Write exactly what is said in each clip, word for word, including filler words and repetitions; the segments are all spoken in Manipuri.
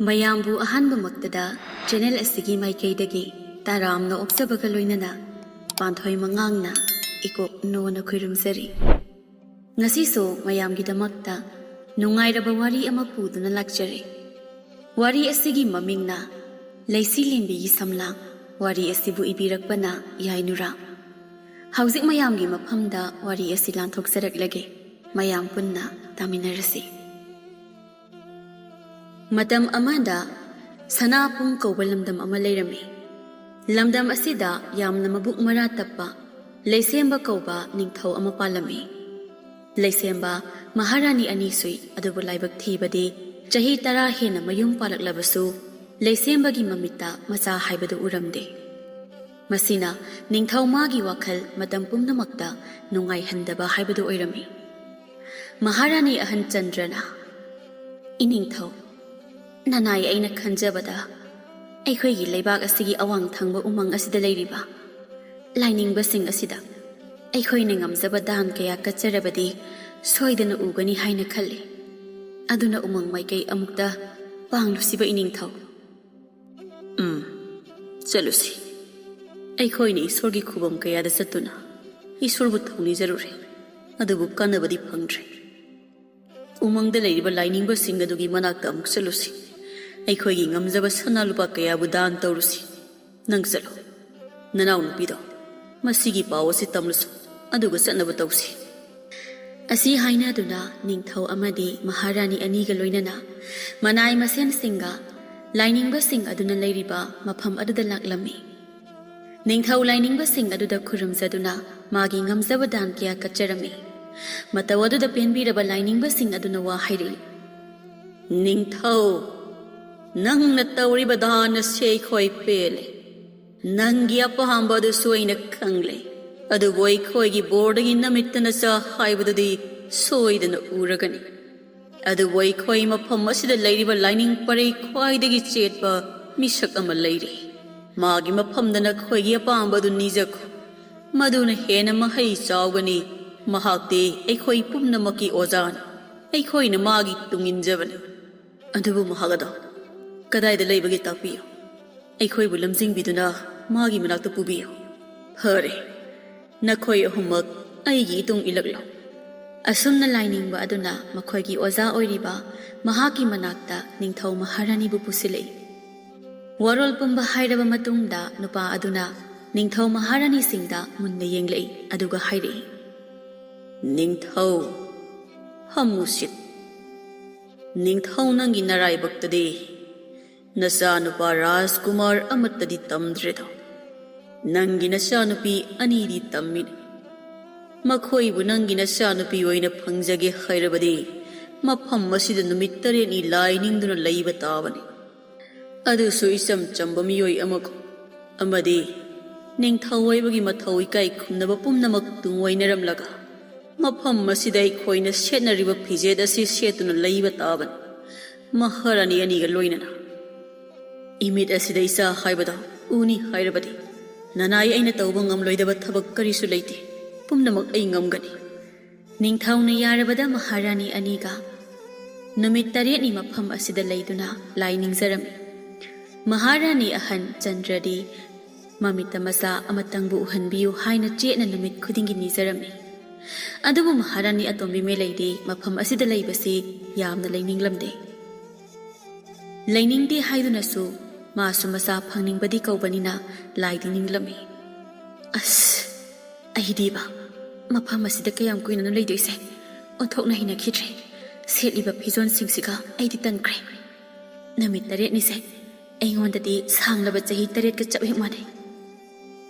ꯃꯌꯥꯝꯕꯨ ꯑꯍꯥꯟꯕꯃꯛꯇꯗ ꯆꯦꯅꯦꯜ ꯑꯁꯤꯒꯤ ꯃꯥꯏꯀꯩꯗꯒꯤ ꯇꯔꯥꯝꯅ ꯑꯣꯛꯆꯕꯒ ꯂꯣꯏꯅꯅ ꯄꯥꯟꯊꯣꯏ ꯃꯉꯥꯡꯅ ꯏꯀꯣꯛ ꯅꯣꯅ ꯈꯨꯔꯨꯝꯖꯔꯤ꯫ ꯉꯁꯤꯁꯨ ꯃꯌꯥꯝꯒꯤꯗꯃꯛꯇ ꯅꯨꯡꯉꯥꯏꯔꯕ ꯋꯥꯔꯤ ꯑꯃ ꯄꯨꯗꯨꯅ ꯂꯥꯛꯆꯔꯤ꯫ ꯋꯥꯔꯤ ꯑꯁꯤꯒꯤ ꯃꯃꯤꯡꯅ ꯂꯩꯁꯤ ꯂꯦꯝꯕꯤꯒꯤ ꯁꯝꯂꯥꯡ꯫ ꯋꯥꯔꯤ ꯑꯁꯤꯕꯨ ꯏꯕꯤꯔꯛꯄꯅ ꯌꯥꯏꯅꯨꯔꯥ꯫ ꯍꯧꯖꯤꯛ ꯃꯌꯥꯝꯒꯤ ꯃꯐꯝꯗ ꯋꯥꯔꯤ ꯑꯁꯤ ꯂꯥꯟꯊꯣꯛꯆꯔꯛꯂꯒꯦ꯫ ꯃꯌꯥꯝ ꯄꯨꯟꯅ ꯇꯥꯃꯤꯟꯅꯔꯁꯤ꯫ ꯃꯇꯝ ꯑꯃꯗ ꯁꯅꯥꯄꯨꯡ ꯀꯧꯕ ꯂꯝꯗꯝ ꯑꯃ ꯂꯩꯔꯝꯃꯤ꯫ ꯂꯝꯗꯝ ꯑꯁꯤꯗ ꯌꯥꯝꯅ ꯃꯕꯨꯛ ꯃꯔꯥ ꯇꯞꯄ ꯂꯩꯁꯦꯝꯕ ꯀꯧꯕ ꯅꯤꯡꯊꯧ ꯑꯃ ꯄꯥꯜꯂꯝꯃꯤ꯫ ꯂꯩꯁꯦꯝꯕ ꯃꯍꯥꯔꯥꯅꯤ ꯑꯅꯤ ꯁꯨꯏ, ꯑꯗꯨꯕꯨ ꯂꯥꯏꯕꯛ ꯊꯤꯕꯗꯤ ꯆꯍꯤ ꯇꯔꯥ ꯍꯦꯟꯅ ꯃꯌꯨꯝ ꯄꯥꯜꯂꯛꯂꯕꯁꯨ ꯂꯩꯁꯦꯝꯕꯒꯤ ꯃꯃꯤꯠꯇ ꯃꯆꯥ ꯍꯥꯏꯕꯗꯨ ꯎꯔꯝꯗꯦ꯫ ꯃꯁꯤꯅ ꯅꯤꯡꯊꯧ ꯃꯥꯒꯤ ꯋꯥꯈꯜ ꯃꯇꯝ ꯄꯨꯝꯅꯃꯛꯇ ꯅꯨꯡꯉꯥꯏꯍꯟꯗꯕ ꯍꯥꯏꯕꯗꯨ ꯑꯣꯏꯔꯝꯃꯤ꯫ ꯃꯍꯥꯔꯥꯅꯤ ꯑꯍꯟ ꯆꯟꯗ꯭ꯔꯅ, "ꯏꯅꯤꯡꯊꯧ, ꯅꯅꯥꯏ, ꯑꯩꯅ ꯈꯟꯖꯕꯗ ꯑꯩꯈꯣꯏꯒꯤ ꯂꯩꯕꯥꯛ ꯑꯁꯤꯒꯤ ꯑꯋꯥꯡ ꯊꯪꯕ ꯎꯃꯪ ꯑꯁꯤꯗ ꯂꯩꯔꯤꯕ ꯂꯥꯏꯅꯤꯡꯕꯁꯤꯡ ꯑꯁꯤꯗ ꯑꯩꯈꯣꯏꯅ ꯉꯝꯖꯕ ꯗꯥꯟ ꯀꯌꯥ ꯀꯠꯆꯔꯕꯗꯤ ꯁꯣꯏꯗꯅ ꯎꯒꯅꯤ ꯍꯥꯏꯅ ꯈꯜꯂꯤ꯫ ꯑꯗꯨꯅ ꯎꯃꯪ ꯃꯥꯏꯀꯩ ꯑꯃꯨꯛꯇ ꯄꯥꯡꯂꯨꯁꯤꯕ ꯏꯅꯤꯡꯊꯧ?" "ꯎꯝ, ꯆꯠꯂꯨꯁꯤ꯫ ꯑꯩꯈꯣꯏꯅ ꯏꯁꯣꯔꯒꯤ ꯈꯨꯕꯝ ꯀꯌꯥꯗ ꯆꯠꯇꯨꯅ ꯏꯁꯣꯔꯕꯨ ꯊꯧꯅꯤꯖꯔꯨꯔꯦ, ꯑꯗꯨꯕꯨ ꯀꯥꯟꯅꯕꯗꯤ ꯐꯪꯗ꯭ꯔꯦ꯫ ꯎꯃꯪꯗ ꯂꯩꯔꯤꯕ ꯂꯥꯏꯅꯤꯡꯕꯁꯤꯡ ꯑꯗꯨꯒꯤ ꯃꯅꯥꯛꯇ ꯑꯃꯨꯛ ꯆꯠꯂꯨꯁꯤ꯫ ꯑꯩꯈꯣꯏꯒꯤ ꯉꯝꯖꯕ ꯁꯅꯥ ꯂꯨꯄꯥ ꯀꯌꯥꯕꯨ ꯗꯥꯟ ꯇꯧꯔꯨꯁꯤ꯫ ꯅꯪ ꯆꯠꯂꯣ꯫ ꯅꯅꯥꯎꯅꯨꯄꯤꯗꯣ ꯃꯁꯤꯒꯤ ꯄꯥꯎ ꯑꯁꯤ ꯇꯝꯂꯨꯁꯨ, ꯑꯗꯨꯒ ꯆꯠꯅꯕ ꯇꯧꯁꯤ꯫" ꯑꯁꯤ ꯍꯥꯏꯅꯗꯨꯅ ꯅꯤꯡꯊꯧ ꯑꯃꯗꯤ ꯃꯍꯥꯔꯥꯅꯤ ꯑꯅꯤꯒ ꯂꯣꯏꯅꯅ ꯃꯅꯥꯏ ꯃꯁꯦꯟꯁꯤꯡꯒ ꯂꯥꯏꯅꯤꯡꯕꯁꯤꯡ ꯑꯗꯨꯅ ꯂꯩꯔꯤꯕ ꯃꯐꯝ ꯑꯗꯨꯗ ꯂꯥꯛꯂꯝꯃꯤ꯫ ꯅꯤꯡꯊꯧ ꯂꯥꯏꯅꯤꯡꯕꯁꯤꯡ ꯑꯗꯨꯗ ꯈꯨꯔꯨꯝꯖꯗꯨꯅ ꯃꯥꯒꯤ ꯉꯝꯖꯕ ꯗꯥꯟ ꯀꯌꯥ ꯀꯠꯆꯔꯝꯃꯤ꯫ ꯃꯇꯧ ꯑꯗꯨꯗ ꯄꯦꯟꯕꯤꯔꯕ ꯂꯥꯏꯅꯤꯡꯕꯁꯤꯡ ꯑꯗꯨꯅ ꯋꯥ ꯍꯥꯏꯔꯛꯏ, "ꯅꯤꯡꯊꯧ, ꯅꯪꯅ ꯇꯧꯔꯤꯕ ꯗꯥꯟ ꯑꯁꯤ ꯑꯩꯈꯣꯏ ꯄꯦꯜꯂꯦ꯫ ꯅꯪꯒꯤ ꯑꯄꯥꯝꯕ ꯑꯗꯨꯁꯨ ꯑꯩꯅ ꯈꯪꯂꯦ꯫ ꯑꯗꯨꯕꯨ ꯑꯩꯈꯣꯏꯒꯤ ꯕꯣꯔꯗꯒꯤ ꯅꯃꯤꯠꯇ ꯅꯆꯥ ꯍꯥꯏꯕꯗꯨꯗꯤ ꯁꯣꯏꯗꯅ ꯎꯔꯒꯅꯤ꯫ ꯑꯗꯨꯕꯨ ꯑꯩꯈꯣꯏ ꯃꯐꯝ ꯑꯁꯤꯗ ꯂꯩꯔꯤꯕ ꯂꯥꯏꯅꯤꯡ ꯄꯔꯩ ꯈ꯭ꯋꯥꯏꯗꯒꯤ ꯆꯦꯠꯄ ꯃꯤꯁꯛ ꯑꯃ ꯂꯩꯔꯤ꯫ ꯃꯥꯒꯤ ꯃꯐꯝꯗ ꯅꯈꯣꯏꯒꯤ ꯑꯄꯥꯝꯕ ꯑꯗꯨ ꯅꯤꯖꯈꯣ꯫ ꯃꯗꯨꯅ ꯍꯦꯟꯅ ꯃꯍꯩ ꯆꯥꯎꯒꯅꯤ꯫ ꯃꯍꯥꯛꯇꯤ ꯑꯩꯈꯣꯏ ꯄꯨꯝꯅꯃꯛꯀꯤ ꯑꯣꯖꯥꯅꯤ꯫ ꯑꯩꯈꯣꯏꯅ ꯃꯥꯒꯤ ꯇꯨꯡ ꯏꯟꯖꯕꯅꯤ꯫ ꯑꯗꯨꯕꯨ ꯃꯍꯥꯛ ꯑꯗꯣ ꯀꯗꯥꯏꯗ ꯂꯩꯕꯒꯦ ꯇꯥꯛꯄꯤꯌꯨ꯫ ꯑꯩꯈꯣꯏꯕꯨ ꯂꯝꯖꯤꯡꯕꯤꯗꯨꯅ ꯃꯥꯒꯤ ꯃꯅꯥꯛꯇ ꯄꯨꯕꯤꯌꯨ꯫ ꯐꯔꯦ, ꯅꯈꯣꯏ ꯑꯍꯨꯝꯃꯛ ꯑꯩꯒꯤ ꯏꯇꯨꯡ ꯏꯜꯂꯛꯂꯣ꯫ ꯑꯁꯨꯝꯅ ꯂꯥꯏꯅꯤꯡꯕ ꯑꯗꯨꯅ ꯃꯈꯣꯏꯒꯤ ꯑꯣꯖꯥ ꯑꯣꯏꯔꯤꯕ ꯃꯍꯥꯛꯀꯤ ꯃꯅꯥꯛꯇ ꯅꯤꯡꯊꯧ ꯃꯍꯥꯔꯥꯅꯤꯕꯨ ꯄꯨꯁꯤꯜꯂꯛꯏ꯫ ꯋꯥꯔꯣꯜ ꯄꯨꯝꯕ ꯍꯥꯏꯔꯕ ꯃꯇꯨꯡꯗ ꯅꯨꯄꯥ ꯑꯗꯨꯅ ꯅꯤꯡꯊꯧ ꯃꯍꯥꯔꯥꯅꯤꯁꯤꯡꯗ ꯃꯨꯟꯅ ꯌꯦꯡꯂꯛꯏ, ꯑꯗꯨꯒ ꯍꯥꯏꯔꯛꯏ, "ꯅꯤꯡꯊꯧ, ꯐꯝꯃꯨꯁꯤꯠ꯫ ꯅꯤꯡꯊꯧ, ꯅꯪꯒꯤ ꯅꯔꯥꯏꯕꯛꯇꯗꯤ ꯅꯆꯥꯅꯨꯄꯥ ꯔꯥꯖꯀꯨꯃꯥꯔ ꯑꯃꯠꯇꯗꯤ ꯇꯝꯗ꯭ꯔꯦꯗꯣ꯫ ꯅꯪꯒꯤ ꯅꯆꯥꯅꯨꯄꯤ ꯑꯅꯤꯗꯤ ꯇꯝꯃꯤꯅꯤ꯫ ꯃꯈꯣꯏꯕꯨ ꯅꯪꯒꯤ ꯅꯆꯥꯅꯨꯄꯤ ꯑꯣꯏꯅ ꯐꯪꯖꯒꯦ ꯍꯥꯏꯔꯕꯗꯤ ꯃꯐꯝ ꯑꯁꯤꯗ ꯅꯨꯃꯤꯠ ꯇꯔꯦꯠꯅꯤ ꯂꯥꯏ ꯅꯤꯡꯗꯨꯅ ꯂꯩꯕ ꯇꯥꯕꯅꯤ꯫ ꯑꯗꯨꯁꯨ ꯏꯆꯝ ꯆꯝꯕ ꯃꯤꯑꯣꯏ ꯑꯃꯒꯨꯝ꯫ ꯑꯃꯗꯤ ꯅꯤꯡꯊꯧ ꯑꯣꯏꯕꯒꯤ ꯃꯊꯧ ꯏꯀꯥꯏ ꯈꯨꯝꯅꯕ ꯄꯨꯝꯅꯃꯛ ꯇꯨꯡꯑꯣꯏꯅꯔꯝꯂꯒ ꯃꯐꯝ ꯑꯁꯤꯗ ꯑꯩꯈꯣꯏꯅ ꯁꯦꯠꯅꯔꯤꯕ ꯐꯤꯖꯦꯠ ꯑꯁꯤ ꯁꯦꯠꯇꯨꯅ ꯂꯩꯕ ꯇꯥꯕꯅꯤ, ꯃꯍꯥꯔꯥꯅꯤ ꯑꯅꯤꯒ ꯂꯣꯏꯅꯅ꯫ ꯏꯃꯤꯠ ꯑꯁꯤꯗ ꯏꯆꯥ ꯍꯥꯏꯕꯗꯣ ꯎꯅꯤ ꯍꯥꯏꯔꯕꯗꯤ ꯅꯅꯥꯏ ꯑꯩꯅ ꯇꯧꯕ ꯉꯝꯂꯣꯏꯗꯕ ꯊꯕꯛ ꯀꯔꯤꯁꯨ ꯂꯩꯇꯦ꯫ ꯄꯨꯝꯅꯃꯛ ꯑꯩ ꯉꯝꯒꯅꯤ꯫" ꯅꯤꯡꯊꯧꯅ ꯌꯥꯔꯕꯗ ꯃꯍꯥꯔꯥꯅꯤ ꯑꯅꯤꯒ ꯅꯨꯃꯤꯠ ꯇꯔꯦꯠꯅꯤ ꯃꯐꯝ ꯑꯁꯤꯗ ꯂꯩꯗꯨꯅ ꯂꯥꯏ ꯅꯤꯡꯖꯔꯝꯃꯤ꯫ ꯃꯍꯥꯔꯥꯅꯤ ꯑꯍꯟ ꯆꯟꯗ꯭ꯔꯗꯤ ꯃꯃꯤꯠꯇ ꯃꯆꯥ ꯑꯃꯇꯪꯕꯨ ꯎꯍꯟꯕꯤꯌꯨ ꯍꯥꯏꯅ ꯆꯦꯠꯅ ꯅꯨꯃꯤꯠ ꯈꯨꯗꯤꯡꯒꯤ ꯅꯤꯖꯔꯝꯃꯤ꯫ ꯑꯗꯨꯕꯨ ꯃꯍꯥꯔꯥꯅꯤ ꯑꯇꯣꯝꯕꯤ ꯃꯦꯂꯩꯗꯤ ꯃꯐꯝ ꯑꯁꯤꯗ ꯂꯩꯕꯁꯤ ꯌꯥꯝꯅ ꯂꯩꯅꯤꯡꯂꯝꯗꯦ꯫ ꯂꯩꯅꯤꯡꯗꯦ ꯍꯥꯏꯗꯨꯅꯁꯨ ꯃꯥꯁꯨ ꯃꯆꯥ ꯐꯪꯅꯤꯡꯕꯗꯤ ꯀꯧꯕꯅꯤꯅ ꯂꯥꯏꯗꯤ ꯅꯤꯡꯂꯝꯃꯤ꯫ "ꯑꯁ, ꯑꯩꯗꯤꯕ ꯃꯐꯝ ꯑꯁꯤꯗ ꯀꯌꯥꯝ ꯀꯨꯏꯅꯅꯣ ꯂꯩꯗꯣꯏꯁꯦ? ꯑꯣꯟꯊꯣꯛꯅ ꯍꯩꯅꯈꯤꯗ꯭ꯔꯦ꯫ ꯁꯦꯠꯂꯤꯕ ꯐꯤꯖꯣꯜꯁꯤꯡꯁꯤꯒ ꯑꯩꯗꯤ ꯇꯟꯈ꯭ꯔꯦ꯫ ꯅꯨꯃꯤꯠ ꯇꯔꯦꯠꯅꯤꯁꯦ ꯑꯩꯉꯣꯟꯗꯗꯤ ꯁꯥꯡꯂꯕ ꯆꯍꯤ ꯇꯔꯦꯠꯀ ꯆꯞ ꯍꯦꯛ ꯃꯥꯟꯅꯩ꯫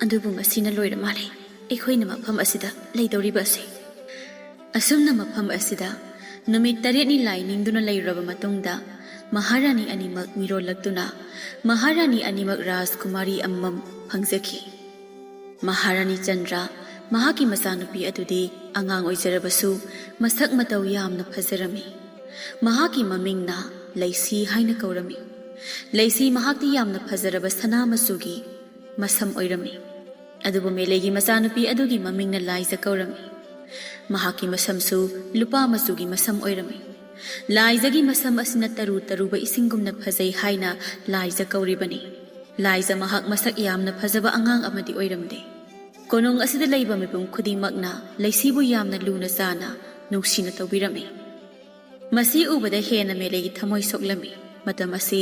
ꯑꯗꯨꯕꯨ ꯉꯁꯤꯅ ꯂꯣꯏꯔ ꯃꯥꯜꯂꯦ ꯑꯩꯈꯣꯏꯅ ꯃꯐꯝ ꯑꯁꯤꯗ ꯂꯩꯗꯧꯔꯤꯕ ꯑꯁꯦ꯫" ꯑꯁꯨꯝꯅ ꯃꯐꯝ ꯑꯁꯤꯗ ꯅꯨꯃꯤꯠ ꯇꯔꯦꯠꯅꯤ ꯂꯥꯏ ꯅꯤꯡꯗꯨꯅ ꯂꯩꯔꯨꯔꯕ ꯃꯇꯨꯡꯗ ꯃꯍꯥꯔꯥꯅꯤ ꯑꯅꯤꯃꯛ ꯃꯤꯔꯣꯜꯂꯛꯇꯨꯅ ꯃꯍꯥꯔꯥꯅꯤ ꯑꯅꯤꯃꯛ ꯔꯥꯖꯀꯨꯃꯥꯔꯤ ꯑꯃꯃꯝ ꯐꯪꯖꯈꯤ꯫ ꯃꯍꯥꯔꯥꯅꯤ ꯆꯟꯗ꯭ꯔ ꯃꯍꯥꯛꯀꯤ ꯃꯆꯥꯅꯨꯄꯤ ꯑꯗꯨꯗꯤ ꯑꯉꯥꯡ ꯑꯣꯏꯖꯔꯕꯁꯨ ꯃꯁꯛ ꯃꯇꯧ ꯌꯥꯝꯅ ꯐꯖꯔꯝꯃꯤ꯫ ꯃꯍꯥꯛꯀꯤ ꯃꯃꯤꯡꯅ ꯂꯩꯁꯤ ꯍꯥꯏꯅ ꯀꯧꯔꯝꯃꯤ꯫ ꯂꯩꯁꯤ ꯃꯍꯥꯛꯇꯤ ꯌꯥꯝꯅ ꯐꯖꯔꯕ ꯁꯅꯥ ꯃꯆꯨꯒꯤ ꯃꯁꯝ ꯑꯣꯏꯔꯝꯃꯤ꯫ ꯑꯗꯨꯕꯨ ꯃꯦꯂꯩꯒꯤ ꯃꯆꯥꯅꯨꯄꯤ ꯑꯗꯨꯒꯤ ꯃꯃꯤꯡꯅ ꯂꯥꯏꯖ ꯀꯧꯔꯝꯃꯤ꯫ ꯃꯍꯥꯛꯀꯤ ꯃꯁꯝꯁꯨ ꯂꯨꯄꯥ ꯃꯆꯨꯒꯤ ꯃꯁꯝ ꯑꯣꯏꯔꯝꯃꯤ꯫ ꯂꯥꯏꯖꯒꯤ ꯃꯁꯝ ꯑꯁꯤꯅ ꯇꯔꯨ ꯇꯔꯨꯕ ꯏꯁꯤꯡꯒꯨꯝꯅ ꯐꯖꯩ ꯍꯥꯏꯅ ꯂꯥꯏꯖ ꯀꯧꯔꯤꯕꯅꯤ꯫ ꯂꯥꯏꯖ ꯃꯍꯥꯛ ꯃꯁꯛ ꯌꯥꯝꯅ ꯐꯖꯕ ꯑꯉꯥꯡ ꯑꯃꯗꯤ ꯑꯣꯏꯔꯝꯗꯦ꯫ ꯀꯣꯅꯨꯡ ꯑꯁꯤꯗ ꯂꯩꯕ ꯃꯤꯄꯨꯝ ꯈꯨꯗꯤꯡꯃꯛꯅ ꯂꯩꯁꯤꯕꯨ ꯌꯥꯝꯅ ꯂꯨꯅ ꯆꯥꯅ ꯅꯨꯡꯁꯤꯅ ꯇꯧꯕꯤꯔꯝꯃꯤ꯫ ꯃꯁꯤ ꯎꯕꯗ ꯍꯦꯟꯅ ꯃꯦꯂꯩꯒꯤ ꯊꯃꯣꯏ ꯁꯣꯛꯂꯝꯃꯤ꯫ ꯃꯇꯝ ꯑꯁꯤ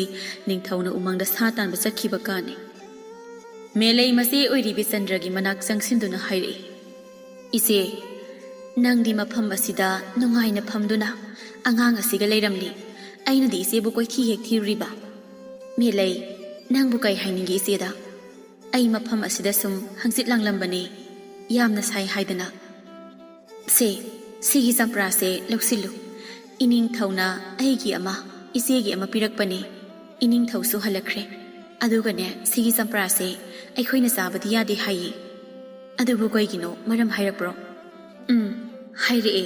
ꯅꯤꯡꯊꯧꯅ ꯎꯃꯪꯗ ꯁꯥ ꯇꯥꯟꯕ ꯆꯠꯈꯤꯕ ꯀꯥꯟꯅꯤ꯫ ꯃꯦꯂꯩ ꯃꯆꯦ ꯑꯣꯏꯔꯤꯕꯤ ꯆꯟꯗ꯭ꯔꯒꯤ ꯃꯅꯥꯛ ꯆꯪꯁꯤꯟꯗꯨꯅ ꯍꯥꯏꯔꯛꯏ, "ꯏꯆꯦ, ꯅꯪꯗꯤ ꯃꯐꯝ ꯑꯁꯤꯗ ꯅꯨꯡꯉꯥꯏꯅ ꯐꯝꯗꯨꯅ ꯑꯉꯥꯡ ꯑꯁꯤꯒ ꯂꯩꯔꯝꯂꯤ꯫ ꯑꯩꯅꯗꯤ ꯏꯆꯦꯕꯨ ꯀꯣꯏꯊꯤ ꯍꯦꯛ ꯊꯤꯔꯨꯔꯤꯕ꯫ ꯃꯦꯂꯩ, ꯅꯪꯕꯨ ꯀꯩ ꯍꯥꯏꯅꯤꯡꯒꯦ ꯏꯆꯦꯗ? ꯑꯩ ꯃꯐꯝ ꯑꯁꯤꯗ ꯁꯨꯝ ꯍꯪꯆꯤꯠ ꯂꯥꯡꯂꯝꯕꯅꯦ꯫ ꯌꯥꯝꯅ ꯁꯥꯏ ꯍꯥꯏꯗꯅ꯫ ꯁꯦ, ꯁꯤꯒꯤ ꯆꯝꯄ꯭ꯔꯥꯁꯦ ꯂꯧꯁꯤꯜꯂꯨ꯫ ꯏꯅꯤꯡꯊꯧꯅ ꯑꯩꯒꯤ ꯑꯃ, ꯏꯆꯦꯒꯤ ꯑꯃ ꯄꯤꯔꯛꯄꯅꯦ꯫ ꯏꯅꯤꯡꯊꯧꯁꯨ ꯍꯜꯂꯛꯈ꯭ꯔꯦ꯫ ꯑꯗꯨꯒꯅꯦ, ꯁꯤꯒꯤ ꯆꯝꯄ꯭ꯔꯥꯁꯦ ꯑꯩꯈꯣꯏꯅ ꯆꯥꯕꯗꯤ ꯌꯥꯗꯦ ꯍꯥꯏꯌꯦ꯫ ꯑꯗꯨꯕꯨ ꯀꯩꯒꯤꯅꯣ? ꯃꯔꯝ ꯍꯥꯏꯔꯛꯄ꯭ꯔꯣ?" "ꯎꯝ, ꯍꯥꯏꯔꯛꯑꯦ꯫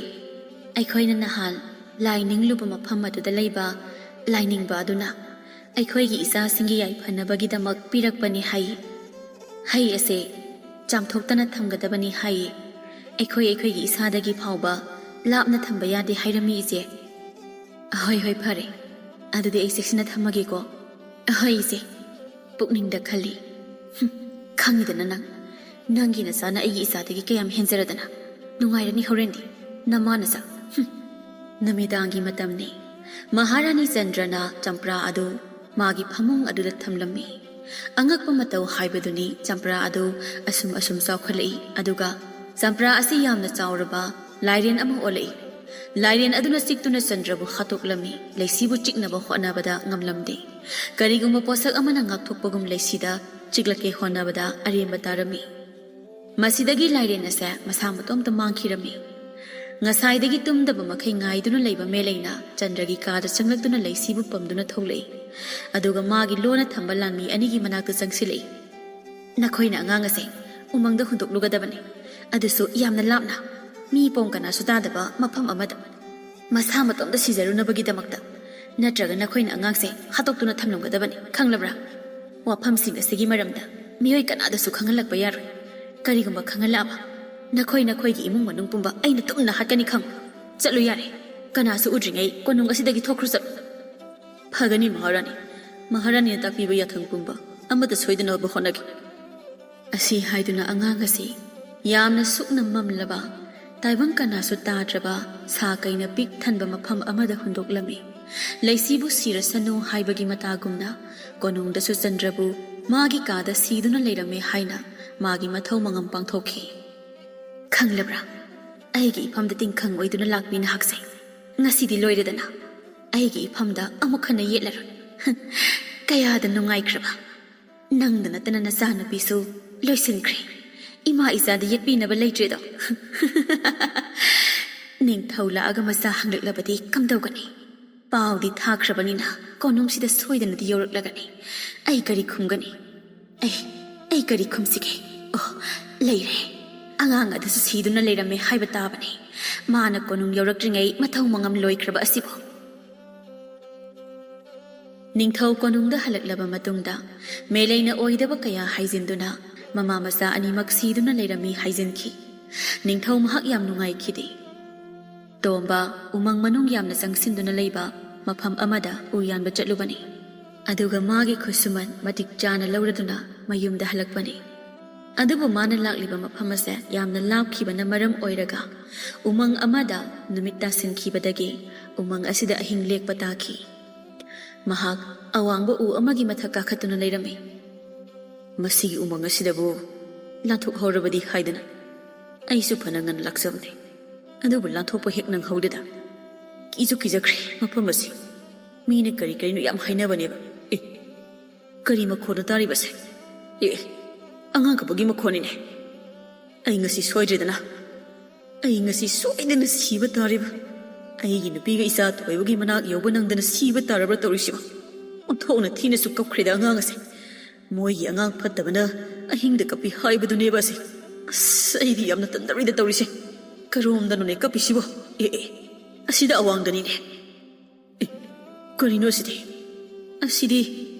ꯑꯩꯈꯣꯏꯅ ꯅꯍꯥꯟ ꯂꯥꯏ ꯅꯤꯡꯂꯨꯕ ꯃꯐꯝ ꯑꯗꯨꯗ ꯂꯩꯕ ꯂꯥꯏꯅꯤꯡꯕ ꯑꯗꯨꯅ ꯑꯩꯈꯣꯏꯒꯤ ꯏꯆꯥꯁꯤꯡꯒꯤ ꯌꯥꯏꯐꯅꯕꯒꯤꯗꯃꯛ ꯄꯤꯔꯛꯄꯅꯤ ꯍꯥꯏꯌꯦ꯫ ꯍꯩ ꯑꯁꯦ ꯆꯥꯝꯊꯣꯛꯇꯅ ꯊꯝꯒꯗꯕꯅꯤ ꯍꯥꯏꯌꯦ꯫ ꯑꯩꯈꯣꯏ ꯑꯩꯈꯣꯏꯒꯤ ꯏꯁꯥꯗꯒꯤ ꯐꯥꯎꯕ ꯂꯥꯞꯅ ꯊꯝꯕ ꯌꯥꯗꯦ ꯍꯥꯏꯔꯝꯃꯤ ꯏꯆꯦ꯫" "ꯍꯣꯏ, ꯍꯣꯏ, ꯐꯔꯦ꯫ ꯑꯗꯨꯗꯤ ꯑꯩ ꯆꯦꯛꯁꯤꯟꯅ ꯊꯝꯃꯒꯦꯀꯣ꯫" "ꯍꯣꯏ ꯏꯆꯦ꯫ ꯄꯨꯛꯅꯤꯡꯗ ꯈꯜꯂꯤ꯫ ꯍꯨꯝ, ꯈꯪꯉꯤꯗꯅ ꯅꯪ꯫ ꯅꯪꯒꯤ ꯅꯆꯥꯅ ꯑꯩꯒꯤ ꯏꯆꯥꯗꯒꯤ ꯀꯌꯥꯝ ꯍꯦꯟꯖꯔꯗꯅ꯫ ꯅꯨꯡꯉꯥꯏꯔꯅꯤ ꯍꯣꯔꯦꯟꯗꯤ꯫ ꯅꯃꯥ ꯅꯆꯥ꯫ ꯍꯨꯝ꯫" ꯅꯨꯃꯤꯗꯥꯡꯒꯤ ꯃꯇꯝꯅꯤ꯫ ꯃꯍꯥꯔꯥꯅꯤ ꯆꯟꯗ꯭ꯔꯅ ꯆꯝꯄ꯭ꯔꯥ ꯑꯗꯨ ꯃꯥꯒꯤ ꯐꯃꯨꯡ ꯑꯗꯨꯗ ꯊꯝꯂꯝꯃꯤ꯫ ꯑꯉꯛꯄ ꯃꯇꯧ ꯍꯥꯏꯕꯗꯨꯅꯤ, ꯆꯝꯄ꯭ꯔꯥ ꯑꯗꯨ ꯑꯁꯨꯝ ꯑꯁꯨꯝ ꯆꯥꯎꯈꯠꯂꯛꯏ, ꯑꯗꯨꯒ ꯆꯝꯄ꯭ꯔꯥ ꯑꯁꯤ ꯌꯥꯝꯅ ꯆꯥꯎꯔꯕ ꯂꯥꯏꯔꯦꯟ ꯑꯃ ꯑꯣꯜꯂꯛꯏ꯫ ꯂꯥꯏꯔꯦꯟ ꯑꯗꯨꯅ ꯆꯤꯛꯇꯨꯅ ꯆꯟꯗ꯭ꯔꯕꯨ ꯍꯥꯠꯇꯣꯛꯂꯝꯃꯤ꯫ ꯂꯩꯁꯤꯕꯨ ꯆꯤꯛꯅꯕ ꯍꯣꯠꯅꯕꯗ ꯉꯝꯂꯝꯗꯦ꯫ ꯀꯔꯤꯒꯨꯝꯕ ꯄꯣꯠꯁꯛ ꯑꯃꯅ ꯉꯥꯛꯊꯣꯛꯄꯒꯨꯝ ꯂꯩꯁꯤꯗ ꯆꯤꯛꯂꯛꯀꯦ ꯍꯣꯠꯅꯕꯗ ꯑꯔꯦꯝꯕ ꯇꯥꯔꯝꯃꯤ꯫ ꯃꯁꯤꯗꯒꯤ ꯂꯥꯏꯔꯦꯟ ꯑꯁꯦ ꯃꯁꯥ ꯃꯇꯣꯝꯇ ꯃꯥꯡꯈꯤꯔꯝꯃꯤ꯫ ꯉꯁꯥꯏꯗꯒꯤ ꯇꯨꯝꯗꯕ ꯃꯈꯩ ꯉꯥꯏꯗꯨꯅ ꯂꯩꯕ ꯃꯦꯂꯩꯅ ꯆꯟꯗ꯭ꯔꯒꯤ ꯀꯥꯗ ꯆꯪꯂꯛꯇꯨꯅ ꯂꯩꯁꯤꯕꯨ ꯄꯝꯗꯨꯅ ꯊꯣꯛꯂꯛꯏ꯫ ꯑꯗꯨꯒ ꯃꯥꯒꯤ ꯂꯣꯟꯅ ꯊꯝꯕ ꯂꯥꯟꯃꯤ ꯑꯅꯤꯒꯤ ꯃꯅꯥꯛꯇ ꯆꯪꯁꯤꯜꯂꯛꯏ꯫ "ꯅꯈꯣꯏꯅ ꯑꯉꯥꯡ ꯑꯁꯦ ꯎꯃꯪꯗ ꯍꯨꯟꯗꯣꯛꯂꯨꯒꯗꯕꯅꯤ, ꯑꯗꯨꯁꯨ ꯌꯥꯝꯅ ꯂꯥꯞꯅ, ꯃꯤ ꯄꯣꯡ ꯀꯅꯥꯁꯨ ꯇꯥꯗꯕ ꯃꯐꯝ ꯑꯃꯗ, ꯃꯁꯥ ꯃꯇꯣꯝꯇ ꯁꯤꯖꯔꯨꯅꯕꯒꯤꯗꯃꯛꯇ꯫ ꯅꯠꯇ꯭ꯔꯒ ꯅꯈꯣꯏꯅ ꯑꯉꯥꯡꯁꯦ ꯍꯥꯠꯇꯣꯛꯇꯨꯅ ꯊꯝꯂꯝꯒꯗꯕꯅꯤ, ꯈꯪꯂꯕ꯭ꯔꯥ? ꯋꯥꯐꯝꯁꯤꯡ ꯑꯁꯤꯒꯤ ꯃꯔꯝꯗ ꯃꯤꯑꯣꯏ ꯀꯅꯥꯗꯁꯨ ꯈꯪꯍꯜꯂꯛꯄ ꯌꯥꯔꯣꯏ꯫ ꯀꯔꯤꯒꯨꯝꯕ ꯈꯪꯍꯜꯂꯛꯑꯕ, ꯅꯈꯣꯏ ꯅꯈꯣꯏꯒꯤ ꯏꯃꯨꯡ ꯃꯅꯨꯡ ꯄꯨꯝꯕ ꯑꯩꯅ ꯇꯨꯝꯅ ꯍꯥꯠꯀꯅꯤ, ꯈꯪꯉꯨ꯫ ꯆꯠꯂꯨ ꯌꯥꯔꯦ꯫" ꯀꯅꯥꯁꯨ ꯎꯗ꯭ꯔꯤꯉꯩ ꯀꯣꯅꯨꯡ ꯑꯁꯤꯗꯒꯤ ꯊꯣꯛꯈ꯭ꯔꯨ ꯆꯠꯂꯨ꯫ "ꯐꯒꯅꯤ ꯃꯍꯥꯔꯥꯅꯤ꯫ ꯃꯍꯥꯔꯥꯅꯤꯅ ꯇꯥꯛꯄꯤꯕ ꯌꯥꯊꯪ ꯄꯨꯝꯕ ꯑꯃꯠꯇ ꯁꯣꯏꯗꯅꯕ ꯍꯣꯠꯅꯒꯦ"꯫ ꯑꯁꯤ ꯍꯥꯏꯗꯨꯅ ꯑꯉꯥꯡ ꯑꯁꯤ ꯌꯥꯝꯅ ꯁꯨꯛꯅ ꯃꯝꯂꯕ, ꯇꯥꯏꯕꯪ ꯀꯅꯥꯁꯨ ꯇꯥꯗ꯭ꯔꯕ ꯁꯥ ꯀꯩꯅ ꯄꯤꯛ ꯊꯟꯕ ꯃꯐꯝ ꯑꯃꯗ ꯍꯨꯟꯗꯣꯛꯂꯝꯃꯤ꯫ ꯂꯩꯁꯤꯕꯨ ꯁꯤꯔꯁꯅꯨ ꯍꯥꯏꯕꯒꯤ ꯃꯇꯥꯒꯨꯝꯅ ꯀꯣꯅꯨꯡꯗꯁꯨ ꯆꯟꯗ꯭ꯔꯕꯨ ꯃꯥꯒꯤ ꯀꯥꯗ ꯁꯤꯗꯨꯅ ꯂꯩꯔꯝꯃꯦ ꯍꯥꯏꯅ ꯃꯥꯒꯤ ꯃꯊꯧ ꯃꯉꯝ ꯄꯥꯡꯊꯣꯛꯈꯤ꯫ "ꯈꯪꯂꯕ꯭ꯔꯥ? ꯑꯩꯒꯤ ꯏꯐꯝꯗ ꯇꯤꯡꯈꯪ ꯑꯣꯏꯗꯨꯅ ꯂꯥꯛꯄꯤ ꯅꯍꯥꯛꯁꯦ ꯉꯁꯤꯗꯤ ꯂꯣꯏꯔꯦꯗꯅ꯫ ꯑꯩꯒꯤ ꯏꯐꯝꯗ ꯑꯃꯨꯛ ꯍꯟꯅ ꯌꯦꯠꯂꯔꯣꯏ꯫ ꯀꯌꯥꯗ ꯅꯨꯡꯉꯥꯏꯈ꯭ꯔꯕ! ꯅꯪꯗ ꯅꯠꯇꯅ ꯅꯆꯥꯅꯨꯄꯤꯁꯨ ꯂꯣꯏꯁꯤꯟꯈ꯭ꯔꯦ꯫ ꯏꯃꯥ ꯏꯆꯥꯗ ꯌꯦꯠꯄꯤꯅꯕ ꯂꯩꯇ꯭ꯔꯦꯗꯣ꯫" "ꯅꯤꯡꯊꯧ ꯂꯥꯛꯑꯒ ꯃꯆꯥ ꯍꯪꯂꯛꯂꯕꯗꯤ ꯀꯝꯗꯧꯒꯅꯤ? ꯄꯥꯎꯗꯤ ꯊꯥꯈ꯭ꯔꯕꯅꯤꯅ ꯀꯣꯅꯨꯡꯁꯤꯗ ꯁꯣꯏꯗꯅꯗꯤ ꯌꯧꯔꯛꯂꯒꯅꯤ꯫ ꯑꯩ ꯀꯔꯤ ꯈꯨꯝꯒꯅꯤ? ꯑꯩ, ꯑꯩ ꯀꯔꯤ ꯈꯨꯝꯁꯤꯒꯦ? ꯑꯣ, ꯂꯩꯔꯦ꯫ ꯑꯉꯥꯡ ꯑꯗꯨꯁꯨ ꯁꯤꯗꯨꯅ ꯂꯩꯔꯝꯃꯦ ꯍꯥꯏꯕ ꯇꯥꯕꯅꯤ꯫ ꯃꯥꯅ ꯀꯣꯅꯨꯡ ꯌꯧꯔꯛꯇ꯭ꯔꯤꯉꯩ ꯃꯊꯧ ꯃꯉꯝ ꯂꯣꯏꯈ꯭ꯔꯕ ꯑꯁꯤꯕꯨ꯫" ꯅꯤꯡꯊꯧ ꯀꯣꯅꯨꯡꯗ ꯍꯜꯂꯛꯂꯕ ꯃꯇꯨꯡꯗ ꯃꯦꯂꯩꯅ ꯑꯣꯏꯗꯕ ꯀꯌꯥ ꯍꯥꯏꯖꯤꯟꯗꯨꯅ ꯃꯃꯥ ꯃꯆꯥ ꯑꯅꯤꯃꯛ ꯁꯤꯗꯨꯅ ꯂꯩꯔꯝꯃꯤ ꯍꯥꯏꯖꯤꯟꯈꯤ꯫ ꯅꯤꯡꯊꯧ ꯃꯍꯥꯛ ꯌꯥꯝ ꯅꯨꯡꯉꯥꯏꯈꯤꯗꯦ꯫ ꯇꯣꯝꯕ ꯎꯃꯪ ꯃꯅꯨꯡ ꯌꯥꯝꯅ ꯆꯪꯁꯤꯟꯗꯨꯅ ꯂꯩꯕ ꯃꯐꯝ ꯑꯃꯗ ꯎ ꯌꯥꯟꯕ ꯆꯠꯂꯨꯕꯅꯤ꯫ ꯑꯗꯨꯒ ꯃꯥꯒꯤ ꯈꯨꯠꯁꯨꯃꯟ ꯃꯇꯤꯛ ꯆꯥꯅ ꯂꯧꯔꯗꯨꯅ ꯃꯌꯨꯝꯗ ꯍꯜꯂꯛꯄꯅꯤ꯫ ꯑꯗꯨꯕꯨ ꯃꯥꯅ ꯂꯥꯛꯂꯤꯕ ꯃꯐꯝ ꯑꯁꯦ ꯌꯥꯝꯅ ꯂꯥꯞꯈꯤꯕꯅ ꯃꯔꯝ ꯑꯣꯏꯔꯒ ꯎꯃꯪ ꯑꯃꯗ ꯅꯨꯃꯤꯠ ꯇꯥꯁꯤꯟꯈꯤꯕꯗꯒꯤ ꯎꯃꯪ ꯑꯁꯤꯗ ꯑꯍꯤꯡ ꯂꯦꯛꯄ ꯇꯥꯈꯤ꯫ ꯃꯍꯥꯛ ꯑꯋꯥꯡꯕ ꯎ ꯑꯃꯒꯤ ꯃꯊꯛ ꯀꯥꯈꯠꯇꯨꯅ ꯂꯩꯔꯝꯃꯤ꯫ "ꯃꯁꯤꯒꯤ ꯎꯃꯪ ꯑꯁꯤꯗꯕꯨ ꯂꯥꯟꯊꯣꯛꯍꯧꯔꯕꯗꯤ ꯍꯥꯏꯗꯅ ꯑꯩꯁꯨ ꯐꯅ ꯉꯟꯅ ꯂꯥꯛꯆꯕꯅꯤ, ꯑꯗꯨꯕꯨ ꯂꯥꯟꯊꯣꯛꯄ ꯍꯦꯛ ꯅꯪꯍꯧꯗꯦꯗ꯫ ꯀꯤꯁꯨ ꯀꯤꯖꯈ꯭ꯔꯦ ꯃꯐꯝ ꯑꯁꯤ꯫ ꯃꯤꯅ ꯀꯔꯤ ꯀꯔꯤꯅꯣ ꯌꯥꯝ ꯍꯥꯏꯅꯕꯅꯦꯕ꯫ ꯑꯦ, ꯀꯔꯤ ꯃꯈꯣꯟꯅꯣ ꯇꯥꯔꯤꯕꯁꯦ? ꯑꯦ, ꯑꯉꯥꯡ ꯀꯞꯄꯒꯤ ꯃꯈꯣꯟꯅꯤꯅꯦ꯫ ꯑꯩ ꯉꯁꯤ ꯁꯣꯏꯗ꯭ꯔꯦꯗꯅ꯫ ꯑꯩ ꯉꯁꯤ ꯁꯣꯏꯗꯅ ꯁꯤꯕ ꯇꯥꯔꯦꯕ꯫ ꯑꯩꯒꯤ ꯅꯨꯄꯤꯒ ꯏꯆꯥ ꯊꯣꯏꯕꯒꯤ ꯃꯅꯥꯛ ꯌꯧꯕ ꯅꯪꯗꯅ ꯁꯤꯕ ꯇꯥꯔꯕ꯭ꯔꯥ ꯇꯧꯔꯤꯁꯤꯕꯣ? ꯑꯣꯟꯊꯣꯛꯅ ꯊꯤꯅꯁꯨ ꯀꯞꯈ꯭ꯔꯦꯗ ꯑꯉꯥꯡ ꯑꯁꯦ꯫ ꯃꯣꯏꯒꯤ ꯑꯉꯥꯡ ꯐꯠꯇꯕꯅ ꯑꯍꯤꯡꯗ ꯀꯞꯄꯤ ꯍꯥꯏꯕꯗꯨꯅꯦꯕ ꯑꯁꯦ꯫ ꯑꯁ, ꯑꯩꯗꯤ ꯌꯥꯝꯅ ꯇꯟꯗꯧꯔꯤꯗ ꯇꯧꯔꯤꯁꯦ꯫ ꯀꯔꯣꯝꯗꯅꯣꯅꯦ ꯀꯞꯄꯤꯁꯤꯕꯣ? ꯑꯦ, ꯑꯦ, ꯑꯁꯤꯗ ꯑꯋꯥꯡꯗꯅꯤꯅꯦ꯫ ꯑꯦ, ꯀꯔꯤꯅꯣ ꯑꯁꯤꯗꯤ? ꯑꯁꯤꯗꯤ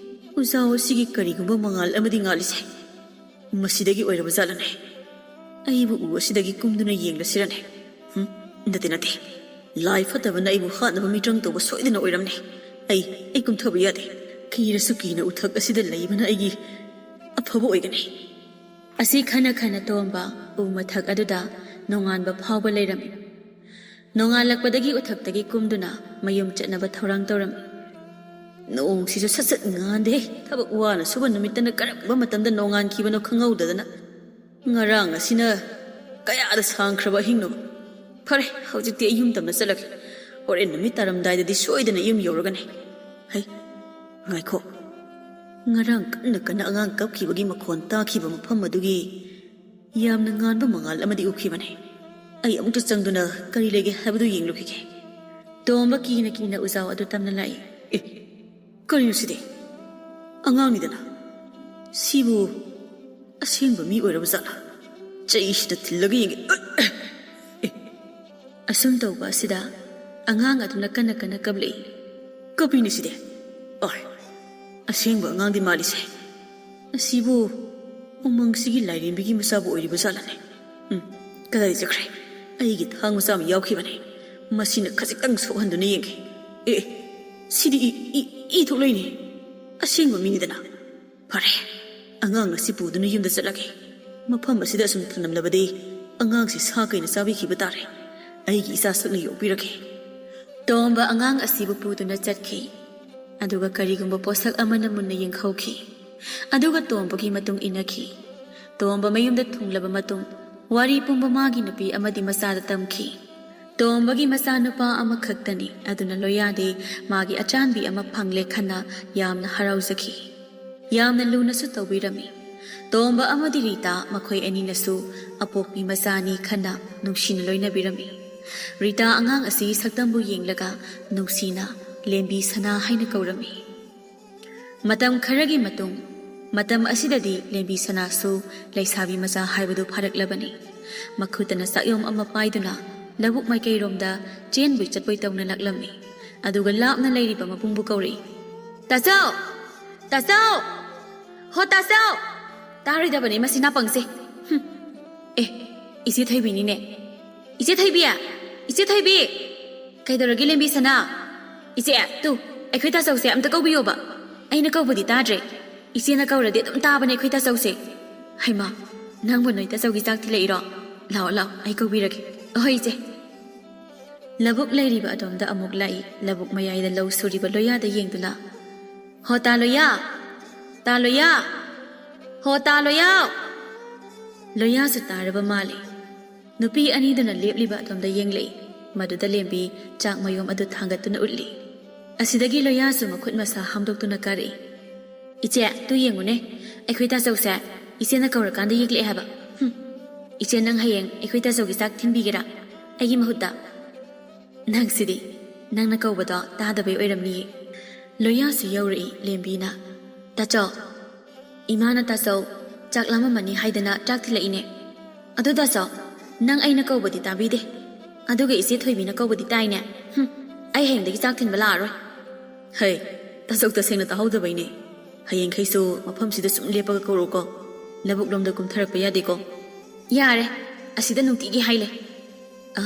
ꯎꯖꯥꯎ ꯑꯁꯤꯒꯤ ꯀꯔꯤꯒꯨꯝꯕ ꯃꯉꯥꯜ ꯑꯃꯗꯤ ꯉꯥꯜꯂꯤꯁꯦ꯫ ꯃꯁꯤꯗꯒꯤ ꯑꯣꯏꯔꯕ ꯖꯥꯠꯂꯅꯦ? ꯑꯩꯕꯨ ꯎ ꯑꯁꯤꯗꯒꯤ ꯀꯨꯝꯗꯨꯅ ꯌꯦꯡꯂꯁꯤꯔꯅꯦ? ꯍꯨꯝ, ꯅꯠꯇꯦ, ꯅꯠꯇꯦ꯫ "ꯂꯥꯏ ꯐꯠꯇꯕꯅ ꯑꯩꯕꯨ ꯍꯥꯠꯅꯕ ꯃꯤꯇ꯭ꯔꯪ ꯇꯧꯕ ꯁꯣꯏꯗꯅ ꯑꯣꯏꯔꯝꯅꯤ꯫ ꯑꯩ ꯑꯩ ꯀꯨꯝꯊꯕ ꯌꯥꯗꯦ꯫ ꯀꯤꯔꯁꯨ ꯀꯤꯅ ꯎꯊꯛ ꯑꯁꯤꯗ ꯂꯩꯕꯅ ꯑꯩꯒꯤ ꯑꯐꯕ ꯑꯣꯏꯒꯅꯤ"꯫ ꯑꯁꯤ ꯈꯟꯅ ꯈꯟꯅ ꯇꯣꯝꯕ ꯎ ꯃꯊꯛ ꯑꯗꯨꯗ ꯅꯣꯡꯉꯥꯟꯕ ꯐꯥꯎꯕ ꯂꯩꯔꯝꯃꯤ꯫ ꯅꯣꯡꯉꯥꯜꯂꯛꯄꯗꯒꯤ ꯎꯊꯛꯇꯒꯤ ꯀꯨꯝꯗꯨꯅ ꯃꯌꯨꯝ ꯆꯠꯅꯕ ꯊꯧꯔꯥꯡ ꯇꯧꯔꯝꯃꯤ꯫ "ꯅꯣꯡꯁꯤꯁꯨ ꯁꯠ ꯁꯠ ꯉꯥꯟꯗꯦ꯫ ꯊꯕꯛ ꯋꯥꯅ ꯁꯨꯕ ꯅꯨꯃꯤꯠꯇꯅ ꯀꯔꯝꯕ ꯃꯇꯝꯗ ꯅꯣꯡꯉꯥꯟꯈꯤꯕꯅꯣ ꯈꯪꯍꯧꯗꯗꯅ꯫ ꯉꯔꯥꯡ ꯑꯁꯤꯅ ꯀꯌꯥꯗ ꯁꯥꯡꯈ꯭ꯔꯕ ꯑꯍꯤꯡꯅꯣ꯫ ꯐꯔꯦ, ꯍꯧꯖꯤꯛꯇꯤ ꯑꯩ ꯌꯨꯝ ꯇꯝꯅ ꯆꯠꯂꯒꯦ꯫ ꯍꯣꯔꯦꯟ ꯅꯨꯃꯤꯠ ꯇꯥꯔꯝꯗꯥꯏꯗꯗꯤ ꯁꯣꯏꯗꯅ ꯌꯨꯝ ꯌꯧꯔꯒꯅꯤ꯫ ꯍꯩ, ꯉꯥꯏꯈꯣ꯫ ꯉꯔꯥꯡ ꯀꯟꯅ ꯀꯟꯅ ꯑꯉꯥꯡ ꯀꯞꯈꯤꯕꯒꯤ ꯃꯈꯣꯟ ꯇꯥꯈꯤꯕ ꯃꯐꯝ ꯑꯗꯨꯒꯤ ꯌꯥꯝꯅ ꯉꯥꯟꯕ ꯃꯉꯥꯜ ꯑꯃꯗꯤ ꯎꯈꯤꯕꯅꯤ꯫ ꯑꯩ ꯑꯃꯨꯛꯇ ꯆꯪꯗꯨꯅ ꯀꯔꯤ ꯂꯩꯒꯦ ꯍꯥꯏꯕꯗꯨ ꯌꯦꯡꯂꯨꯈꯤꯒꯦ"꯫ ꯇꯣꯝꯕ ꯀꯤꯅ ꯀꯤꯅ ꯎꯖꯥꯎ ꯑꯗꯨ ꯇꯝꯅ ꯂꯥꯛꯏ꯫ "ꯑꯦ, ꯀꯔꯤꯅꯣ ꯁꯤꯗꯤ? ꯑꯉꯥꯡꯅꯤꯗꯅ꯫ ꯁꯤꯕꯨ ꯑꯁꯦꯡꯕ ꯃꯤ ꯑꯣꯏꯔꯕ ꯖꯥꯠꯂꯥ? ꯆꯩꯁꯤꯗ ꯊꯤꯜꯂꯒ ꯌꯦꯡꯒꯦ꯫ ꯑꯦ!" ꯑꯁꯨꯝ ꯇꯧꯕ ꯑꯁꯤꯗ ꯑꯉꯥꯡ ꯑꯗꯨꯅ ꯀꯟꯅ ꯀꯟꯅ ꯀꯞꯂꯛꯏ꯫ "ꯀꯞꯄꯤꯅꯦ ꯁꯤꯗꯤ꯫ ꯑꯣꯏ, ꯑꯁꯦꯡꯕ ꯑꯉꯥꯡꯗꯤ ꯃꯥꯜꯂꯤꯁꯦ꯫ ꯑꯁꯤꯕꯨ ꯎꯃꯪꯁꯤꯒꯤ ꯂꯥꯏꯔꯦꯝꯕꯤꯒꯤ ꯃꯆꯥꯕꯨ ꯑꯣꯏꯔꯤꯕ ꯖꯥꯠꯂꯅꯦ? ꯎꯝ, ꯀꯗꯥꯏ ꯆꯠꯈ꯭ꯔꯦ? ꯑꯩꯒꯤ ꯊꯥꯡ ꯃꯆꯥ ꯑꯃ ꯌꯥꯎꯈꯤꯕꯅꯦ꯫ ꯃꯁꯤꯅ ꯈꯖꯤꯛꯇꯪ ꯁꯣꯛꯍꯟꯗꯨꯅ ꯌꯦꯡꯒꯦ꯫ ꯑꯦ, ꯑꯦ, ꯁꯤꯗꯤ ꯏ, ꯏ, ꯏ ꯊꯣꯛꯂꯛꯏꯅꯦ꯫ ꯑꯁꯦꯡꯕ ꯃꯤꯅꯤꯗꯅ꯫ ꯐꯔꯦ, ꯑꯉꯥꯡ ꯑꯁꯤ ꯄꯨꯗꯨꯅ ꯌꯨꯝꯗ ꯆꯠꯂꯒꯦ꯫ ꯃꯐꯝ ꯑꯁꯤꯗ ꯑꯁꯨꯝ ꯊꯝꯂꯝꯂꯕꯗꯤ ꯑꯉꯥꯡꯁꯤ ꯁꯥ ꯀꯩꯅ ꯆꯥꯕꯤꯈꯤꯕ ꯇꯥꯔꯦ꯫ ꯑꯩꯒꯤ ꯏꯆꯥ ꯁꯛꯅ ꯌꯣꯛꯄꯤꯔꯒꯦ"꯫ ꯇꯣꯝꯕ ꯑꯉꯥꯡ ꯑꯁꯤꯕꯨ ꯄꯨꯗꯨꯅ ꯆꯠꯈꯤ꯫ ꯑꯗꯨꯒ ꯀꯔꯤꯒꯨꯝꯕ ꯄꯣꯠꯁꯛ ꯑꯃꯅ ꯃꯨꯟꯅ ꯌꯦꯡꯍꯧꯈꯤ꯫ ꯑꯗꯨꯒ ꯇꯣꯝꯕꯒꯤ ꯃꯇꯨꯡ ꯏꯟꯅꯈꯤ꯫ ꯇꯣꯝꯕ ꯃꯌꯨꯝꯗ ꯊꯨꯡꯂꯕ ꯃꯇꯨꯡ, ꯋꯥꯔꯤ ꯄꯨꯝꯕ ꯃꯥꯒꯤ ꯅꯨꯄꯤ ꯑꯃꯗꯤ ꯃꯆꯥꯗ ꯇꯝꯈꯤ꯫ ꯇꯣꯝꯕꯒꯤ ꯃꯆꯥꯅꯨꯄꯥ ꯑꯃꯈꯛꯇꯅꯤ, ꯑꯗꯨꯅ ꯂꯣꯌꯥꯗꯦ ꯃꯥꯒꯤ ꯑꯆꯥꯟꯕꯤ ꯑꯃ ꯐꯪꯂꯦ ꯈꯟꯅ ꯌꯥꯝꯅ ꯍꯔꯥꯎꯖꯈꯤ꯫ ꯌꯥꯝꯅ ꯂꯨꯅꯁꯨ ꯇꯧꯕꯤꯔꯝꯃꯤ꯫ ꯇꯣꯝꯕ ꯑꯃꯗꯤ ꯔꯤꯇꯥ ꯃꯈꯣꯏ ꯑꯅꯤꯅꯁꯨ ꯑꯄꯣꯛꯄꯤ ꯃꯆꯥꯅꯤ ꯈꯟꯅ ꯅꯨꯡꯁꯤꯅ ꯂꯣꯏꯅꯕꯤꯔꯝꯃꯤ꯫ ꯔꯤꯇꯥ ꯑꯉꯥꯡ ꯑꯁꯤ ꯁꯛꯇꯝꯕꯨ ꯌꯦꯡꯂꯒ ꯅꯨꯡꯁꯤꯅ ꯂꯦꯝꯕꯤ ꯁꯅꯥ ꯍꯥꯏꯅ ꯀꯧꯔꯝꯃꯤ꯫ ꯃꯇꯝ ꯈꯔꯒꯤ ꯃꯇꯨꯡ, ꯃꯇꯝ ꯑꯁꯤꯗꯗꯤ ꯂꯦꯝꯕꯤ ꯁꯅꯥꯁꯨ ꯂꯩꯁꯥꯕꯤ ꯃꯆꯥ ꯍꯥꯏꯕꯗꯨ ꯐꯥꯔꯛꯂꯕꯅꯤ꯫ ꯃꯈꯨꯠꯇꯅ ꯆꯥꯛꯌꯣꯝ ꯑꯃ ꯄꯥꯏꯗꯨꯅ ꯂꯧꯕꯨꯛ ꯃꯥꯏꯀꯩꯔꯣꯝꯗ ꯆꯦꯟꯕꯣꯏ ꯆꯠꯄꯣꯏ ꯇꯧꯅ ꯂꯥꯛꯂꯝꯃꯤ꯫ ꯑꯗꯨꯒ ꯂꯥꯞꯅ ꯂꯩꯔꯤꯕ ꯃꯕꯨꯡꯕꯨ ꯀꯧꯔꯛꯏ꯫ "ꯇꯥꯆꯧ! ꯇꯥꯆꯧ! ꯍꯣ ꯇꯥꯆꯧ!" ꯇꯥꯔꯣꯏꯗꯕꯅꯤ ꯃꯁꯤ ꯅꯥꯄꯪꯁꯦ꯫ ꯍꯨꯝ꯫ ꯑꯦ, ꯏꯆꯦ ꯊꯣꯏꯕꯤꯅꯤꯅꯦ꯫ "ꯏꯆꯦ ꯊꯣꯏꯕꯤ! ꯏꯆꯦ ꯊꯣꯏꯕꯤ!" ꯀꯩꯗꯧꯔꯒꯦ ꯂꯦꯝꯕꯤ ꯁꯅꯥ? ꯏꯆꯦ, ꯇꯨ, ꯑꯩꯈꯣꯏ ꯇꯥꯆꯧꯁꯦ ꯑꯝꯇ ꯀꯧꯕꯤꯌꯣꯕ꯫ ꯑꯩꯅ ꯀꯧꯕꯗꯤ ꯇꯥꯗ꯭ꯔꯦ꯫ ꯏꯆꯦꯅ ꯀꯧꯔꯗꯤ ꯑꯗꯨꯝ ꯇꯥꯕꯅꯦ ꯑꯩꯈꯣꯏ ꯇꯥꯆꯧꯁꯦ꯫ ꯍꯩꯃꯥ, ꯅꯪꯕꯨ ꯅꯣꯏ ꯇꯥꯆꯧꯒꯤ ꯆꯥꯛ ꯊꯤꯜꯂꯛꯏꯔꯣ? ꯂꯥꯛꯑꯣ, ꯂꯥꯛꯑꯣ, ꯑꯩ ꯀꯧꯕꯤꯔꯒꯦ꯫ ꯑꯍꯣꯏ, ꯏꯆꯦ꯫ ꯂꯧꯕꯨꯛ ꯂꯩꯔꯤꯕ ꯑꯗꯣꯝꯗ ꯑꯃꯨꯛ ꯂꯥꯛꯏ, ꯂꯧꯕꯨꯛ ꯃꯌꯥꯏꯗ ꯂꯧ ꯁꯨꯔꯤꯕ ꯂꯣꯌꯥꯗ ꯌꯦꯡꯗꯨꯅ꯫ "ꯍꯣ ꯇꯥ ꯂꯣꯌꯥ! ꯇꯥ ꯂꯣꯌꯥ! ꯍꯣ ꯇꯥ ꯂꯣꯌꯥ!" ꯂꯣꯌꯥꯁꯨ ꯇꯥꯔꯕ ꯃꯥꯜꯂꯦ꯫ ꯅꯨꯄꯤ ꯑꯅꯤꯗꯨꯅ ꯂꯦꯞꯂꯤꯕ ꯑꯗꯣꯝꯗ ꯌꯦꯡꯂꯛꯏ꯫ ꯃꯗꯨꯗ ꯂꯦꯝꯕꯤ ꯆꯥꯛ ꯃꯌꯨꯝ ꯑꯗꯨ ꯊꯥꯡꯒꯠꯇꯨꯅ ꯎꯠꯂꯤ꯫ ꯑꯁꯤꯗꯒꯤ ꯂꯣꯌꯥꯁꯨ ꯃꯈꯨꯠ ꯃꯁꯥ ꯍꯥꯝꯗꯣꯛꯇꯨꯅ ꯀꯥꯔꯛꯏ꯫ "ꯏꯆꯦ, ꯇꯨ ꯌꯦꯡꯉꯨꯅꯦ, ꯑꯩꯈꯣꯏ ꯇꯥꯆꯧꯁꯦ ꯏꯆꯦꯅ ꯀꯧꯔꯀꯥꯟꯗ ꯌꯦꯛꯂꯛꯑꯦ ꯍꯥꯏꯕ꯫ ꯍꯨꯝ, ꯏꯆꯦ, ꯅꯪ ꯍꯌꯦꯡ ꯑꯩꯈꯣꯏ ꯇꯥꯆꯧꯒꯤ ꯆꯥꯛ ꯊꯤꯟꯕꯤꯒꯦꯔꯥ ꯑꯩꯒꯤ ꯃꯍꯨꯠꯇ?" "ꯅꯪꯁꯤꯗꯤ, ꯅꯪꯅ ꯀꯧꯕꯗꯣ ꯇꯥꯗꯕꯩ ꯑꯣꯏꯔꯝꯅꯤꯌꯦ꯫" ꯂꯣꯌꯥꯁꯨ ꯌꯧꯔꯛꯏ ꯂꯦꯝꯕꯤꯅ꯫ "ꯇꯥꯆꯧ, ꯏꯃꯥꯅ ꯇꯥꯆꯧ ꯆꯥꯛ ꯂꯥꯝꯃꯝꯃꯅꯤ ꯍꯥꯏꯗꯅ ꯆꯥꯛ ꯊꯤꯜꯂꯛꯏꯅꯦ꯫ ꯑꯗꯨ ꯇꯥꯆꯧ, ꯅꯪ ꯑꯩꯅ ꯀꯧꯕꯗꯤ ꯇꯥꯕꯤꯗꯦ, ꯑꯗꯨꯒ ꯏꯆꯦ ꯊꯣꯏꯕꯤꯅ ꯀꯧꯕꯗꯤ ꯇꯥꯏꯅꯦ꯫ ꯍꯨꯝ, ꯑꯩ ꯍꯌꯦꯡꯗꯒꯤ ꯆꯥꯛ ꯊꯤꯟꯕ ꯂꯥꯛꯑꯔꯣꯏ꯫" "ꯍꯩ, ꯇꯥꯆꯧ ꯇꯁꯦꯡꯅ ꯇꯥꯍꯧꯗꯕꯩꯅꯦ꯫ ꯍꯌꯦꯡꯈꯩꯁꯨ ꯃꯐꯝꯁꯤꯗ ꯁꯨꯝ ꯂꯦꯞꯄꯒ ꯀꯧꯔꯛꯎꯀꯣ꯫ ꯂꯧꯕꯨꯛ ꯂꯣꯝꯗ ꯀꯨꯝꯊꯔꯛꯄ ꯌꯥꯗꯦꯀꯣ꯫" "ꯌꯥꯔꯦ, ꯑꯁꯤꯗ ꯅꯨꯡꯇꯤꯒꯤ ꯍꯥꯏꯂꯦ꯫ ꯑ,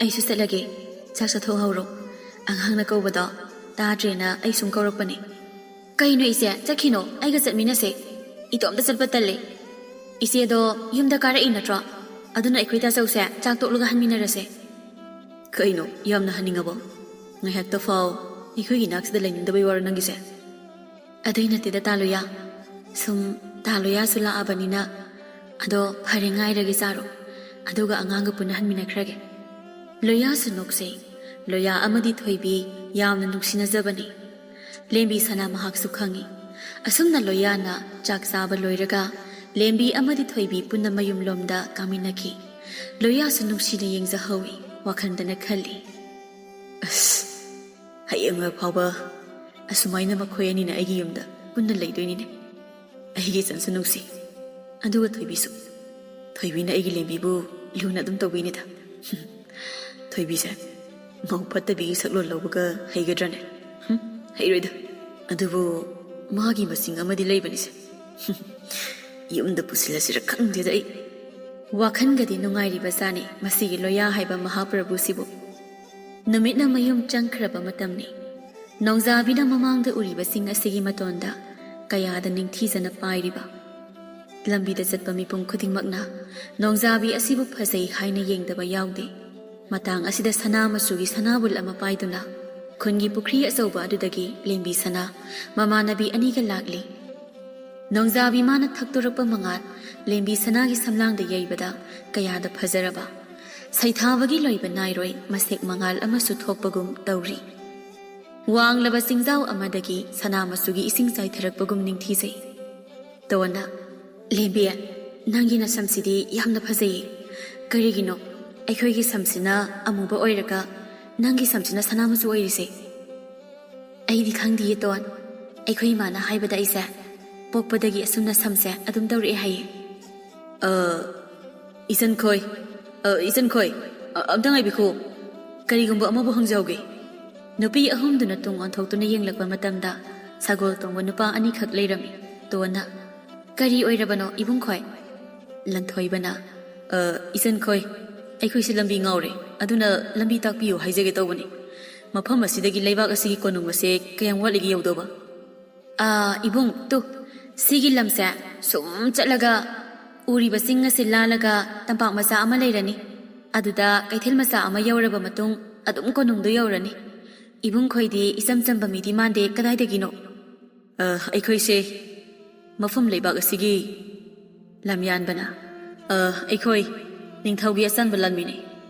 ꯑꯩꯁꯨ ꯆꯠꯂꯒꯦ꯫ ꯆꯥꯛ ꯆꯥꯊꯣꯛꯍꯧꯔꯣ꯫ ꯑꯉꯥꯡꯅ ꯀꯧꯕꯗꯣ ꯇꯥꯗ꯭ꯔꯦꯅ ꯑꯩ ꯁꯨꯝ ꯀꯧꯔꯛꯄꯅꯦ꯫" "ꯀꯩꯅꯣ ꯏꯆꯦ, ꯆꯠꯈꯤꯅꯣ, ꯑꯩꯒ ꯆꯠꯃꯤꯟꯅꯁꯦ꯫ ꯏꯇꯣꯝꯇ ꯆꯠꯄ ꯇꯜꯂꯦ꯫ ꯏꯆꯦꯗꯣ ꯌꯨꯝꯗ ꯀꯥꯔꯛꯏ ꯅꯠꯇ꯭ꯔꯣ? ꯑꯗꯨꯅ ꯑꯩꯈꯣꯏ ꯇꯥꯆꯧꯁꯦ ꯆꯥꯛ ꯇꯣꯛꯂꯒ ꯍꯟꯃꯤꯟꯅꯔꯁꯦ꯫" "ꯀꯩꯅꯣ, ꯌꯥꯝꯅ ꯍꯟꯅꯤꯡꯉꯕꯣ? ꯉꯥꯏꯍꯥꯛꯇ ꯐꯥꯎ ꯑꯩꯈꯣꯏꯒꯤ ꯅꯥꯛꯁꯤꯗ ꯂꯩꯅꯤꯡꯗꯕꯩ ꯋꯥꯔꯣ ꯅꯪꯒꯤꯁꯦ?" "ꯑꯗꯨꯏ ꯅꯠꯇꯦꯗ ꯇꯥ ꯂꯣꯌꯥ, ꯁꯨꯝ ꯇꯥ ꯂꯣꯌꯥꯁꯨ ꯂꯥꯛꯑꯕꯅꯤꯅ꯫ ꯑꯗꯣ ꯐꯔꯦ, ꯉꯥꯏꯔꯒꯦ ꯆꯥꯔꯣ, ꯑꯗꯨꯒ ꯑꯉꯥꯡꯒ ꯄꯨꯟꯅ ꯍꯟꯃꯤꯟꯅꯈ꯭ꯔꯒꯦ꯫" ꯂꯣꯌꯥꯁꯨ ꯅꯣꯛꯆꯩ꯫ ꯂꯣꯌꯥ ꯑꯃꯗꯤ ꯊꯣꯏꯕꯤ ꯌꯥꯝꯅ ꯅꯨꯡꯁꯤꯅꯖꯕꯅꯤ꯫ ꯂꯦꯝꯕꯤ ꯁꯅꯥ ꯃꯍꯥꯛꯁꯨ ꯈꯪꯏ꯫ ꯑꯁꯨꯝꯅ ꯂꯣꯌꯥꯅ ꯆꯥꯛ ꯆꯥꯕ ꯂꯣꯏꯔꯒ ꯂꯦꯝꯕꯤ ꯑꯃꯗꯤ ꯊꯣꯏꯕꯤ ꯄꯨꯟꯅ ꯃꯌꯨꯝꯂꯣꯝꯗ ꯀꯥꯃꯤꯟꯅꯈꯤ꯫ ꯂꯣꯌꯥꯁꯨ ꯅꯨꯡꯁꯤꯅ ꯌꯦꯡꯖꯍꯧꯏ, ꯋꯥꯈꯜꯗꯅ ꯈꯜꯂꯤ, "ꯑꯁ, ꯍꯌꯦꯡ ꯐꯥꯎꯕ ꯑꯁꯨꯃꯥꯏꯅ ꯃꯈꯣꯏ ꯑꯅꯤꯅ ꯑꯩꯒꯤ ꯌꯨꯝꯗ ꯄꯨꯟꯅ ꯂꯩꯗꯣꯏꯅꯤꯅꯦ꯫ ꯑꯩꯒꯤ ꯏꯆꯟꯁꯨ ꯅꯨꯡꯁꯤ, ꯑꯗꯨꯒ ꯊꯣꯏꯕꯤꯁꯨ꯫ ꯊꯣꯏꯕꯤꯅ ꯑꯩꯒꯤ ꯂꯦꯝꯕꯤꯕꯨ ꯂꯨꯅ ꯑꯗꯨꯝ ꯇꯧꯕꯤꯅꯤꯗ꯫" ꯊꯣꯏꯕꯤꯁꯦ ꯃꯧ ꯐꯠꯇꯕꯤꯒꯤ ꯁꯛꯂꯣꯟ ꯂꯧꯕꯒ ꯍꯩꯒꯗ꯭ꯔꯅꯦ? ꯍꯨꯝ, ꯍꯩꯔꯣꯏꯗ꯫ ꯑꯗꯨꯕꯨ ꯃꯥꯒꯤ ꯃꯁꯤꯡ ꯑꯃꯗꯤ ꯂꯩꯕꯅꯤꯁꯦ꯫ ꯌꯨꯝꯗ ꯄꯨꯁꯤꯜꯂꯁꯤꯔ ꯈꯪꯗꯦꯗ ꯑꯩ꯫ ꯋꯥꯈꯜꯒꯗꯤ ꯅꯨꯡꯉꯥꯏꯔꯤꯕ ꯖꯥꯠꯅꯤ ꯃꯁꯤꯒꯤ ꯂꯣꯌꯥ ꯍꯥꯏꯕ ꯃꯍꯥꯄ꯭ꯔꯚꯨꯁꯤꯕꯨ꯫ ꯅꯨꯃꯤꯠꯅ ꯃꯌꯨꯝ ꯆꯪꯈ꯭ꯔꯕ ꯃꯇꯝꯅꯤ꯫ ꯅꯣꯡꯖꯥꯕꯤꯅ ꯃꯃꯥꯡꯗ ꯎꯔꯤꯕꯁꯤꯡ ꯑꯁꯤꯒꯤ ꯃꯇꯣꯟꯗ ꯀꯌꯥꯗ ꯅꯤꯡꯊꯤꯖꯅ ꯄꯥꯏꯔꯤꯕ꯫ ꯂꯝꯕꯤꯗ ꯆꯠꯄ ꯃꯤꯄꯨꯝ ꯈꯨꯗꯤꯡꯃꯛꯅ ꯅꯣꯡꯖꯥꯕꯤ ꯑꯁꯤꯕꯨ ꯐꯖꯩ ꯍꯥꯏꯅ ꯌꯦꯡꯗꯕ ꯌꯥꯎꯗꯦ꯫ ꯃꯇꯥꯡ ꯑꯁꯤꯗ ꯁꯅꯥ ꯃꯆꯨꯒꯤ ꯁꯅꯥꯕꯨꯜ ꯑꯃ ꯄꯥꯏꯗꯨꯅ ꯈꯨꯟꯒꯤ ꯄꯨꯈ꯭ꯔꯤ ꯑꯆꯧꯕ ꯑꯗꯨꯗꯒꯤ ꯂꯦꯝꯕꯤ ꯁꯅꯥ ꯃꯃꯥꯟꯅꯕꯤ ꯑꯅꯤꯒ ꯂꯥꯛꯂꯤ꯫ ꯅꯣꯡꯖꯥꯕꯤ ꯃꯥꯅ ꯊꯛꯇꯣꯔꯛꯄ ꯃꯉꯥꯜ ꯂꯦꯝꯕꯤ ꯁꯅꯥꯒꯤ ꯁꯝꯂꯥꯡꯗ ꯌꯩꯕꯗ ꯀꯌꯥꯗ ꯐꯖꯔꯕ, ꯁꯩꯊꯥꯕꯒꯤ ꯂꯣꯏꯕ ꯅꯥꯏꯔꯣꯏ ꯃꯁꯦꯛ ꯃꯉꯥꯜ ꯑꯃꯁꯨ ꯊꯣꯛꯄꯒꯨꯝ ꯇꯧꯔꯤ꯫ ꯋꯥꯡꯂꯕ ꯆꯤꯡꯖꯥꯎ ꯑꯃꯗꯒꯤ ꯁꯅꯥ ꯃꯆꯨꯒꯤ ꯏꯁꯤꯡ ꯆꯥꯏꯊꯔꯛꯄꯒꯨꯝ ꯅꯤꯡꯊꯤꯖꯩ꯫ ꯇꯣꯟꯅ, "ꯂꯦꯝꯕꯤ, ꯅꯪꯒꯤ ꯅꯁꯝꯁꯤꯗꯤ ꯌꯥꯝꯅ ꯐꯖꯩꯌꯦ꯫ ꯀꯔꯤꯒꯤꯅꯣ ꯑꯩꯈꯣꯏꯒꯤ ꯁꯝꯁꯤꯅ ꯑꯃꯨꯕ ꯑꯣꯏꯔꯒ ꯅꯪꯒꯤ ꯁꯝꯁꯤꯅ ꯁꯅꯥ ꯃꯆꯨ ꯑꯣꯏꯔꯤꯁꯦ?" "ꯑꯩꯗꯤ ꯈꯪꯗꯤꯌꯦ ꯇꯣꯟ꯫ ꯑꯩꯈꯣꯏ ꯏꯃꯥꯅ ꯍꯥꯏꯕꯗ ꯑꯩꯁꯦ ꯄꯣꯛꯄꯗꯒꯤ ꯑꯁꯨꯝꯅ ꯁꯝꯁꯦ ꯑꯗꯨꯝ ꯇꯧꯔꯛꯑꯦ ꯍꯥꯏꯌꯦ꯫" "ꯑ, ꯏꯆꯟꯈꯣꯏ, ꯑ, ꯏꯆꯟꯈꯣꯏ, ꯑ, ꯑꯝꯇ ꯉꯥꯏꯕꯤꯈꯣ꯫ ꯀꯔꯤꯒꯨꯝꯕ ꯑꯃꯕꯨ ꯍꯪꯖꯍꯧꯒꯦ꯫" ꯅꯨꯄꯤ ꯑꯍꯨꯝꯗꯨꯅ ꯇꯨꯡ ꯑꯣꯟꯊꯣꯛꯇꯨꯅ ꯌꯦꯡꯂꯛꯄ ꯃꯇꯝꯗ ꯁꯒꯣꯜ ꯇꯣꯡꯕ ꯅꯨꯄꯥ ꯑꯅꯤꯈꯛ ꯂꯩꯔꯝꯃꯤ꯫ ꯇꯣꯟꯅ, "ꯀꯔꯤ ꯑꯣꯏꯔꯕꯅꯣ ꯏꯕꯨꯡꯈꯣꯏ?" ꯂꯟꯊꯣꯏꯕꯅ, "ꯑ, ꯏꯆꯟꯈꯣꯏ, ꯑꯩꯈꯣꯏꯁꯦ ꯂꯝꯕꯤ ꯉꯥꯎꯔꯦ, ꯑꯗꯨꯅ ꯂꯝꯕꯤ ꯇꯥꯛꯄꯤꯌꯨ ꯍꯥꯏꯖꯒꯦ ꯇꯧꯕꯅꯤ꯫ ꯃꯐꯝ ꯑꯁꯤꯗꯒꯤ ꯂꯩꯕꯥꯛ ꯑꯁꯤꯒꯤ ꯀꯣꯅꯨꯡ ꯑꯁꯦ ꯀꯌꯥꯝ ꯋꯥꯠꯂꯤꯒꯦ ꯌꯧꯗꯧꯕ?" "ꯑꯥ, ꯏꯕꯨꯡ, ꯇꯨ, ꯁꯤꯒꯤ ꯂꯝꯁꯦ ꯁꯨꯝ ꯆꯠꯂꯒ ꯎꯔꯤꯕ ꯆꯤꯡ ꯑꯁꯤ ꯂꯥꯜꯂꯒ ꯇꯝꯄꯥꯛ ꯃꯆꯥ ꯑꯃ ꯂꯩꯔꯅꯤ꯫ ꯑꯗꯨꯗ ꯀꯩꯊꯦꯜ ꯃꯆꯥ ꯑꯃ ꯌꯧꯔꯕ ꯃꯇꯨꯡ ꯑꯗꯨꯝ ꯀꯣꯅꯨꯡꯗꯣ ꯌꯧꯔꯅꯤ꯫ ꯏꯕꯨꯡꯈꯣꯏꯗꯤ ꯏꯆꯝ ꯆꯝꯕ ꯃꯤꯗꯤ ꯃꯥꯟꯗꯦ, ꯀꯗꯥꯏꯗꯒꯤꯅꯣ?" "ꯑ, ꯑꯩꯈꯣꯏꯁꯦ ꯃꯐꯝ ꯂꯩꯕꯥꯛ ꯑꯁꯤꯒꯤ ꯂꯝꯌꯥꯟꯕꯅ꯫" "ꯑ, ꯑꯩꯈꯣꯏ ꯅꯤꯡꯊꯧꯒꯤ ꯑꯆꯟꯕ ꯂꯥꯟꯃꯤꯅꯤ꯫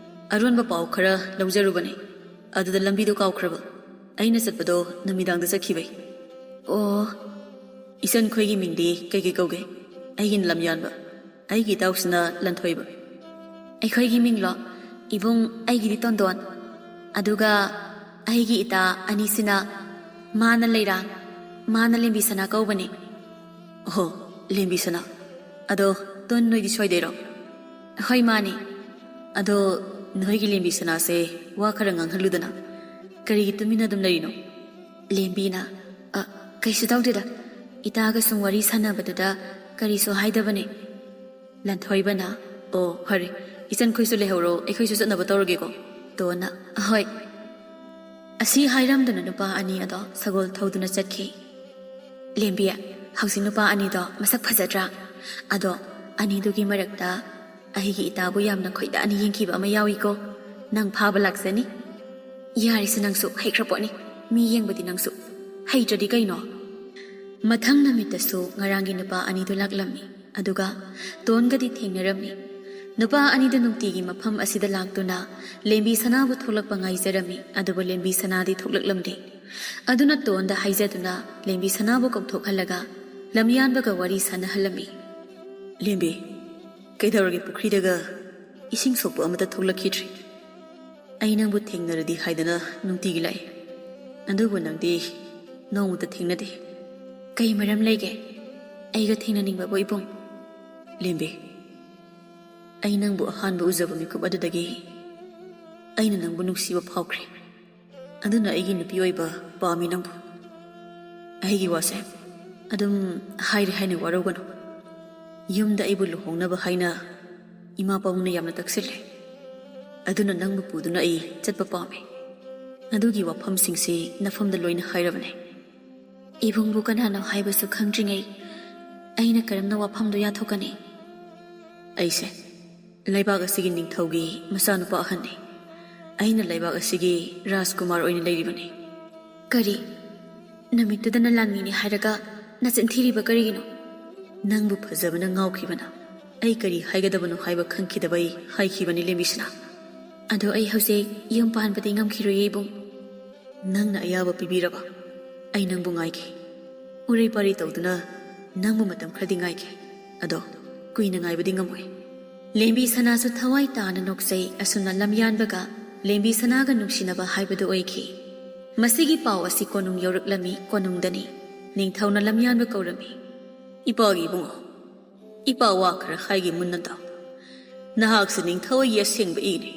ꯑꯔꯣꯟꯕ ꯄꯥꯎ ꯈꯔ ꯂꯧꯖꯔꯨꯕꯅꯤ꯫ ꯑꯗꯨꯗ ꯂꯝꯕꯤꯗꯣ ꯀꯥꯎꯈ꯭ꯔꯕ꯫ ꯑꯩꯅ ꯆꯠꯄꯗꯣ ꯅꯨꯃꯤꯗꯥꯡꯗ ꯆꯠꯈꯤꯕꯩ꯫" "ꯑꯣ, ꯏꯆꯟꯈꯣꯏꯒꯤ ꯃꯤꯡꯗꯤ ꯀꯩꯀꯩ ꯀꯧꯒꯦ?" "ꯑꯩꯒꯤꯅ ꯂꯝꯌꯥꯟꯕ, ꯑꯩꯒꯤ ꯏꯇꯥꯎꯁꯤꯅ ꯂꯟꯊꯣꯏꯕ꯫" "ꯑꯩꯈꯣꯏꯒꯤ ꯃꯤꯡꯂꯣ? ꯏꯕꯨꯡ, ꯑꯩꯒꯤꯗꯤ ꯇꯣꯟꯗꯣꯟ꯫ ꯑꯗꯨꯒ ꯑꯩꯒꯤ ꯏꯇꯥ ꯑꯅꯤꯁꯤꯅ, ꯃꯥꯅ ꯂꯩꯔꯥꯡ, ꯃꯥꯅ ꯂꯦꯝꯕꯤ ꯁꯅꯥ ꯀꯧꯕꯅꯤ꯫" "ꯑꯣꯍꯣ, ꯂꯦꯝꯕꯤ ꯁꯅꯥ꯫ ꯑꯗꯣ ꯇꯣꯟ, ꯅꯣꯏꯗꯤ ꯁꯣꯏꯗꯩꯔꯣ?" "ꯍꯣꯏ, ꯃꯥꯅꯤ꯫" "ꯑꯗꯣ ꯅꯣꯏꯒꯤ ꯂꯦꯝꯕꯤ ꯁꯅꯥꯁꯦ ꯋꯥ ꯈꯔ ꯉꯥꯡꯍꯜꯂꯨꯗꯅ꯫ ꯀꯔꯤꯒꯤ ꯇꯨꯃꯤꯟꯅ ꯑꯗꯨꯝ ꯂꯩꯔꯤꯅꯣ?" ꯂꯦꯝꯕꯤꯅ, "ꯑ, ꯀꯩꯁꯨ ꯇꯧꯗꯦꯗ꯫ ꯏꯇꯥꯒ ꯁꯨꯝ ꯋꯥꯔꯤ ꯁꯥꯟꯅꯕꯗꯨꯗ ꯀꯔꯤꯁꯨ ꯍꯥꯏꯗꯕꯅꯦ꯫" ꯂꯟꯊꯣꯏꯕꯅ, "ꯑꯣ, ꯐꯔꯦ꯫ ꯏꯆꯟꯈꯣꯏꯁꯨ ꯂꯩꯍꯧꯔꯣ, ꯑꯩꯈꯣꯏꯁꯨ ꯆꯠꯅꯕ ꯇꯧꯔꯒꯦꯀꯣ꯫" ꯇꯣꯟꯅ, "ꯍꯣꯏ꯫" ꯑꯁꯤ ꯍꯥꯏꯔꯝꯗꯨꯅ ꯅꯨꯄꯥ ꯑꯅꯤ ꯑꯗꯣ ꯁꯒꯣꯜ ꯊꯧꯗꯨꯅ ꯆꯠꯈꯤ꯫ "ꯂꯦꯝꯕꯤ, ꯍꯧꯖꯤꯛ ꯅꯨꯄꯥ ꯑꯅꯤꯗꯣ ꯃꯁꯛ ꯐꯖꯗ꯭ꯔꯥ? ꯑꯗꯣ ꯑꯅꯤꯗꯨꯒꯤ ꯃꯔꯛꯇ ꯑꯩꯒꯤ ꯏꯇꯥꯕꯨ ꯌꯥꯝꯅ ꯈꯣꯏꯗꯥꯅ ꯌꯦꯡꯈꯤꯕ ꯑꯃ ꯌꯥꯎꯏꯀꯣ꯫ ꯅꯪ ꯐꯥꯕ ꯂꯥꯛꯆꯅꯤ꯫ ꯌꯥꯔꯤꯁꯦ, ꯅꯪꯁꯨ ꯍꯩꯈ꯭ꯔ ꯄꯣꯠꯅꯤ꯫ ꯃꯤ ꯌꯦꯡꯕꯗꯤ ꯅꯪꯁꯨ ꯍꯩꯇ꯭ꯔꯗꯤ ꯀꯩꯅꯣ?" ꯃꯊꯪ ꯅꯨꯃꯤꯠꯇꯁꯨ ꯉꯔꯥꯡꯒꯤ ꯅꯨꯄꯥ ꯑꯅꯤꯗꯨ ꯂꯥꯛꯂꯝꯃꯤ꯫ ꯑꯗꯨꯒ ꯇꯣꯟꯒꯗꯤ ꯊꯦꯡꯅꯔꯝꯃꯤ꯫ ꯅꯨꯄꯥ ꯑꯅꯤꯗꯨ ꯅꯨꯡꯇꯤꯒꯤ ꯃꯐꯝ ꯑꯁꯤꯗ ꯂꯥꯛꯇꯨꯅ ꯂꯦꯝꯕꯤ ꯁꯅꯥꯕꯨ ꯊꯣꯛꯂꯛꯄ ꯉꯥꯏꯖꯔꯝꯃꯤ꯫ ꯑꯗꯨꯕꯨ ꯂꯦꯝꯕꯤ ꯁꯅꯥꯗꯤ ꯊꯣꯛꯂꯛꯂꯝꯗꯦ꯫ ꯑꯗꯨꯅ ꯇꯣꯟꯗ ꯍꯥꯏꯖꯗꯨꯅ ꯂꯦꯝꯕꯤ ꯁꯅꯥꯕꯨ ꯀꯧꯊꯣꯛꯍꯜꯂꯒ ꯂꯝꯌꯥꯟꯕꯒ ꯋꯥꯔꯤ ꯁꯥꯟꯅꯍꯜꯂꯝꯃꯤ꯫ "ꯂꯦꯝꯕꯤ, ꯀꯩꯗꯧꯔꯒꯦ ꯄꯨꯈ꯭ꯔꯤꯗꯒ ꯏꯁꯤꯡ ꯁꯣꯛꯄ ꯑꯃꯠꯇ ꯊꯣꯛꯂꯛꯈꯤꯗ꯭ꯔꯤ? ꯑꯩ ꯅꯪꯕꯨ ꯊꯦꯡꯅꯔꯗꯤ ꯍꯥꯏꯗꯅ ꯅꯨꯡꯇꯤꯒꯤ ꯂꯥꯛꯏ, ꯑꯗꯨꯕꯨ ꯅꯪꯗꯤ ꯅꯣꯡꯃꯇ ꯊꯦꯡꯅꯗꯦ꯫ ꯀꯩ ꯃꯔꯝ ꯂꯩꯒꯦ ꯑꯩꯒ ꯊꯦꯡꯅꯅꯤꯡꯕꯕꯨ, ꯏꯕꯨꯡ?" "ꯂꯦꯝꯕꯤ, ꯑꯩ ꯅꯪꯕꯨ ꯑꯍꯥꯟꯕ ꯎꯖꯕ ꯃꯤꯀꯨꯞ ꯑꯗꯨꯗꯒꯤ ꯑꯩꯅ ꯅꯪꯕꯨ ꯅꯨꯡꯁꯤꯕ ꯐꯥꯎꯈ꯭ꯔꯦ꯫ ꯑꯗꯨꯅ ꯑꯩꯒꯤ ꯅꯨꯄꯤ ꯑꯣꯏꯕ ꯄꯥꯝꯃꯤ ꯅꯪꯕꯨ꯫ ꯑꯩꯒꯤ ꯋꯥꯁꯦ ꯑꯗꯨꯝ ꯍꯥꯏꯔꯦ ꯍꯥꯏꯅ ꯋꯥꯔꯧꯒꯅꯨ꯫ ꯌꯨꯝꯗ ꯑꯩꯕꯨ ꯂꯨꯍꯣꯡꯅꯕ ꯍꯥꯏꯅ ꯏꯃꯥ ꯄꯥꯕꯨꯡꯅ ꯌꯥꯝꯅ ꯇꯛꯁꯤꯜꯂꯦ꯫ ꯑꯗꯨꯅ ꯅꯪꯕꯨ ꯄꯨꯗꯨꯅ ꯑꯩ ꯆꯠꯄ ꯄꯥꯝꯃꯤ꯫ ꯑꯗꯨꯒꯤ ꯋꯥꯐꯝꯁꯤꯡꯁꯤ ꯅꯐꯝꯗ ꯂꯣꯏꯅ ꯍꯥꯏꯔꯕꯅꯦ꯫ ꯏꯕꯨꯡꯕꯨ ꯀꯅꯥꯅꯣ ꯍꯥꯏꯕꯁꯨ ꯈꯪꯗ꯭ꯔꯤꯉꯩ ꯑꯩꯅ ꯀꯔꯝꯅ ꯋꯥꯐꯝꯗꯨ ꯌꯥꯊꯣꯛꯀꯅꯤ?" "ꯑꯩꯁꯦ ꯂꯩꯕꯥꯛ ꯑꯁꯤꯒꯤ ꯅꯤꯡꯊꯧꯒꯤ ꯃꯆꯥꯅꯨꯄꯥ ꯑꯍꯟꯅꯤ꯫ ꯑꯩꯅ ꯂꯩꯕꯥꯛ ꯑꯁꯤꯒꯤ ꯔꯥꯖꯀꯨꯃꯥꯔ ꯑꯣꯏꯅ ꯂꯩꯔꯤꯕꯅꯤ꯫" "ꯀꯔꯤ? ꯅꯨꯃꯤꯠꯇꯨꯗꯅ ꯂꯥꯟꯃꯤꯅꯤ ꯍꯥꯏꯔꯒ ꯅꯆꯤꯟ ꯊꯤꯔꯤꯕ ꯀꯔꯤꯒꯤꯅꯣ?" "ꯅꯪꯕꯨ ꯐꯖꯕꯅ ꯉꯥꯎꯈꯤꯕꯅ ꯑꯩ ꯀꯔꯤ ꯍꯥꯏꯒꯗꯕꯅꯣ ꯍꯥꯏꯕ ꯈꯪꯈꯤꯗꯕꯩ ꯍꯥꯏꯈꯤꯕꯅꯤ, ꯂꯦꯝꯕꯤꯁꯅꯥ꯫ ꯑꯗꯣ ꯑꯩ ꯍꯧꯖꯤꯛ ꯌꯨꯝ ꯄꯥꯟꯕꯗꯤ ꯉꯝꯈꯤꯔꯣꯏꯌꯦ, ꯏꯕꯨꯡ꯫ ꯅꯪꯅ ꯑꯌꯥꯕ ꯄꯤꯕꯤꯔꯕ ꯑꯩ ꯅꯪꯕꯨ ꯉꯥꯏꯒꯦ꯫ ꯎꯔꯩ ꯄꯥꯔꯩ ꯇꯧꯗꯨꯅ ꯅꯪꯕꯨ ꯃꯇꯝ ꯈꯔꯗꯤ ꯉꯥꯏꯒꯦ꯫ ꯑꯗꯣ ꯀꯨꯏꯅ ꯉꯥꯏꯕꯗꯤ ꯉꯝꯃꯣꯏ꯫" ꯂꯦꯝꯕꯤ ꯁꯅꯥꯁꯨ ꯊꯋꯥꯏ ꯇꯥꯅ ꯅꯣꯛꯆꯩ꯫ ꯑꯁꯨꯝꯅ ꯂꯝꯌꯥꯟꯕꯒ ꯂꯦꯝꯕꯤ ꯁꯅꯥꯒ ꯅꯨꯡꯁꯤꯅꯕ ꯍꯥꯏꯕꯗꯨ ꯑꯣꯏꯈꯤ꯫ ꯃꯁꯤꯒꯤ ꯄꯥꯎ ꯑꯁꯤ ꯀꯣꯅꯨꯡ ꯌꯧꯔꯛꯂꯝꯃꯤ꯫ ꯀꯣꯅꯨꯡꯗꯅꯤ꯫ ꯅꯤꯡꯊꯧꯅ ꯂꯝꯌꯥꯟꯕ ꯀꯧꯔꯝꯃꯤ꯫ "ꯏꯄꯥꯒꯤ ꯏꯕꯨꯡꯉꯣ, ꯏꯄꯥ ꯋꯥ ꯈꯔ ꯍꯥꯏꯒꯦ ꯃꯨꯟꯅ ꯇꯥꯎ꯫ ꯅꯍꯥꯛꯁꯦ ꯅꯤꯡꯊꯧ ꯑꯩꯒꯤ ꯑꯁꯦꯡꯕ ꯏꯅꯤ꯫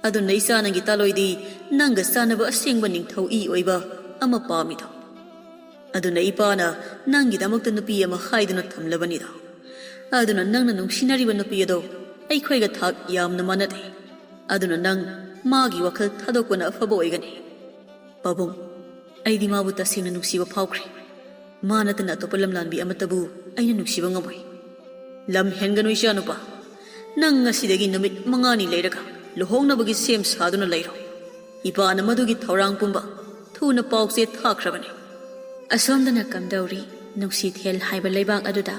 ꯑꯗꯨꯅ ꯏꯆꯥ ꯅꯪꯒꯤ ꯇꯥꯂꯣꯏꯗꯤ ꯅꯪꯒ ꯆꯥꯟꯅꯕ ꯑꯁꯦꯡꯕ ꯅꯤꯡꯊꯧ ꯏ ꯑꯣꯏꯕ ꯑꯃ ꯄꯥꯝꯃꯤꯗꯣ꯫ ꯑꯗꯨꯅ ꯏꯄꯥꯅ ꯅꯪꯒꯤꯗꯃꯛꯇ ꯅꯨꯄꯤ ꯑꯃ ꯍꯥꯏꯗꯨꯅ ꯊꯝꯂꯕꯅꯤꯗꯣ꯫ ꯑꯗꯨꯅ ꯅꯪꯅ ꯅꯨꯡꯁꯤꯅꯔꯤꯕ ꯅꯨꯄꯤ ꯑꯗꯣ ꯑꯩꯈꯣꯏꯒ ꯊꯥꯛ ꯌꯥꯝꯅ ꯃꯥꯟꯅꯗꯦ꯫ ꯑꯗꯨꯅ ꯅꯪ ꯃꯥꯒꯤ ꯋꯥꯈꯜ ꯊꯥꯗꯣꯛꯄꯅ ꯑꯐꯕ ꯑꯣꯏꯒꯅꯤ꯫" "ꯄꯥꯕꯨꯡ, ꯑꯩꯗꯤ ꯃꯥꯕꯨ ꯇꯁꯦꯡꯅ ꯅꯨꯡꯁꯤꯕ ꯐꯥꯎꯈ꯭ꯔꯦ꯫ ꯃꯥ ꯅꯠꯇꯅ ꯑꯇꯣꯞꯄ ꯂꯝꯂꯥꯟꯕꯤ ꯑꯃꯠꯇꯕꯨ ꯑꯩꯅ ꯅꯨꯡꯁꯤꯕ ꯉꯝꯃꯣꯏ꯫ ꯂꯝ ꯍꯦꯟꯒꯅꯨ ꯏꯆꯥꯅꯨꯄꯥ꯫ ꯅꯪ ꯉꯁꯤꯗꯒꯤ ꯅꯨꯃꯤꯠ ꯃꯉꯥꯅꯤ ꯂꯩꯔꯒ ꯂꯨꯍꯣꯡꯅꯕꯒꯤ ꯁꯦꯝ ꯁꯥꯗꯨꯅ ꯂꯩꯔꯣ꯫ ꯏꯄꯥꯅ ꯃꯗꯨꯒꯤ ꯊꯧꯔꯥꯡ ꯄꯨꯝꯕ ꯊꯨꯅ ꯄꯥꯎ ꯆꯦ ꯊꯥꯈ꯭ꯔꯕꯅꯤ"꯫ ꯑꯁꯣꯝꯗꯅ ꯀꯝꯗꯧꯔꯤ? ꯅꯨꯡꯁꯤꯊꯦꯜ ꯍꯥꯏꯕ ꯂꯩꯕꯥꯛ ꯑꯗꯨꯗ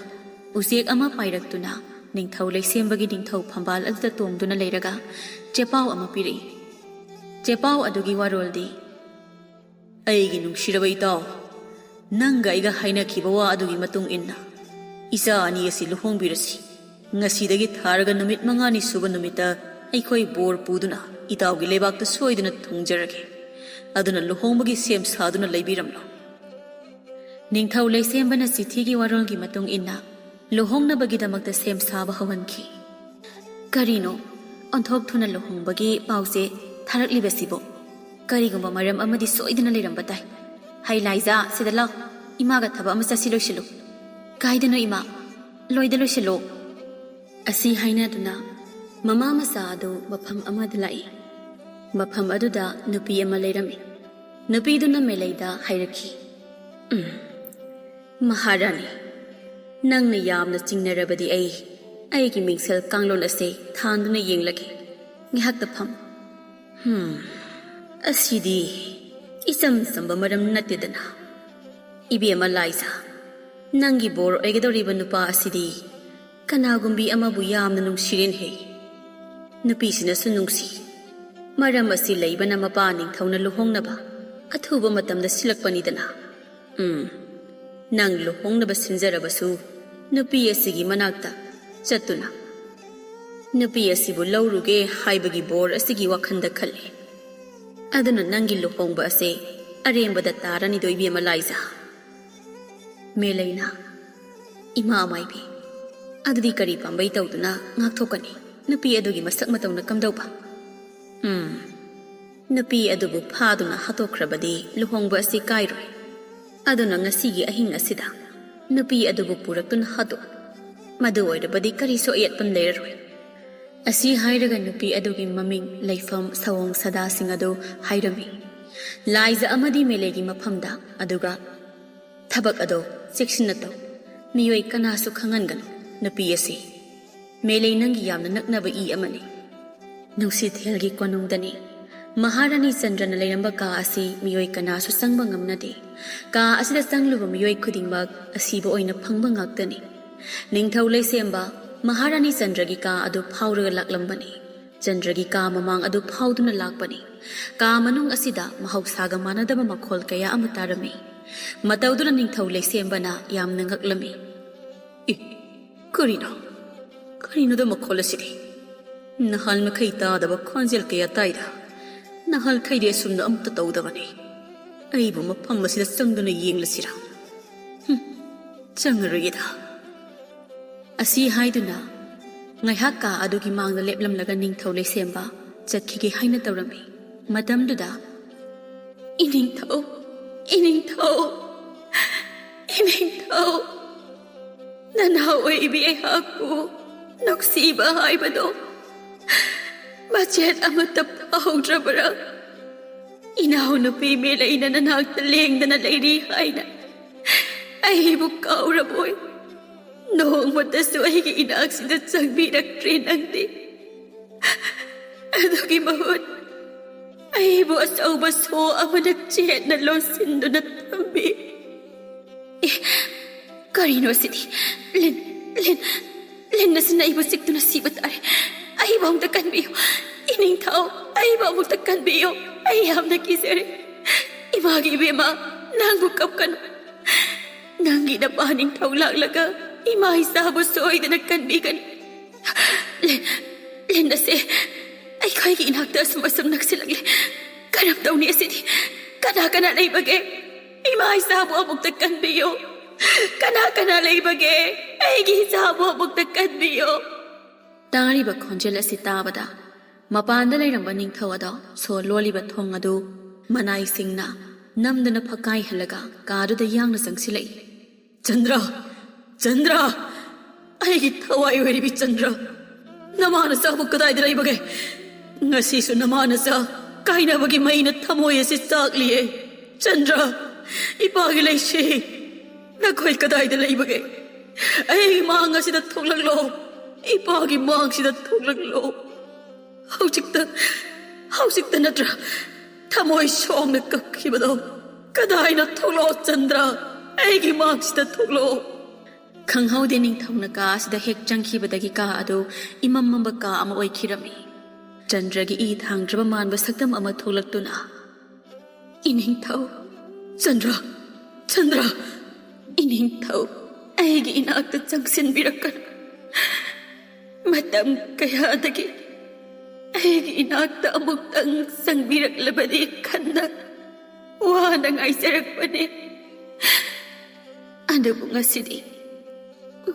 ꯎꯆꯦꯛ ꯑꯃ ꯄꯥꯏꯔꯛꯇꯨꯅ ꯅꯤꯡꯊꯧ ꯂꯩꯁꯦꯝꯕꯒꯤ ꯅꯤꯡꯊꯧ ꯐꯝꯕꯥꯜ ꯑꯗꯨꯗ ꯇꯣꯡꯗꯨꯅ ꯂꯩꯔꯒ ꯆꯦꯄꯥꯎ ꯑꯃ ꯄꯤꯔꯛꯏ꯫ ꯆꯦꯄꯥꯎ ꯑꯗꯨꯒꯤ ꯋꯥꯔꯣꯜꯗꯤ, "ꯑꯩꯒꯤ ꯅꯨꯡꯁꯤꯔꯕ ꯏꯇꯥꯎ, ꯅꯪꯒ ꯑꯩꯒ ꯍꯥꯏꯅꯈꯤꯕ ꯋꯥ ꯑꯗꯨꯒꯤ ꯃꯇꯨꯡ ꯏꯟꯅ ꯏꯆꯥ ꯑꯅꯤ ꯑꯁꯤ ꯂꯨꯍꯣꯡꯕꯤꯔꯁꯤ꯫ ꯉꯁꯤꯗꯒꯤ ꯊꯥꯔꯒ ꯅꯨꯃꯤꯠ ꯃꯉꯥꯅꯤ ꯁꯨꯕ ꯅꯨꯃꯤꯠꯇ ꯑꯩꯈꯣꯏ ꯕꯣꯔ ꯄꯨꯗꯨꯅ ꯏꯇꯥꯎꯒꯤ ꯂꯩꯕꯥꯛꯇ ꯁꯣꯏꯗꯅ ꯊꯨꯡꯖꯔꯒꯦ꯫ ꯑꯗꯨꯅ ꯂꯨꯍꯣꯡꯕꯒꯤ ꯁꯦꯝ ꯁꯥꯗꯨꯅ ꯂꯩꯕꯤꯔꯝꯂꯣ"꯫ ꯅꯤꯡꯊꯧ ꯂꯩꯁꯦꯝꯕꯅ ꯆꯤꯊꯤꯒꯤ ꯋꯥꯔꯣꯜꯒꯤ ꯃꯇꯨꯡ ꯏꯟꯅ ꯂꯨꯍꯣꯡꯅꯕꯒꯤꯗꯃꯛꯇ ꯁꯦꯝ ꯁꯥꯕ ꯍꯧꯍꯟꯈꯤ꯫ ꯀꯔꯤꯅꯣ, ꯑꯣꯟꯊꯣꯛ ꯊꯨꯅ ꯂꯨꯍꯣꯡꯕꯒꯤ ꯄꯥꯎꯁꯦ ꯊꯥꯔꯛꯂꯤꯕꯁꯤꯕꯣ? ꯀꯔꯤꯒꯨꯝꯕ ꯃꯔꯝ ꯑꯃꯗꯤ ꯁꯣꯏꯗꯅ ꯂꯩꯔꯝꯕ ꯇꯥꯏ꯫ "ꯍꯩ ꯂꯥꯏꯖꯥ, ꯁꯤꯗ ꯂꯥꯎ, ꯏꯃꯥꯒ ꯊꯕꯛ ꯑꯃ ꯆꯠꯁꯤ ꯂꯣꯏꯁꯤꯜꯂꯨ"꯫ "ꯀꯥꯏꯗꯅꯣ ꯏꯃꯥ? ꯂꯣꯏꯗ ꯂꯣꯏꯁꯤꯜꯂꯣ"꯫ ꯑꯁꯤ ꯍꯥꯏꯅꯗꯨꯅ ꯃꯃꯥ ꯃꯆꯥ ꯑꯗꯨ ꯃꯐꯝ ꯑꯃꯗ ꯂꯥꯛꯏ꯫ ꯃꯐꯝ ꯑꯗꯨꯗ ꯅꯨꯄꯤ ꯑꯃ ꯂꯩꯔꯝꯃꯤ꯫ ꯅꯨꯄꯤꯗꯨꯅ ꯃꯦꯂꯩꯗ ꯍꯥꯏꯔꯛꯈꯤ, "ꯎꯝ, ꯃꯍꯥꯔꯥꯅꯤ, ꯅꯪꯅ ꯌꯥꯝꯅ ꯆꯤꯡꯅꯔꯕꯗꯤ ꯑꯩ ꯑꯩꯒꯤ ꯃꯤꯡꯁꯦꯜ ꯀꯥꯡꯂꯣꯟ ꯑꯁꯦ ꯊꯥꯟꯗꯨꯅ ꯌꯦꯡꯂꯒꯦ꯫ ꯉꯥꯏꯍꯥꯛꯇ ꯐꯝ꯫ ꯍꯝ, ꯑꯁꯤꯗꯤ ꯏꯆꯝ ꯆꯝꯕ ꯃꯔꯝ ꯅꯠꯇꯦꯗꯅ꯫ ꯏꯕꯦꯝꯃ ꯂꯥꯏꯖꯥ, ꯅꯪꯒꯤ ꯕꯣꯔ ꯑꯣꯏꯒꯗꯧꯔꯤꯕ ꯅꯨꯄꯥ ꯑꯁꯤꯗꯤ ꯀꯅꯥꯒꯨꯝꯕꯤ ꯑꯃꯕꯨ ꯌꯥꯝꯅ ꯅꯨꯡꯁꯤꯔꯦꯅꯦꯍꯦ꯫ ꯅꯨꯄꯤꯁꯤꯅꯁꯨ ꯅꯨꯡꯁꯤ꯫ ꯃꯔꯝ ꯑꯁꯤ ꯂꯩꯕꯅ ꯃꯄꯥ ꯅꯤꯡꯊꯧꯅ ꯂꯨꯍꯣꯡꯅꯕ ꯑꯊꯨꯕ ꯃꯇꯝꯗ ꯁꯤꯜꯂꯛꯄꯅꯤꯗꯅ꯫ ꯎꯝ, ꯅꯪ ꯂꯨꯍꯣꯡꯅꯕ ꯁꯤꯟꯖꯔꯕꯁꯨ ꯅꯨꯄꯤ ꯑꯁꯤꯒꯤ ꯃꯅꯥꯛꯇ ꯆꯠꯇꯨꯅ ꯅꯨꯄꯤ ꯑꯁꯤꯕꯨ ꯂꯧꯔꯨꯒꯦ ꯍꯥꯏꯕꯒꯤ ꯕꯣꯔ ꯑꯁꯤꯒꯤ ꯋꯥꯈꯜꯗ ꯈꯜꯂꯤ꯫ ꯑꯗꯨꯅ ꯅꯪꯒꯤ ꯂꯨꯍꯣꯡꯕ ꯑꯁꯦ ꯑꯔꯦꯝꯕꯗ ꯇꯥꯔꯅꯤꯗꯣ ꯏꯕꯦꯝꯃ ꯂꯥꯏꯖꯥ"꯫ ꯃꯦꯂꯩꯅ, "ꯏꯃꯥ ꯃꯥꯏꯕꯤ, ꯑꯗꯨꯗꯤ ꯀꯔꯤ ꯄꯥꯝꯕꯩ ꯇꯧꯗꯨꯅ ꯉꯥꯛꯊꯣꯛꯀꯅꯤ? ꯅꯨꯄꯤ ꯑꯗꯨꯒꯤ ꯃꯁꯛ ꯃꯇꯧꯅ ꯀꯝꯗꯧꯕ?" ꯎꯝ, ꯅꯨꯄꯤ ꯑꯗꯨꯕꯨ ꯐꯥꯗꯨꯅ ꯍꯥꯠꯇꯣꯛꯈ꯭ꯔꯕꯗꯤ ꯂꯨꯍꯣꯡꯕ ꯑꯁꯤ ꯀꯥꯏꯔꯣꯏ꯫ ꯑꯗꯨꯅ ꯉꯁꯤꯒꯤ ꯑꯍꯤꯡ ꯑꯁꯤꯗ ꯅꯨꯄꯤ ꯑꯗꯨꯕꯨ ꯄꯨꯔꯛꯇꯨꯅ ꯍꯥꯠꯇꯣꯛ꯫ ꯃꯗꯨ ꯑꯣꯏꯔꯕꯗꯤ ꯀꯔꯤꯁꯨ ꯑꯌꯦꯠꯄ ꯂꯩꯔꯔꯣꯏ꯫ ꯑꯁꯤ ꯍꯥꯏꯔꯒ ꯅꯨꯄꯤ ꯑꯗꯨꯒꯤ ꯃꯃꯤꯡ, ꯂꯩꯐꯝ, ꯁꯑꯣꯡ ꯁꯥꯗꯥꯁꯤꯡ ꯑꯗꯨ ꯍꯥꯏꯔꯝꯃꯤ꯫ ꯂꯥꯏꯖ ꯑꯃꯗꯤ ꯃꯦꯂꯩꯒꯤ ꯃꯐꯝꯗ꯫ ꯑꯗꯨꯒ ꯊꯕꯛ ꯑꯗꯣ ꯆꯦꯛꯁꯤꯟꯅ ꯇꯧ꯫ ꯃꯤꯑꯣꯏ ꯀꯅꯥꯁꯨ ꯈꯪꯍꯟꯒꯅꯨ꯫ ꯅꯨꯄꯤ ꯑꯁꯤ ꯃꯦꯂꯩ ꯅꯪꯒꯤ ꯌꯥꯝꯅ ꯅꯛꯅꯕ ꯏ ꯑꯃꯅꯤ꯫ ꯅꯨꯡꯁꯤꯊꯦꯜꯒꯤ ꯀꯣꯅꯨꯡꯗꯅꯤ꯫ ꯃꯍꯥꯔꯥꯅꯤ ꯆꯟꯗ꯭ꯔꯅ ꯂꯩꯔꯝꯕ ꯀꯥ ꯑꯁꯤ ꯃꯤꯑꯣꯏ ꯀꯅꯥꯁꯨ ꯆꯪꯕ ꯉꯝꯅꯗꯦ꯫ ꯀꯥ ꯑꯁꯤꯗ ꯆꯪꯂꯨꯕ ꯃꯤꯑꯣꯏ ꯈꯨꯗꯤꯡꯃꯛ ꯑꯁꯤꯕ ꯑꯣꯏꯅ ꯐꯪꯕ ꯉꯥꯛꯇꯅꯤ꯫ ꯅꯤꯡꯊꯧ ꯂꯩꯁꯦꯝꯕ ꯃꯍꯥꯔꯥꯅꯤ ꯆꯟꯗ꯭ꯔꯒꯤ ꯀꯥ ꯑꯗꯨ ꯐꯥꯎꯔꯒ ꯂꯥꯛꯂꯝꯕꯅꯤ꯫ ꯆꯟꯗ꯭ꯔꯒꯤ ꯀꯥ ꯃꯃꯥꯡ ꯑꯗꯨ ꯐꯥꯎꯗꯨꯅ ꯂꯥꯛꯄꯅꯤ꯫ ꯀꯥ ꯃꯅꯨꯡ ꯑꯁꯤꯗ ꯃꯍꯧꯁꯥꯒ ꯃꯥꯟꯅꯗꯕ ꯃꯈꯣꯜ ꯀꯌꯥ ꯑꯃ ꯇꯥꯔꯝꯃꯤ꯫ ꯃꯇꯧꯗꯨꯅ ꯅꯤꯡꯊꯧ ꯂꯩꯁꯦꯝꯕꯅ ꯌꯥꯝꯅ ꯉꯛꯂꯝꯃꯤ꯫ "ꯏ, ꯀꯔꯤꯅꯣ? ꯀꯔꯤꯅꯣꯗ ꯃꯈꯣꯜ ꯑꯁꯤꯗꯤ? ꯅꯍꯥꯟ ꯃꯈꯩ ꯇꯥꯗꯕ ꯈꯣꯟꯖꯦꯜ ꯀꯌꯥ ꯇꯥꯏꯗ꯫ ꯅꯍꯥꯟꯈꯩꯗꯤ ꯑꯁꯨꯝꯅ ꯑꯝꯇ ꯇꯧꯗꯕꯅꯤ꯫ ꯑꯩꯕꯨ ꯃꯐꯝ ꯑꯁꯤꯗ ꯆꯪꯗꯨꯅ ꯌꯦꯡꯂꯁꯤꯔꯥ? ꯍꯨꯝ, ꯆꯪꯉꯔꯣꯏꯒꯦꯗ꯫" ꯑꯁꯤ ꯍꯥꯏꯗꯨꯅ ꯉꯥꯏꯍꯥꯛ ꯀꯥ ꯑꯗꯨꯒꯤ ꯃꯥꯡꯗ ꯂꯦꯞꯂꯝꯂꯒ ꯅꯤꯡꯊꯧ ꯂꯩꯁꯦꯝꯕ ꯆꯠꯈꯤꯒꯦ ꯍꯥꯏꯅ ꯇꯧꯔꯝꯃꯤ꯫ ꯃꯇꯝꯗꯨꯗ, "ꯏꯅꯤꯡꯊꯧ, ꯏꯅꯤꯡꯊꯧ, ꯏꯅꯤꯡꯊꯧ, ꯅꯅꯥꯎ ꯑꯣꯏꯕꯤ ꯑꯩꯍꯥꯛꯄꯨ ꯅꯨꯡꯁꯤꯕ ꯍꯥꯏꯕꯗꯣ ꯃꯆꯦꯠ ꯑꯃꯠꯇ ꯐꯥꯎꯗ꯭ꯔꯕꯔꯥ? ꯏꯅꯥꯎꯅꯨꯄꯤ ꯃꯦꯂꯩꯅ ꯅꯅꯥꯛꯇ ꯂꯦꯡꯗꯅ ꯂꯩꯔꯤ ꯍꯥꯏꯅ ꯑꯩꯕꯨ ꯀꯥꯎꯔꯕꯣꯏ? ꯅꯣꯡꯃꯇꯁꯨ ꯑꯩꯒꯤ ꯏꯅꯥꯛꯁꯤꯗ ꯆꯪꯕꯤꯔꯛꯇ꯭ꯔꯦ ꯅꯪꯗꯤ꯫ ꯑꯗꯨꯒꯤ ꯃꯍꯨꯠ ꯑꯩꯕꯨ ꯑꯆꯧꯕ ꯁꯣ ꯑꯃꯅ ꯆꯦꯠꯅ ꯂꯣꯠꯁꯤꯟꯗꯨꯅ ꯊꯝꯕꯤ꯫" "ꯑꯦ, ꯀꯔꯤꯅꯣ ꯁꯤꯗꯤ? ꯂꯤꯟ, ꯂꯤꯟ, ꯂꯤꯟ ꯑꯁꯤꯅ ꯑꯩꯕꯨ ꯆꯤꯛꯇꯨꯅ ꯁꯤꯕ ꯇꯥꯔꯦ꯫ ꯑꯩꯕꯨ ꯑꯃꯨꯛꯇ ꯀꯟꯕꯤꯌꯨ꯫ ꯏꯅꯤꯡꯊꯧ, ꯑꯩꯕꯨ ꯑꯃꯨꯛꯇ ꯀꯟꯕꯤꯌꯨ꯫ ꯑꯩ ꯌꯥꯝꯅ ꯀꯤꯖꯔꯦ꯫ ꯏꯃꯥꯒꯤ ꯏꯕꯦꯝꯃ, ꯅꯪꯕꯨ ꯀꯞꯀꯅꯨ꯫ ꯅꯪꯒꯤ ꯅꯄꯥ ꯅꯤꯡꯊꯧ ꯂꯥꯛꯂꯒ ꯏꯃꯥ ꯏꯆꯥꯕꯨ ꯁꯣꯏꯗꯅ ꯀꯟꯕꯤꯒꯅꯤ꯫ ꯂꯤꯟ, ꯂꯤꯟ ꯑꯁꯦ ꯑꯩꯈꯣꯏꯒꯤ ꯏꯅꯥꯛꯇ ꯑꯁꯨꯝ ꯑꯁꯨꯝ ꯅꯛꯁꯤꯜꯂꯛꯂꯦ꯫ ꯀꯔꯝ ꯇꯧꯅꯤ ꯑꯁꯤꯗꯤ? ꯀꯅꯥ ꯀꯅꯥ ꯂꯩꯕꯒꯦ? ꯏꯃꯥ ꯏꯆꯥꯕꯨ ꯑꯃꯨꯛꯇ ꯀꯟꯕꯤꯌꯨ꯫ ꯀꯅꯥ ꯀꯅꯥ ꯂꯩꯕꯒꯦ? ꯑꯩꯒꯤ ꯏꯆꯥꯕꯨ ꯑꯃꯨꯛꯇ ꯀꯟꯕꯤꯌꯨ꯫" ꯇꯥꯔꯤꯕ ꯈꯣꯟꯖꯦꯜ ꯑꯁꯤ ꯇꯥꯕꯗ ꯃꯄꯥꯟꯗ ꯂꯩꯔꯝꯕ ꯅꯤꯡꯊꯧ ꯑꯗꯣ ꯁꯣ ꯂꯣꯜꯂꯤꯕ ꯊꯣꯡ ꯑꯗꯨ ꯃꯅꯥꯏꯁꯤꯡꯅ ꯅꯝꯗꯨꯅ ꯐꯛꯀꯥꯏꯍꯜꯂꯒ ꯀꯥꯗꯨꯗ ꯌꯥꯡꯅ ꯆꯪꯁꯤꯜꯂꯛꯏ꯫ "ꯆꯟꯗ꯭ꯔ! ꯆꯟꯗ꯭ꯔ! ꯑꯩꯒꯤ ꯊꯋꯥꯏ ꯑꯣꯏꯔꯤꯕꯤ ꯆꯟꯗ꯭ꯔ! ꯅꯃꯥ ꯅꯆꯥꯕꯨ ꯀꯗꯥꯏꯗ ꯂꯩꯕꯒꯦ? ꯉꯁꯤꯁꯨ ꯅꯃꯥ ꯅꯆꯥ ꯀꯥꯏꯅꯕꯒꯤ ꯃꯩꯅ ꯊꯃꯣꯏ ꯑꯁꯤ ꯆꯥꯛꯂꯤꯌꯦ꯫ ꯆꯟꯗ꯭ꯔ, ꯏꯄꯥꯒꯤ ꯂꯩꯁꯤ, ꯅꯈꯣꯏ ꯀꯗꯥꯏꯗ ꯂꯩꯕꯒꯦ? ꯑꯩꯒꯤ ꯃꯥꯡ ꯑꯁꯤꯗ ꯊꯣꯛꯂꯛꯂꯣ꯫ ꯏꯄꯥꯒꯤ ꯃꯥꯡꯁꯤꯗ ꯊꯣꯛꯂꯛꯂꯣ꯫ ꯍꯧꯖꯤꯛꯇ, ꯍꯧꯖꯤꯛꯇ ꯅꯠꯇ꯭ꯔ ꯊꯃꯣꯏ ꯁꯣꯛꯅ ꯀꯞꯈꯤꯕꯗꯣ? ꯀꯗꯥꯏꯅ ꯊꯣꯛꯂꯛꯑꯣ ꯆꯟꯗ꯭ꯔ, ꯑꯩꯒꯤ ꯃꯥꯡꯁꯤꯗ ꯊꯣꯛꯂꯛꯑꯣ꯫ ꯈꯪꯍꯧꯗꯦ ꯅꯤꯡꯊꯧꯅ ꯀꯥ ꯑꯁꯤꯗ ꯍꯦꯛ ꯆꯪꯈꯤꯕꯗꯒꯤ ꯀꯥ ꯑꯗꯨ ꯏꯃꯝ ꯃꯝꯕ ꯀꯥ ꯑꯃ ꯑꯣꯏꯈꯤꯔꯝꯃꯤ꯫ ꯆꯟꯗ꯭ꯔꯒꯤ ꯏ ꯊꯥꯡꯗ꯭ꯔꯕ ꯃꯥꯟꯕ ꯁꯛꯇꯝ ꯑꯃ ꯊꯣꯛꯂꯛꯇꯨꯅ, "ꯏꯅꯤꯡꯊꯧ, ꯆꯟꯗ꯭ꯔ, ꯆꯟꯗ꯭ꯔ, ꯏꯅꯤꯡꯊꯧ, ꯑꯩꯒꯤ ꯏꯅꯥꯛꯇ ꯆꯪꯁꯤꯟꯕꯤꯔꯛꯀꯅꯨ꯫ ꯃꯇꯝ ꯀꯌꯥꯗꯒꯤ ꯑꯩꯒꯤ ꯏꯅꯥꯛꯇ ꯑꯃꯨꯛꯇꯪ ꯆꯪꯕꯤꯔꯛꯂꯕꯗꯤ ꯈꯟꯅ ꯋꯥꯅ ꯉꯥꯏꯖꯔꯛꯄꯅꯤ꯫ ꯑꯗꯨꯕꯨ ꯉꯁꯤꯗꯤ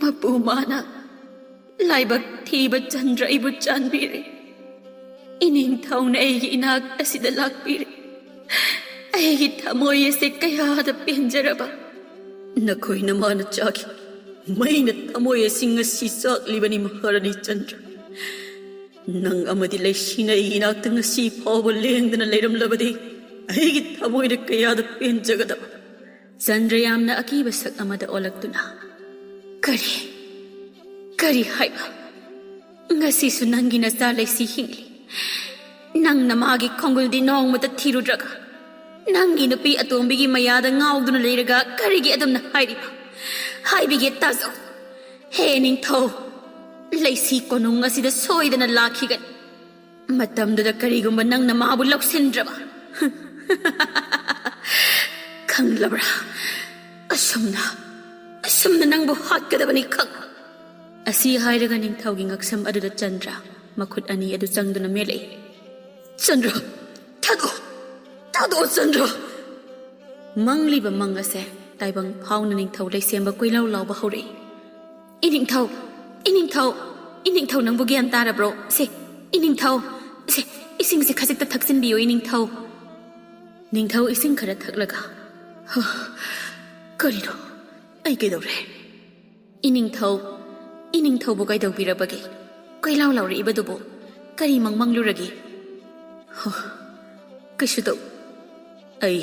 ꯃꯄꯨ ꯃꯥꯅ ꯂꯥꯏꯕꯛ ꯊꯤꯕ ꯆꯟꯗ꯭ꯔ ꯑꯩꯕꯨ ꯆꯥꯟꯕꯤꯔꯦ꯫ ꯏꯅꯤꯡꯊꯧꯅ ꯑꯩꯒꯤ ꯏꯅꯥꯛ ꯑꯁꯤꯗ ꯂꯥꯛꯄꯤꯔꯦ꯫ ꯑꯩꯒꯤ ꯊꯃꯣꯏ ꯑꯁꯤ ꯀꯌꯥꯗ ꯄꯦꯟꯖꯔꯕ!" "ꯅꯈꯣꯏ ꯅꯃꯥꯅ ꯆꯥꯈꯤ ꯃꯩꯅ ꯊꯃꯣꯏ ꯑꯁꯤ ꯉꯁꯤ ꯆꯥꯛꯂꯤꯕꯅꯤ ꯃꯍꯥꯔꯥꯅꯤ ꯆꯟꯗ꯭ꯔ꯫ ꯅꯪ ꯑꯃꯗꯤ ꯂꯩꯁꯤꯅ ꯑꯩꯒꯤ ꯏꯅꯥꯛꯇ ꯉꯁꯤ ꯐꯥꯎꯕ ꯂꯦꯡꯗꯅ ꯂꯩꯔꯝꯂꯕꯗꯤ ꯑꯩꯒꯤ ꯊꯃꯣꯏꯅ ꯀꯌꯥꯗ ꯄꯦꯟꯖꯒꯗꯕ!" ꯆꯟꯗ꯭ꯔ ꯌꯥꯝꯅ ꯑꯀꯤꯕ ꯁꯛ ꯑꯃꯗ ꯑꯣꯜꯂꯛꯇꯨꯅ, "ꯀꯔꯤ? ꯀꯔꯤ ꯍꯥꯏꯕ? ꯉꯁꯤꯁꯨ ꯅꯪꯒꯤ ꯅꯆꯥ ꯂꯩꯁꯤ ꯍꯤꯡꯂꯤ? ꯅꯪꯅ ꯃꯥꯒꯤ ꯈꯣꯡꯒꯨꯜꯗꯤ ꯅꯣꯡꯃꯇ ꯊꯤꯔꯨꯗ꯭ꯔꯒ, ꯅꯪꯒꯤ ꯅꯨꯄꯤ ꯑꯇꯣꯝꯕꯤꯒꯤ ꯃꯌꯥꯗ ꯉꯥꯎꯗꯨꯅ ꯂꯩꯔꯒ ꯀꯔꯤꯒꯤ ꯑꯗꯨꯝꯅ ꯍꯥꯏꯔꯤꯕ? ꯍꯥꯏꯕꯤꯒꯦ ꯇꯥꯖꯧ꯫ ꯍꯦ ꯅꯤꯡꯊꯧ, ꯂꯩꯁꯤ ꯀꯣꯅꯨꯡ ꯑꯁꯤꯗ ꯁꯣꯏꯗꯅ ꯂꯥꯛꯈꯤꯒꯅꯤ꯫ ꯃꯇꯝꯗꯨꯗ ꯀꯔꯤꯒꯨꯝꯕ ꯅꯪꯅ ꯃꯥꯕꯨ ꯂꯧꯁꯤꯟꯗ꯭ꯔꯕ, ꯈꯪꯂꯕ꯭ꯔꯥ? ꯑꯁꯨꯝꯅ, ꯑꯁꯨꯝꯅ ꯅꯪꯕꯨ ꯍꯥꯠꯀꯗꯕꯅꯤ ꯈꯪ!" ꯑꯁꯤ ꯍꯥꯏꯔꯒ ꯅꯤꯡꯊꯧꯒꯤ ꯉꯛꯁꯝ ꯑꯗꯨꯗ ꯆꯟꯗ꯭ꯔ ꯃꯈꯨꯠ ꯑꯅꯤ ꯑꯗꯨ ꯆꯪꯗꯨꯅ ꯃꯦꯠꯂꯛꯏ꯫ "ꯆꯟꯗ꯭ꯔ, ꯊꯥꯗꯣꯛꯑꯣ, ꯊꯥꯗꯣꯛꯑꯣ ꯆꯟꯗ꯭ꯔ!" ꯃꯪꯂꯤꯕ ꯃꯪ ꯑꯁꯦ ꯇꯥꯏꯕꯪ ꯐꯥꯎꯅ ꯅꯤꯡꯊꯧ ꯂꯩꯁꯦꯝꯕ ꯀꯣꯏꯂꯥꯎ ꯂꯥꯎꯕ ꯍꯧꯔꯛꯏ꯫ "ꯏꯅꯤꯡꯊꯧ, ꯏꯅꯤꯡꯊꯧ, ꯏꯅꯤꯡꯊꯧ ꯅꯪꯕꯨ ꯒ꯭ꯌꯥꯟ ꯇꯥꯔꯕ꯭ꯔꯣ? ꯁꯦ, ꯏꯅꯤꯡꯊꯧ, ꯁꯦ, ꯏꯁꯤꯡꯁꯦ ꯈꯖꯤꯛꯇ ꯊꯛꯆꯤꯟꯕꯤꯌꯨ ꯏꯅꯤꯡꯊꯧ!" ꯅꯤꯡꯊꯧ ꯏꯁꯤꯡ ꯈꯔ ꯊꯛꯂꯒ, "ꯍ, ꯀꯔꯤꯅꯣ? ꯑꯩ ꯀꯩꯗꯧꯔꯦ? ꯏꯅꯤꯡꯊꯧ, ꯏꯅꯤꯡꯊꯧꯕꯨ ꯀꯩꯗꯧꯕꯤꯔꯕꯒꯦ? ꯀꯣꯏꯂꯥꯎ ꯂꯥꯎꯔꯛꯏꯕꯗꯨꯕꯨ ꯀꯔꯤ ꯃꯪꯃꯪꯂꯨꯔꯒꯦ? ꯍ, ꯀꯩꯁꯨ ꯇꯧ꯫ ꯑꯩ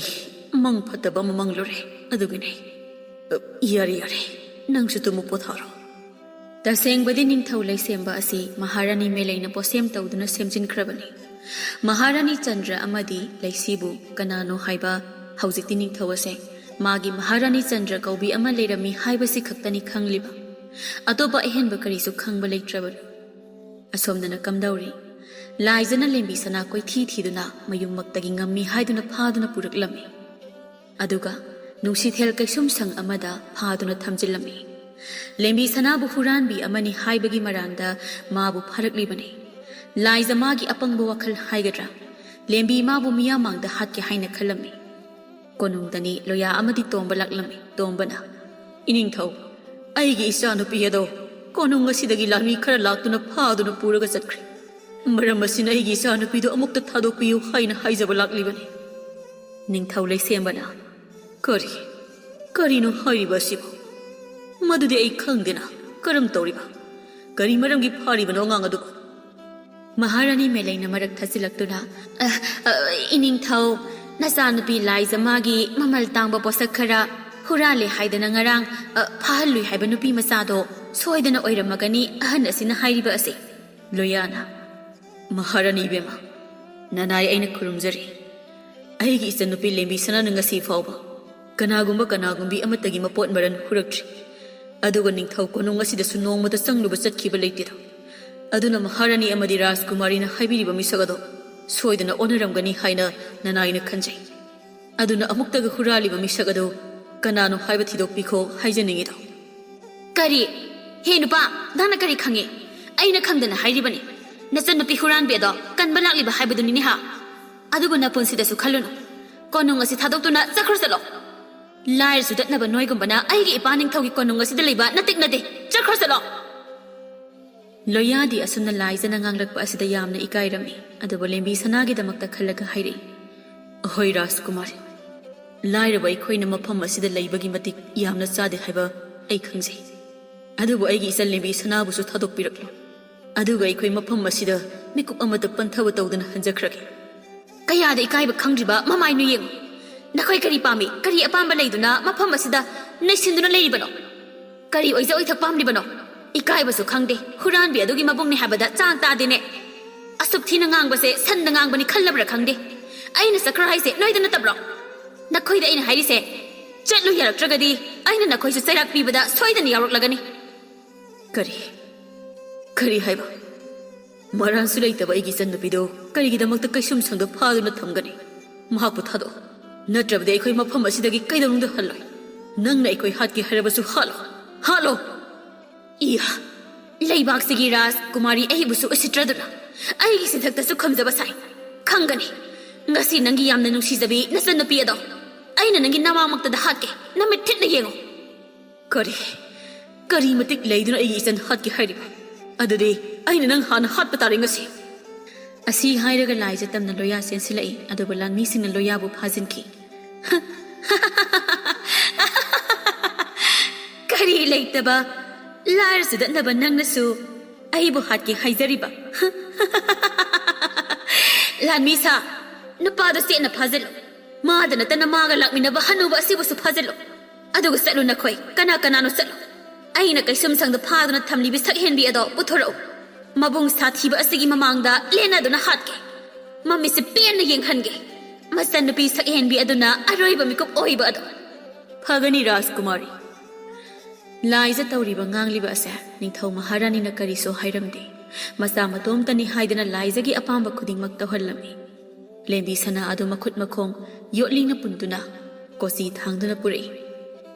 ꯃꯪ ꯐꯠꯇꯕ ꯑꯃ ꯃꯪꯂꯨꯔꯦ, ꯑꯗꯨꯒꯤꯅꯦ꯫ ꯑ, ꯌꯥꯔꯦ, ꯌꯥꯔꯦ, ꯅꯪꯁꯨ ꯇꯨꯝꯃꯨ, ꯄꯣꯊꯥꯔꯣ꯫ ꯇꯁꯦꯡꯕꯗꯤ ꯅꯤꯡꯊꯧ ꯂꯩꯁꯦꯝꯕ ꯑꯁꯤ ꯃꯍꯥꯔꯥꯅꯤ ꯃꯦꯂꯩꯅ ꯄꯣꯠꯁꯦꯝ ꯇꯧꯗꯨꯅ ꯁꯦꯝꯖꯤꯟꯈ꯭ꯔꯕꯅꯤ꯫ ꯃꯍꯥꯔꯥꯅꯤ ꯆꯟꯗ꯭ꯔ ꯑꯃꯗꯤ ꯂꯩꯁꯤꯕꯨ ꯀꯅꯥꯅꯣ ꯍꯥꯏꯕ ꯍꯧꯖꯤꯛꯇꯤ ꯅꯤꯡꯊꯧ ꯑꯁꯦ ꯃꯥꯒꯤ ꯃꯍꯥꯔꯥꯅꯤ ꯆꯟꯗ꯭ꯔ ꯀꯧꯕꯤ ꯑꯃ ꯂꯩꯔꯝꯃꯤ ꯍꯥꯏꯕꯁꯤ ꯈꯛꯇꯅꯤ ꯈꯪꯂꯤꯕ꯫ ꯑꯇꯣꯞꯄ ꯑꯍꯦꯟꯕ ꯀꯔꯤꯁꯨ ꯈꯪꯕ ꯂꯩꯇ꯭ꯔꯕꯅꯤ꯫ ꯑꯁꯣꯝꯗꯅ ꯀꯝꯗꯧꯔꯤ? ꯂꯥꯏꯖꯅ ꯂꯦꯝꯕꯤ ꯁꯅꯥ ꯀꯣꯏꯊꯤ ꯊꯤꯗꯨꯅ ꯃꯌꯨꯝꯃꯛꯇꯒꯤ ꯉꯝꯃꯤ ꯍꯥꯏꯗꯨꯅ ꯐꯥꯗꯨꯅ ꯄꯨꯔꯛꯂꯝꯃꯤ꯫ ꯑꯗꯨꯒ ꯅꯨꯡꯁꯤꯊꯦꯜ ꯀꯩꯁꯨꯝꯁꯪ ꯑꯃꯗ ꯐꯥꯗꯨꯅ ꯊꯝꯖꯤꯜꯂꯝꯃꯤ꯫ ꯂꯦꯝꯕꯤ ꯁꯅꯥꯕꯨ ꯍꯨꯔꯥꯟꯕꯤ ꯑꯃꯅꯤ ꯍꯥꯏꯕꯒꯤ ꯃꯔꯥꯟꯗ ꯃꯥꯕꯨ ꯐꯥꯔꯛꯂꯤꯕꯅꯤ꯫ ꯂꯥꯏꯖ ꯃꯥꯒꯤ ꯑꯄꯪꯕ ꯋꯥꯈꯜ ꯍꯥꯏꯒꯗ꯭ꯔꯥ, ꯂꯦꯝꯕꯤ ꯃꯥꯕꯨ ꯃꯤꯌꯥꯝ ꯃꯥꯡꯗ ꯍꯥꯠꯀꯦ ꯍꯥꯏꯅ ꯈꯜꯂꯝꯃꯤ꯫ ꯀꯣꯅꯨꯡꯗꯅꯤ ꯂꯣꯌꯥ ꯑꯃꯗꯤ ꯇꯣꯝꯕ ꯂꯥꯛꯂꯝꯃꯤ꯫ ꯇꯣꯝꯕꯅ, "ꯏꯅꯤꯡꯊꯧ, ꯑꯩꯒꯤ ꯏꯆꯥꯅꯨꯄꯤ ꯑꯗꯣ ꯀꯣꯅꯨꯡ ꯑꯁꯤꯗꯒꯤ ꯂꯥꯟꯃꯤ ꯈꯔ ꯂꯥꯛꯇꯨꯅ ꯐꯥꯗꯨꯅ ꯄꯨꯔꯒ ꯆꯠꯈ꯭ꯔꯦ꯫ ꯃꯔꯝ ꯑꯁꯤꯅ ꯑꯩꯒꯤ ꯏꯆꯥꯅꯨꯄꯤꯗꯨ ꯑꯃꯨꯛꯇ ꯊꯥꯗꯣꯛꯄꯤꯌꯨ ꯍꯥꯏꯅ ꯍꯥꯏꯖꯕ ꯂꯥꯛꯂꯤꯕꯅꯤ꯫" ꯅꯤꯡꯊꯧ ꯂꯩꯁꯦꯝꯕꯅ, "ꯀꯔꯤ? ꯀꯔꯤꯅꯣ ꯍꯥꯏꯔꯤꯕ ꯑꯁꯤꯕꯨ? ꯃꯗꯨꯗꯤ ꯑꯩ ꯈꯪꯗꯦꯅ꯫ ꯀꯔꯝ ꯇꯧꯔꯤꯕ? ꯀꯔꯤ ꯃꯔꯝꯒꯤ ꯐꯥꯔꯤꯕꯅꯣ ꯑꯉꯥꯡ ꯑꯗꯨꯕꯨ?" ꯃꯍꯥꯔꯥꯅꯤ ꯃꯦꯂꯩꯅ ꯃꯔꯛ ꯊꯠꯆꯤꯜꯂꯛꯇꯨꯅ, "ꯑ, ꯑ, ꯏꯅꯤꯡꯊꯧ, ꯅꯆꯥꯅꯨꯄꯤ ꯂꯥꯏꯖ ꯃꯥꯒꯤ ꯃꯃꯜ ꯇꯥꯡꯕ ꯄꯣꯠꯁꯛ ꯈꯔ ꯍꯨꯔꯥꯜꯂꯦ ꯍꯥꯏꯗꯅ ꯉꯔꯥꯡ, ꯑ, ꯐꯥꯍꯜꯂꯨꯏ ꯍꯥꯏꯕ ꯅꯨꯄꯤ ꯃꯆꯥꯗꯣ ꯁꯣꯏꯗꯅ ꯑꯣꯏꯔꯝꯃꯒꯅꯤ ꯑꯍꯟ ꯑꯁꯤꯅ ꯍꯥꯏꯔꯤꯕ ꯑꯁꯦ꯫" ꯂꯣꯌꯥꯅ, "ꯃꯍꯥꯔꯥꯅꯤ ꯏꯕꯦꯝꯃ, ꯅꯅꯥꯏ ꯑꯩꯅ ꯈꯨꯔꯨꯝꯖꯔꯤ꯫ ꯑꯩꯒꯤ ꯏꯆꯟꯅꯨꯄꯤ ꯂꯦꯝꯕꯤ ꯁꯅꯥꯅ ꯉꯁꯤ ꯐꯥꯎꯕ ꯀꯅꯥꯒꯨꯝꯕ ꯀꯅꯥꯒꯨꯝꯕꯤ ꯑꯃꯠꯇꯒꯤ ꯃꯄꯣꯠ ꯃꯔꯟ ꯍꯨꯔꯛꯇ꯭ꯔꯤ꯫ ꯑꯗꯨꯒ ꯅꯤꯡꯊꯧ ꯀꯣꯅꯨꯡ ꯑꯁꯤꯗꯁꯨ ꯅꯣꯡꯃꯇ ꯆꯪꯂꯨꯕ ꯆꯠꯈꯤꯕ ꯂꯩꯇꯦꯗꯣ꯫ ꯑꯗꯨꯅ ꯃꯍꯥꯔꯥꯅꯤ ꯑꯃꯗꯤ ꯔꯥꯖꯀꯨꯃꯥꯔꯤꯅ ꯍꯥꯏꯕꯤꯔꯤꯕ ꯃꯤꯁꯛ ꯑꯗꯣ ꯁꯣꯏꯗꯅ ꯑꯣꯟꯅꯔꯝꯒꯅꯤ ꯍꯥꯏꯅ ꯅꯅꯥꯏꯅ ꯈꯟꯖꯩ꯫ ꯑꯗꯨꯅ ꯑꯃꯨꯛꯇꯒ ꯍꯨꯔꯥꯜꯂꯤꯕ ꯃꯤꯁꯛ ꯑꯗꯨ ꯀꯅꯥꯅꯣ ꯍꯥꯏꯕ ꯊꯤꯗꯣꯛꯄꯤꯈꯣ ꯍꯥꯏꯖꯅꯤꯡꯉꯤꯗꯣ꯫" "ꯀꯔꯤ? ꯍꯦ ꯅꯨꯄꯥ, ꯅꯪꯅ ꯀꯔꯤ ꯈꯪꯉꯤ? ꯑꯩꯅ ꯈꯪꯗꯅ ꯍꯥꯏꯔꯤꯕꯅꯤ꯫ ꯅꯆꯟꯅꯨꯄꯤ ꯍꯨꯔꯥꯟꯕꯤ ꯑꯗꯣ ꯀꯟꯕ ꯂꯥꯛꯂꯤꯕ ꯍꯥꯏꯕꯗꯨꯅꯤꯅꯦ ꯍꯥ? ꯑꯗꯨꯕꯨ ꯅꯄꯨꯟꯁꯤꯗꯁꯨ ꯈꯜꯂꯨꯅꯨ꯫ ꯀꯣꯅꯨꯡ ꯑꯁꯤ ꯊꯥꯗꯣꯛꯇꯨꯅ ꯆꯠꯈ꯭ꯔꯣ ꯆꯠꯂꯣ꯫ ꯂꯥꯏꯔ ꯆꯨꯗꯠꯅꯕ ꯅꯣꯏꯒꯨꯝꯕꯅ ꯑꯩꯒꯤ ꯏꯄꯥ ꯅꯤꯡꯊꯧꯒꯤ ꯀꯣꯅꯨꯡ ꯑꯁꯤꯗ ꯂꯩꯕ ꯅꯇꯤꯛ ꯅꯠꯇꯦ꯫ ꯆꯠꯈ꯭ꯔꯣ ꯆꯠꯂꯣ꯫" ꯂꯣꯌꯥꯗꯤ ꯑꯁꯨꯝꯅ ꯂꯥꯏꯖꯅ ꯉꯥꯡꯂꯛꯄ ꯑꯁꯤꯗ ꯌꯥꯝꯅ ꯏꯀꯥꯏꯔꯝꯃꯤ꯫ ꯑꯗꯨꯕꯨ ꯂꯦꯝꯕꯤ ꯁꯅꯥꯒꯤꯗꯃꯛꯇ ꯈꯜꯂꯒ ꯍꯥꯏꯔꯛꯏ, "ꯑꯍꯣꯏ ꯔꯥꯖꯀꯨꯃꯥꯔꯤ, ꯂꯥꯏꯔꯕ ꯑꯩꯈꯣꯏꯅ ꯃꯐꯝ ꯑꯁꯤꯗ ꯂꯩꯕꯒꯤ ꯃꯇꯤꯛ ꯌꯥꯝꯅ ꯆꯥꯗꯦ ꯍꯥꯏꯕ ꯑꯩ ꯈꯪꯖꯩ꯫ ꯑꯗꯨꯕꯨ ꯑꯩꯒꯤ ꯏꯆꯟ ꯂꯦꯝꯕꯤ ꯁꯅꯥꯕꯨꯁꯨ ꯊꯥꯗꯣꯛꯄꯤꯔꯛꯂꯣ꯫ ꯑꯗꯨꯒ ꯑꯩꯈꯣꯏ ꯃꯐꯝ ꯑꯁꯤꯗ ꯃꯤꯀꯨꯞ ꯑꯃꯠꯇ ꯄꯟꯊꯕ ꯇꯧꯗꯅ ꯍꯟꯖꯈ꯭ꯔꯒꯦ꯫" ꯀꯌꯥꯗ ꯏꯀꯥꯏꯕ ꯈꯪꯗ꯭ꯔꯤꯕ ꯃꯃꯥꯏꯅꯣ ꯌꯦꯡꯉꯨ꯫ ꯅꯈꯣꯏ ꯀꯔꯤ ꯄꯥꯝꯃꯤ, ꯀꯔꯤ ꯑꯄꯥꯝꯕ ꯂꯩꯗꯨꯅ ꯃꯐꯝ ꯑꯁꯤꯗ ꯅꯩꯁꯤꯟꯗꯨꯅ ꯂꯩꯔꯤꯕꯅꯣ? ꯀꯔꯤ ꯑꯣꯏꯖ ꯑꯣꯏꯊꯛ ꯄꯥꯝꯂꯤꯕꯅꯣ? ꯏꯀꯥꯏꯕꯁꯨ ꯈꯪꯗꯦ, ꯍꯨꯔꯥꯟꯕꯤ ꯑꯗꯨꯒꯤ ꯃꯕꯨꯡꯅꯤ ꯍꯥꯏꯕꯗ ꯆꯥꯡ ꯇꯥꯗꯦꯅꯦ꯫ ꯑꯁꯨꯛ ꯊꯤꯅ ꯉꯥꯡꯕꯁꯦ ꯁꯟꯅ ꯉꯥꯡꯕꯅꯤ ꯈꯜꯂꯕ꯭ꯔꯥ ꯈꯪꯗꯦ꯫ ꯑꯩꯅ ꯆꯠꯈ꯭ꯔꯣ ꯍꯥꯏꯁꯦ ꯅꯣꯏꯗ ꯅꯠꯇꯕ꯭ꯔꯣ? ꯅꯈꯣꯏꯗ ꯑꯩꯅ ꯍꯥꯏꯔꯤꯁꯦ꯫ ꯆꯠꯂꯨ ꯌꯥꯔꯛꯇ꯭ꯔꯒꯗꯤ ꯑꯩꯅ ꯅꯈꯣꯏꯁꯨ ꯆꯩꯔꯥꯛ ꯄꯤꯕꯗ ꯁꯣꯏꯗꯅ ꯌꯥꯎꯔꯛꯂꯒꯅꯤ꯫ ꯀꯔꯤ? ꯀꯔꯤ ꯍꯥꯏꯕ? ꯃꯔꯥꯜꯁꯨ ꯂꯩꯇꯕ ꯑꯩꯒꯤ ꯏꯆꯟꯅꯨꯄꯤꯗꯣ ꯀꯔꯤꯒꯤꯗꯃꯛꯇ ꯀꯩꯁꯨꯝꯁꯪꯗ ꯐꯥꯗꯨꯅ ꯊꯝꯒꯅꯤ? ꯃꯍꯥꯛꯄꯨ ꯊꯥꯗꯣꯛꯑꯣ꯫ ꯅꯠꯇ꯭ꯔꯕꯗꯤ ꯑꯩꯈꯣꯏ ꯃꯐꯝ ꯑꯁꯤꯗꯒꯤ ꯀꯩꯗꯧꯅꯨꯡꯗ ꯍꯜꯂꯣꯏ꯫ ꯅꯪꯅ ꯑꯩꯈꯣꯏ ꯍꯥꯠꯀꯦ ꯍꯥꯏꯔꯕꯁꯨ ꯍꯥꯠꯂꯣ꯫ ꯍꯥꯠꯂꯣ! ꯏꯌꯥ! ꯂꯩꯕꯥꯛꯁꯤꯒꯤ ꯔꯥꯖꯀꯨꯃꯥꯔꯤ ꯑꯩꯕꯨꯁꯨ ꯎꯁꯤꯠꯇ꯭ꯔꯗꯨꯅ ꯑꯩꯒꯤ ꯁꯤꯊꯛꯇꯁꯨ ꯈꯨꯝꯖꯕ ꯁꯥꯏ꯫ ꯈꯪꯒꯅꯤ꯫ ꯉꯁꯤ ꯅꯪꯒꯤ ꯌꯥꯝꯅ ꯅꯨꯡꯁꯤꯖꯕꯤ ꯅꯆꯟꯅꯨꯄꯤ ꯑꯗꯣ ꯑꯩꯅ ꯅꯪꯒꯤ ꯅꯃꯥꯡꯃꯛꯇꯗ ꯍꯥꯠꯀꯦ, ꯅꯃꯤꯠ ꯊꯤꯠꯅ ꯌꯦꯡꯉꯨ꯫ ꯀꯔꯤ? ꯀꯔꯤ ꯃꯇꯤꯛ ꯂꯩꯗꯨꯅ ꯑꯩꯒꯤ ꯏꯆꯟ ꯍꯥꯠꯀꯦ ꯍꯥꯏꯔꯤꯕ? ꯑꯗꯨꯗꯤ ꯑꯩꯅ ꯅꯪ ꯍꯥꯟꯅ ꯍꯥꯠꯄ ꯇꯥꯔꯦ ꯉꯁꯤ꯫ ꯑꯁꯤ ꯍꯥꯏꯔꯒ ꯂꯥꯏꯖ ꯇꯝꯅ ꯂꯣꯌꯥ ꯆꯦꯟꯁꯤꯜꯂꯛꯏ, ꯑꯗꯨꯕꯨ ꯂꯥꯟꯃꯤꯁꯤꯡꯅ ꯂꯣꯌꯥꯕꯨ ꯐꯥꯖꯤꯟꯈꯤ꯫ ꯀꯔꯤ ꯂꯩꯇꯕ, ꯂꯥꯏꯔ ꯆꯨꯗꯠꯅꯕ ꯅꯪꯅꯁꯨ ꯑꯩꯕꯨ ꯍꯥꯠꯀꯦ ꯍꯥꯏꯖꯔꯤꯕ? ꯂꯥꯟꯃꯤ ꯁꯥ, ꯅꯨꯄꯥꯗꯣ ꯆꯦꯠꯅ ꯐꯥꯖꯤꯜꯂꯨ꯫ ꯃꯥꯗ ꯅꯠꯇꯅ ꯃꯥꯒ ꯂꯥꯛꯃꯤꯟꯅꯕ ꯍꯅꯨꯕ ꯑꯁꯤꯕꯨꯁꯨ ꯐꯥꯖꯤꯜꯂꯨ꯫ ꯑꯗꯨꯒ ꯆꯠꯂꯨ ꯅꯈꯣꯏ, ꯀꯅꯥ ꯀꯅꯥꯅꯣ ꯆꯠꯂꯨ꯫ ꯑꯩꯅ ꯀꯩꯁꯨꯝꯁꯪꯗ ꯐꯥꯗꯨꯅ ꯊꯝꯂꯤꯕꯤ ꯁꯛꯍꯦꯟꯕꯤ ꯑꯗꯣ ꯄꯨꯊꯣꯔꯛꯎ꯫ ꯃꯕꯨꯡ ꯁꯥꯊꯤꯕ ꯑꯁꯤꯒꯤ ꯃꯃꯥꯡꯗ ꯂꯦꯟꯅꯗꯨꯅ ꯍꯥꯠꯀꯦ꯫ ꯃꯃꯤꯠꯁꯦ ꯄꯦꯟꯅ ꯌꯦꯡꯍꯟꯒꯦ꯫ ꯃꯆꯟꯅꯨꯄꯤ ꯁꯛꯍꯦꯟꯕꯤ ꯑꯗꯨꯅ ꯑꯔꯣꯏꯕ ꯃꯤꯀꯨꯞ ꯑꯣꯏꯕ ꯑꯗꯣ꯫ ꯐꯒꯅꯤ ꯔꯥꯖꯀꯨꯃꯥꯔꯤ꯫ ꯂꯥꯏꯖ ꯇꯧꯔꯤꯕ ꯉꯥꯡꯂꯤꯕ ꯑꯁꯦ ꯅꯤꯡꯊꯧ ꯃꯍꯥꯔꯥꯅꯤꯅ ꯀꯔꯤꯁꯨ ꯍꯥꯏꯔꯝꯗꯦ꯫ ꯃꯆꯥ ꯃꯇꯣꯝꯇꯅꯤ ꯍꯥꯏꯗꯨꯅ ꯂꯥꯏꯖꯒꯤ ꯑꯄꯥꯝꯕ ꯈꯨꯗꯤꯡꯃꯛ ꯇꯧꯍꯜꯂꯝꯃꯤ꯫ ꯂꯦꯝꯕꯤ ꯁꯅꯥ ꯑꯗꯨ ꯃꯈꯨꯠ ꯃꯈꯣꯡ ꯌꯣꯠꯂꯤꯅ ꯄꯨꯟꯗꯨꯅ ꯀꯣꯆꯤ ꯊꯥꯡꯗꯨꯅ ꯄꯨꯔꯛꯏ꯫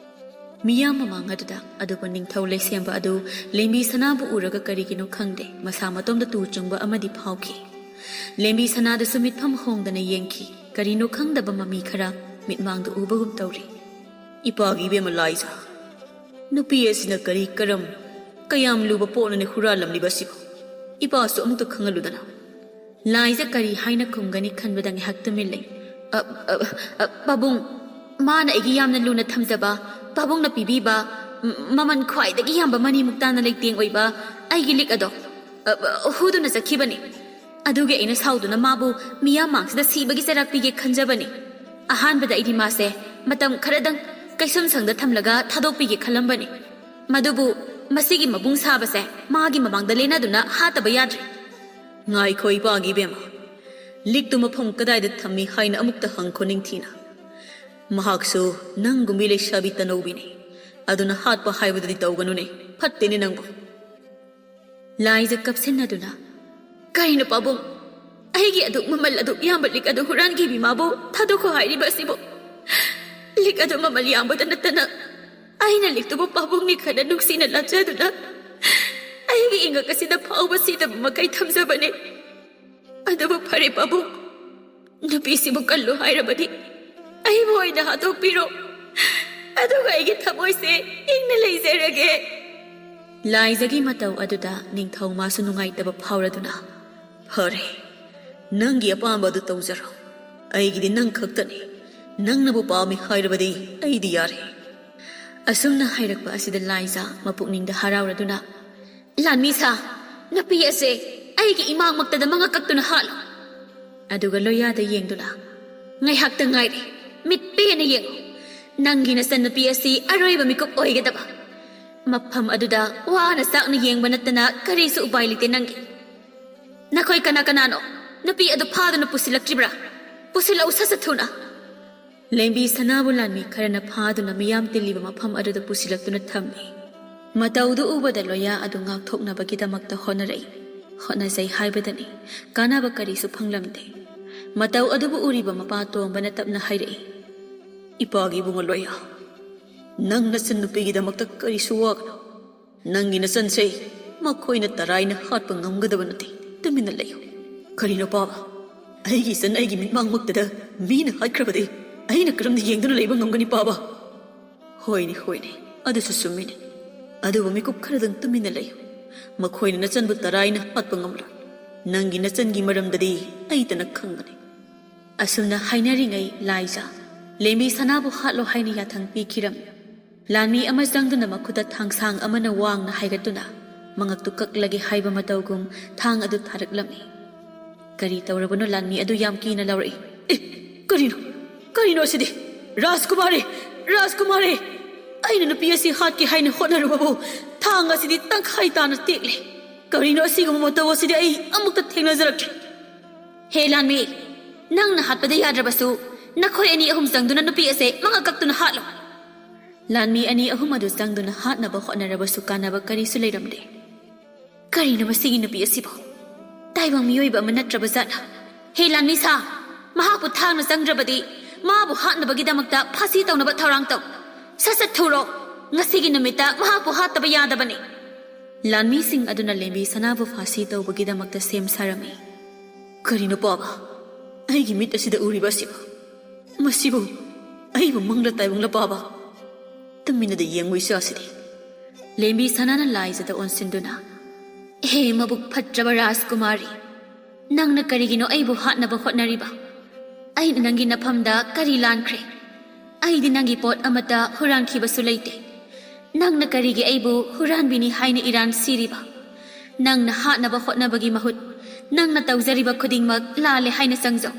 ꯃꯤꯌꯥꯝ ꯃꯃꯥꯡ ꯑꯗꯨꯗ ꯑꯗꯨꯕꯨ ꯅꯤꯡꯊꯧ ꯂꯩꯁꯦꯝꯕ ꯑꯗꯨ ꯂꯦꯝꯕꯤ ꯁꯅꯥꯕꯨ ꯎꯔꯒ ꯀꯔꯤꯒꯤꯅꯣ ꯈꯪꯗꯦ, ꯃꯁꯥ ꯃꯇꯣꯝꯗ ꯇꯨ ꯆꯨꯡꯕ ꯑꯃꯗꯤ ꯐꯥꯎꯈꯤ꯫ ꯂꯦꯝꯕꯤ ꯁꯅꯥꯗꯁꯨ ꯃꯤꯠꯐꯝ ꯍꯣꯡꯗꯅ ꯌꯦꯡꯈꯤ꯫ ꯀꯔꯤꯅꯣ ꯈꯪꯗꯕ ꯃꯃꯤ ꯈꯔ ꯃꯤꯠꯃꯥꯡꯗ ꯎꯕꯒꯨꯝ ꯇꯧꯔꯤ꯫ ꯏꯄꯥꯒꯤ ꯏꯕꯦꯝꯃ ꯂꯥꯏꯖ, ꯅꯨꯄꯤ ꯑꯁꯤꯅ ꯀꯔꯤ ꯀꯔꯝ, ꯀꯌꯥꯝ ꯂꯨꯕ ꯄꯣꯠꯅꯅꯤ ꯍꯨꯔꯥꯜꯂꯝꯂꯤꯕ ꯑꯁꯤꯕꯨ? ꯏꯄꯥꯁꯨ ꯑꯃꯨꯛꯇ ꯈꯪꯍꯜꯂꯨꯗꯅ꯫ ꯂꯥꯏꯖ ꯀꯔꯤ ꯍꯥꯏꯅ ꯈꯨꯝꯒꯅꯤ ꯈꯟꯕꯗ ꯉꯥꯏꯍꯥꯛ ꯇꯨꯃꯤꯟ ꯂꯩ꯫ "ꯑ, ꯑ, ꯑ, ꯄꯥꯕꯨꯡ, ꯃꯥꯅ ꯑꯩꯒꯤ ꯌꯥꯝꯅ ꯂꯨꯅ ꯊꯝꯖꯕ, ꯄꯥꯕꯨꯡꯅ ꯄꯤꯕꯤꯕ, ꯃ-, ꯃꯃꯜ ꯈ꯭ꯋꯥꯏꯗꯒꯤ ꯌꯥꯝꯕ ꯃꯅꯤ ꯃꯨꯛꯇꯥꯅ ꯂꯩꯇꯦꯡ ꯑꯣꯏꯕ ꯑꯩꯒꯤ ꯂꯤꯛ ꯑꯗꯣ, ꯑ, ꯑ, ꯍꯨꯗꯨꯅ ꯆꯠꯈꯤꯕꯅꯤ"꯫ ꯑꯗꯨꯒꯤ ꯑꯩꯅ ꯁꯥꯎꯗꯨꯅ ꯃꯥꯕꯨ ꯃꯤꯌꯥꯝ ꯃꯥꯡꯁꯤꯗ ꯁꯤꯕꯒꯤ ꯆꯩꯔꯥꯛ ꯄꯤꯒꯦ ꯈꯟꯖꯕꯅꯤ꯫ ꯑꯍꯥꯟꯕꯗ ꯑꯩꯗꯤ ꯃꯥꯁꯦ ꯃꯇꯝ ꯈꯔꯗꯪ ꯀꯩꯁꯨꯝꯁꯪꯗ ꯊꯝꯂꯒ ꯊꯥꯗꯣꯛꯄꯤꯒꯦ ꯈꯜꯂꯝꯕꯅꯤ꯫ ꯃꯗꯨꯕꯨ ꯃꯁꯤꯒꯤ ꯃꯕꯨꯡ ꯁꯥꯕꯁꯦ ꯃꯥꯒꯤ ꯃꯃꯥꯡꯗ ꯂꯦꯟꯅꯗꯨꯅ ꯍꯥꯠꯇꯕ ꯌꯥꯗ꯭ꯔꯦ꯫ ꯉꯥꯏꯈꯣ ꯏꯄꯥꯒꯤ ꯏꯕꯦꯝꯃ, ꯂꯤꯛꯇꯨ ꯃꯐꯝ ꯀꯗꯥꯏꯗ ꯊꯝꯃꯤ ꯍꯥꯏꯅ ꯑꯃꯨꯛꯇ ꯍꯪꯈꯣ ꯅꯤꯡꯊꯤꯅ꯫ ꯃꯍꯥꯛꯁꯨ ꯅꯪꯒꯨꯝꯕꯤ ꯂꯩꯁꯥꯕꯤ ꯇꯅꯧꯕꯤꯅꯤ, ꯑꯗꯨꯅ ꯍꯥꯠꯄ ꯍꯥꯏꯕꯗꯨꯗꯤ ꯇꯧꯒꯅꯨꯅꯦ, ꯐꯠꯇꯦꯅꯦ ꯅꯪꯕꯨ꯫ ꯂꯥꯏꯖ ꯀꯞꯁꯤꯟꯅꯗꯨꯅ, "ꯀꯔꯤꯅꯣ ꯄꯥꯕꯨꯡ? ꯑꯩꯒꯤ ꯑꯗꯨꯛ ꯃꯃꯜ ꯑꯗꯨꯛ ꯌꯥꯝꯕ ꯂꯤꯛ ꯑꯗꯨ ꯍꯨꯔꯥꯟꯈꯤꯕꯤ ꯃꯥꯕꯨ ꯊꯥꯗꯣꯛꯈꯣ ꯍꯥꯏꯔꯤꯕ ꯑꯁꯤꯕꯨ? ꯂꯤꯛ ꯑꯗꯨ ꯃꯃꯜ ꯌꯥꯝꯕꯗ ꯅꯠꯇꯅ ꯑꯩꯅ ꯂꯤꯛꯇꯨꯕꯨ ꯄꯥꯕꯨꯡꯅꯤ ꯈꯟꯅ ꯅꯨꯡꯁꯤꯅ ꯂꯥꯠꯆꯗꯨꯅ ꯑꯩꯒꯤ ꯏꯉꯛ ꯑꯁꯤꯗ ꯐꯥꯎꯕ ꯁꯤꯗꯕ ꯃꯈꯩ ꯊꯝꯖꯕꯅꯤ꯫ ꯑꯗꯨꯕꯨ ꯐꯔꯦ ꯄꯥꯕꯨꯡ, ꯅꯨꯄꯤꯁꯤꯕꯨ ꯀꯜꯂꯨ ꯍꯥꯏꯔꯕꯗꯤ ꯑꯩꯕꯨ ꯑꯣꯏꯅ ꯍꯥꯠꯇꯣꯛꯄꯤꯔꯣ, ꯑꯗꯨꯒ ꯑꯩꯒꯤ ꯊꯃꯣꯏꯁꯦ ꯏꯪꯅ ꯂꯩꯖꯔꯒꯦ꯫" ꯂꯥꯏꯖꯒꯤ ꯃꯇꯧ ꯑꯗꯨꯗ ꯅꯤꯡꯊꯧ ꯃꯥꯁꯨ ꯅꯨꯡꯉꯥꯏꯇꯕ ꯐꯥꯎꯔꯗꯨꯅ, "ꯐꯔꯦ, ꯅꯪꯒꯤ ꯑꯄꯥꯝꯕ ꯑꯗꯨ ꯇꯧꯖꯔꯣ꯫ ꯑꯩꯒꯤꯗꯤ ꯅꯪ ꯈꯛꯇꯅꯤ꯫ ꯅꯪꯅꯕꯨ ꯄꯥꯝꯃꯤ ꯍꯥꯏꯔꯕꯗꯤ ꯑꯩꯗꯤ ꯌꯥꯔꯦ꯫" ꯑꯁꯨꯝꯅ ꯍꯥꯏꯔꯛꯄ ꯑꯁꯤꯗ ꯂꯥꯏꯖ ꯃꯄꯨꯛꯅꯤꯡꯗ ꯍꯔꯥꯎꯔꯗꯨꯅ, "ꯂꯥꯟꯃꯤ ꯁꯥ, ꯅꯨꯄꯤ ꯑꯁꯦ ꯑꯩꯒꯤ ꯏꯃꯥꯡꯃꯛꯇꯗ ꯃꯉꯛ ꯀꯛꯇꯨꯅ ꯍꯥꯠꯂꯨ꯫" ꯑꯗꯨꯒ ꯂꯣꯌꯥꯗ ꯌꯦꯡꯗꯨꯅ, "ꯉꯥꯏꯍꯥꯛꯇ ꯉꯥꯏꯔꯦ, ꯃꯤꯠ ꯄꯦꯟꯅ ꯌꯦꯡꯉꯨ꯫ ꯅꯪꯒꯤ ꯅꯆꯟꯅꯨꯄꯤ ꯑꯁꯤ ꯑꯔꯣꯏꯕ ꯃꯤꯀꯨꯞ ꯑꯣꯏꯒꯗꯕ꯫ ꯃꯐꯝ ꯑꯗꯨꯗ ꯋꯥꯅ ꯆꯥꯛꯅ ꯌꯦꯡꯕ ꯅꯠꯇꯅ ꯀꯔꯤꯁꯨ ꯎꯄꯥꯏ ꯂꯩꯇꯦ ꯅꯪꯒꯤ꯫ ꯅꯈꯣꯏ ꯀꯅꯥ ꯀꯅꯥꯅꯣ ꯅꯨꯄꯤ ꯑꯗꯨ ꯐꯥꯗꯨꯅ ꯄꯨꯁꯤꯜꯂꯛꯇ꯭ꯔꯤꯕ꯭ꯔꯥ? ꯄꯨꯁꯤꯜꯂꯛꯎ ꯁꯠ ꯁꯠ ꯊꯨꯅ꯫" ꯂꯦꯝꯕꯤ ꯁꯅꯥꯕꯨ ꯂꯥꯟꯃꯤ ꯈꯔꯅ ꯐꯥꯗꯨꯅ ꯃꯤꯌꯥꯝ ꯇꯤꯜꯂꯤꯕ ꯃꯐꯝ ꯑꯗꯨꯗ ꯄꯨꯁꯤꯜꯂꯛꯇꯨꯅ ꯊꯝꯃꯤ꯫ ꯃꯇꯧꯗꯨ ꯎꯕꯗ ꯂꯣꯌꯥ ꯑꯗꯨ ꯉꯥꯛꯊꯣꯛꯅꯕꯒꯤꯗꯃꯛꯇ ꯍꯣꯠꯅꯔꯛꯏ꯫ ꯍꯣꯠꯅꯖꯩ ꯍꯥꯏꯕꯗꯅꯤ, ꯀꯥꯟꯅꯕ ꯀꯔꯤꯁꯨ ꯐꯪꯂꯝꯗꯦ꯫ ꯃꯇꯧ ꯑꯗꯨꯕꯨ ꯎꯔꯤꯕ ꯃꯄꯥ ꯇꯣꯝꯕꯅ ꯇꯞꯅ ꯍꯥꯏꯔꯛꯏ, "ꯏꯄꯥꯒꯤ ꯏꯕꯨꯡꯉꯣ ꯂꯣꯌꯥ, ꯅꯪ ꯅꯆꯟ ꯅꯨꯄꯤꯒꯤꯗꯃꯛꯇ ꯀꯔꯤꯁꯨ ꯋꯥꯒꯅꯨ꯫ ꯅꯪꯒꯤ ꯅꯆꯟꯁꯦ ꯃꯈꯣꯏꯅ ꯇꯔꯥꯏꯅ ꯍꯥꯠꯄ ꯉꯝꯒꯗꯕ ꯅꯠꯇꯦ꯫ ꯇꯨꯃꯤꯟꯅ ꯂꯩꯌꯨ꯫" "ꯀꯔꯤꯅꯣ ꯄꯥꯕ? ꯑꯩꯒꯤ ꯏꯆꯟ ꯑꯩꯒꯤ ꯃꯤꯠꯃꯥꯡꯃꯛꯇꯗ ꯃꯤꯅ ꯍꯥꯠꯈ꯭ꯔꯕꯗꯤ ꯑꯩꯅ ꯀꯔꯝꯅ ꯌꯦꯡꯗꯨꯅ ꯂꯩꯕ ꯉꯝꯒꯅꯤ ꯄꯥꯕ?" "ꯍꯣꯏꯅꯦ, ꯍꯣꯏꯅꯦ, ꯑꯗꯨꯁꯨ ꯆꯨꯝꯃꯤꯅꯦ꯫ ꯑꯗꯨꯕꯨ ꯃꯤꯀꯨꯞ ꯈꯔꯗꯪ ꯇꯨꯃꯤꯟꯅ ꯂꯩꯌꯨ꯫ ꯃꯈꯣꯏꯅ ꯅꯆꯟꯕꯨ ꯇꯔꯥꯏꯅ ꯍꯥꯠꯄ ꯉꯝꯂꯣꯏ꯫ ꯅꯪꯒꯤ ꯅꯆꯟꯒꯤ ꯃꯔꯝꯗꯗꯤ ꯑꯩꯇꯅ ꯈꯪꯒꯅꯤ꯫" ꯑꯁꯨꯝꯅ ꯍꯥꯏꯅꯔꯤꯉꯩ ꯂꯥꯏꯖ ꯂꯦꯝꯕꯤ ꯁꯅꯥꯕꯨ ꯍꯥꯠꯂꯣ ꯍꯥꯏꯅ ꯌꯥꯊꯪ ꯄꯤꯈꯤꯔꯝꯃꯤ꯫ ꯂꯥꯟꯃꯤ ꯑꯃ ꯆꯪꯗꯨꯅ ꯃꯈꯨꯠꯇ ꯊꯥꯡꯁꯥꯡ ꯑꯃꯅ ꯋꯥꯡꯅ ꯍꯥꯏꯒꯠꯇꯨꯅ ꯃꯉꯛꯇꯨ ꯀꯛꯂꯒꯦ ꯍꯥꯏꯕ ꯃꯇꯧꯒꯨꯝ ꯊꯥꯡ ꯑꯗꯨ ꯊꯥꯔꯛꯂꯝꯃꯤ꯫ ꯀꯔꯤ ꯇꯧꯔꯕꯅꯣ? ꯂꯥꯟꯃꯤ ꯑꯗꯨ ꯌꯥꯝ ꯀꯤꯅ ꯂꯥꯎꯔꯛꯏ꯫ ꯑꯦ, ꯀꯔꯤꯅꯣ? ꯀꯔꯤꯅꯣ ꯑꯁꯤꯗꯤ? ꯔꯥꯖꯀꯨꯃꯥꯔꯤ! ꯔꯥꯖꯀꯨꯃꯥꯔꯤ! ꯑꯩꯅ ꯅꯨꯄꯤ ꯑꯁꯤ ꯍꯥꯠꯀꯦ ꯍꯥꯏꯅ ꯍꯣꯠꯅꯔꯨꯕꯕꯨ ꯊꯥꯡ ꯑꯁꯤꯗꯤ ꯇꯪꯈꯥꯏ ꯇꯥꯅ ꯇꯦꯛꯂꯦ꯫ ꯀꯔꯤꯅꯣ ꯑꯁꯤꯒꯨꯝꯕ ꯃꯇꯧ ꯑꯁꯤꯗꯤ ꯑꯩ ꯑꯃꯨꯛꯇ ꯊꯦꯡꯅꯖꯔꯛꯇ꯭ꯔꯤ꯫ ꯍꯦ ꯂꯥꯟꯃꯤ, ꯅꯪꯅ ꯍꯥꯠꯄꯗ ꯌꯥꯗ꯭ꯔꯕꯁꯨ ꯅꯈꯣꯏ ꯑꯅꯤ ꯑꯍꯨꯝ ꯆꯪꯗꯨꯅ ꯅꯨꯄꯤ ꯑꯁꯦ ꯃꯉꯛ ꯀꯛꯇꯨꯅ ꯍꯥꯠꯂꯣ꯫ ꯂꯥꯟꯃꯤ ꯑꯅꯤ ꯑꯍꯨꯝ ꯑꯗꯨ ꯆꯪꯗꯨꯅ ꯍꯥꯠꯅꯕ ꯍꯣꯠꯅꯔꯕꯁꯨ ꯀꯥꯟꯅꯕ ꯀꯔꯤꯁꯨ ꯂꯩꯔꯝꯗꯦ꯫ ꯀꯔꯤꯅꯣ ꯃꯁꯤꯒꯤ ꯅꯨꯄꯤ ꯑꯁꯤꯕꯨ? ꯇꯥꯏꯕꯪ ꯃꯤꯑꯣꯏꯕ ꯑꯃ ꯅꯠꯇ꯭ꯔꯕ ꯖꯥꯠꯂ? ꯍꯦ ꯂꯥꯟꯃꯤ ꯁꯥ, ꯃꯍꯥꯛꯄꯨ ꯊꯥꯡꯅ ꯆꯪꯗ꯭ꯔꯕꯗꯤ ꯃꯥꯕꯨ ꯍꯥꯠꯅꯕꯒꯤꯗꯃꯛꯇ ꯐꯥꯁꯤ ꯇꯧꯅꯕ ꯊꯧꯔꯥꯡ ꯇꯧ꯫ ꯁꯠ ꯁꯠ ꯊꯨꯔꯣ, ꯉꯁꯤꯒꯤ ꯅꯨꯃꯤꯠꯇ ꯃꯍꯥꯛꯄꯨ ꯍꯥꯠꯇꯕ ꯌꯥꯗꯕꯅꯤ꯫ ꯂꯥꯟꯃꯤꯁꯤꯡ ꯑꯗꯨꯅ ꯂꯦꯝꯕꯤ ꯁꯅꯥꯕꯨ ꯐꯥꯁꯤ ꯇꯧꯕꯒꯤꯗꯃꯛꯇ ꯁꯦꯝ ꯁꯥꯔꯝꯃꯤ꯫ ꯀꯔꯤꯅꯣ ꯄꯥꯕ? ꯑꯩꯒꯤ ꯃꯤꯠ ꯑꯁꯤꯗ ꯎꯔꯤꯕ ꯑꯁꯤꯕꯨ? ꯃꯁꯤꯕꯨ ꯑꯩꯕꯨ ꯃꯪꯂ ꯇꯥꯏꯕꯪꯂ ꯄꯥꯕ? ꯇꯨꯃꯤꯟꯅꯗ ꯌꯦꯡꯉꯨ ꯏꯆꯥꯁꯤꯗꯤ꯫ ꯂꯦꯝꯕꯤ ꯁꯅꯥꯅ ꯂꯥꯏꯖꯗ ꯑꯣꯟꯁꯤꯟꯗꯨꯅ, ꯍꯦ ꯃꯕꯨꯛ ꯐꯠꯇ꯭ꯔꯕ ꯔꯥꯖꯀꯨꯃꯥꯔꯤ, ꯅꯪꯅ ꯀꯔꯤꯒꯤꯅꯣ ꯑꯩꯕꯨ ꯍꯥꯠꯅꯕ ꯍꯣꯠꯅꯔꯤꯕ? ꯑꯩꯅ ꯅꯪꯒꯤ ꯅꯐꯝꯗ ꯀꯔꯤ ꯂꯥꯟꯈ꯭ꯔꯦ? ꯑꯩꯗꯤ ꯅꯪꯒꯤ ꯄꯣꯠ ꯑꯃꯠꯇ ꯍꯨꯔꯥꯟꯈꯤꯕꯁꯨ ꯂꯩꯇꯦ꯫ ꯅꯪꯅ ꯀꯔꯤꯒꯤ ꯑꯩꯕꯨ ꯍꯨꯔꯥꯟꯕꯤꯅꯤ ꯍꯥꯏꯅ ꯏꯔꯥꯟ ꯁꯤꯔꯤꯕ? ꯅꯪꯅ ꯍꯥꯠꯅꯕ ꯍꯣꯠꯅꯕꯒꯤ ꯃꯍꯨꯠ ꯅꯪꯅ ꯇꯧꯖꯔꯤꯕ ꯈꯨꯗꯤꯡꯃꯛ ꯂꯥꯜꯂꯦ ꯍꯥꯏꯅ ꯆꯪꯖꯧ꯫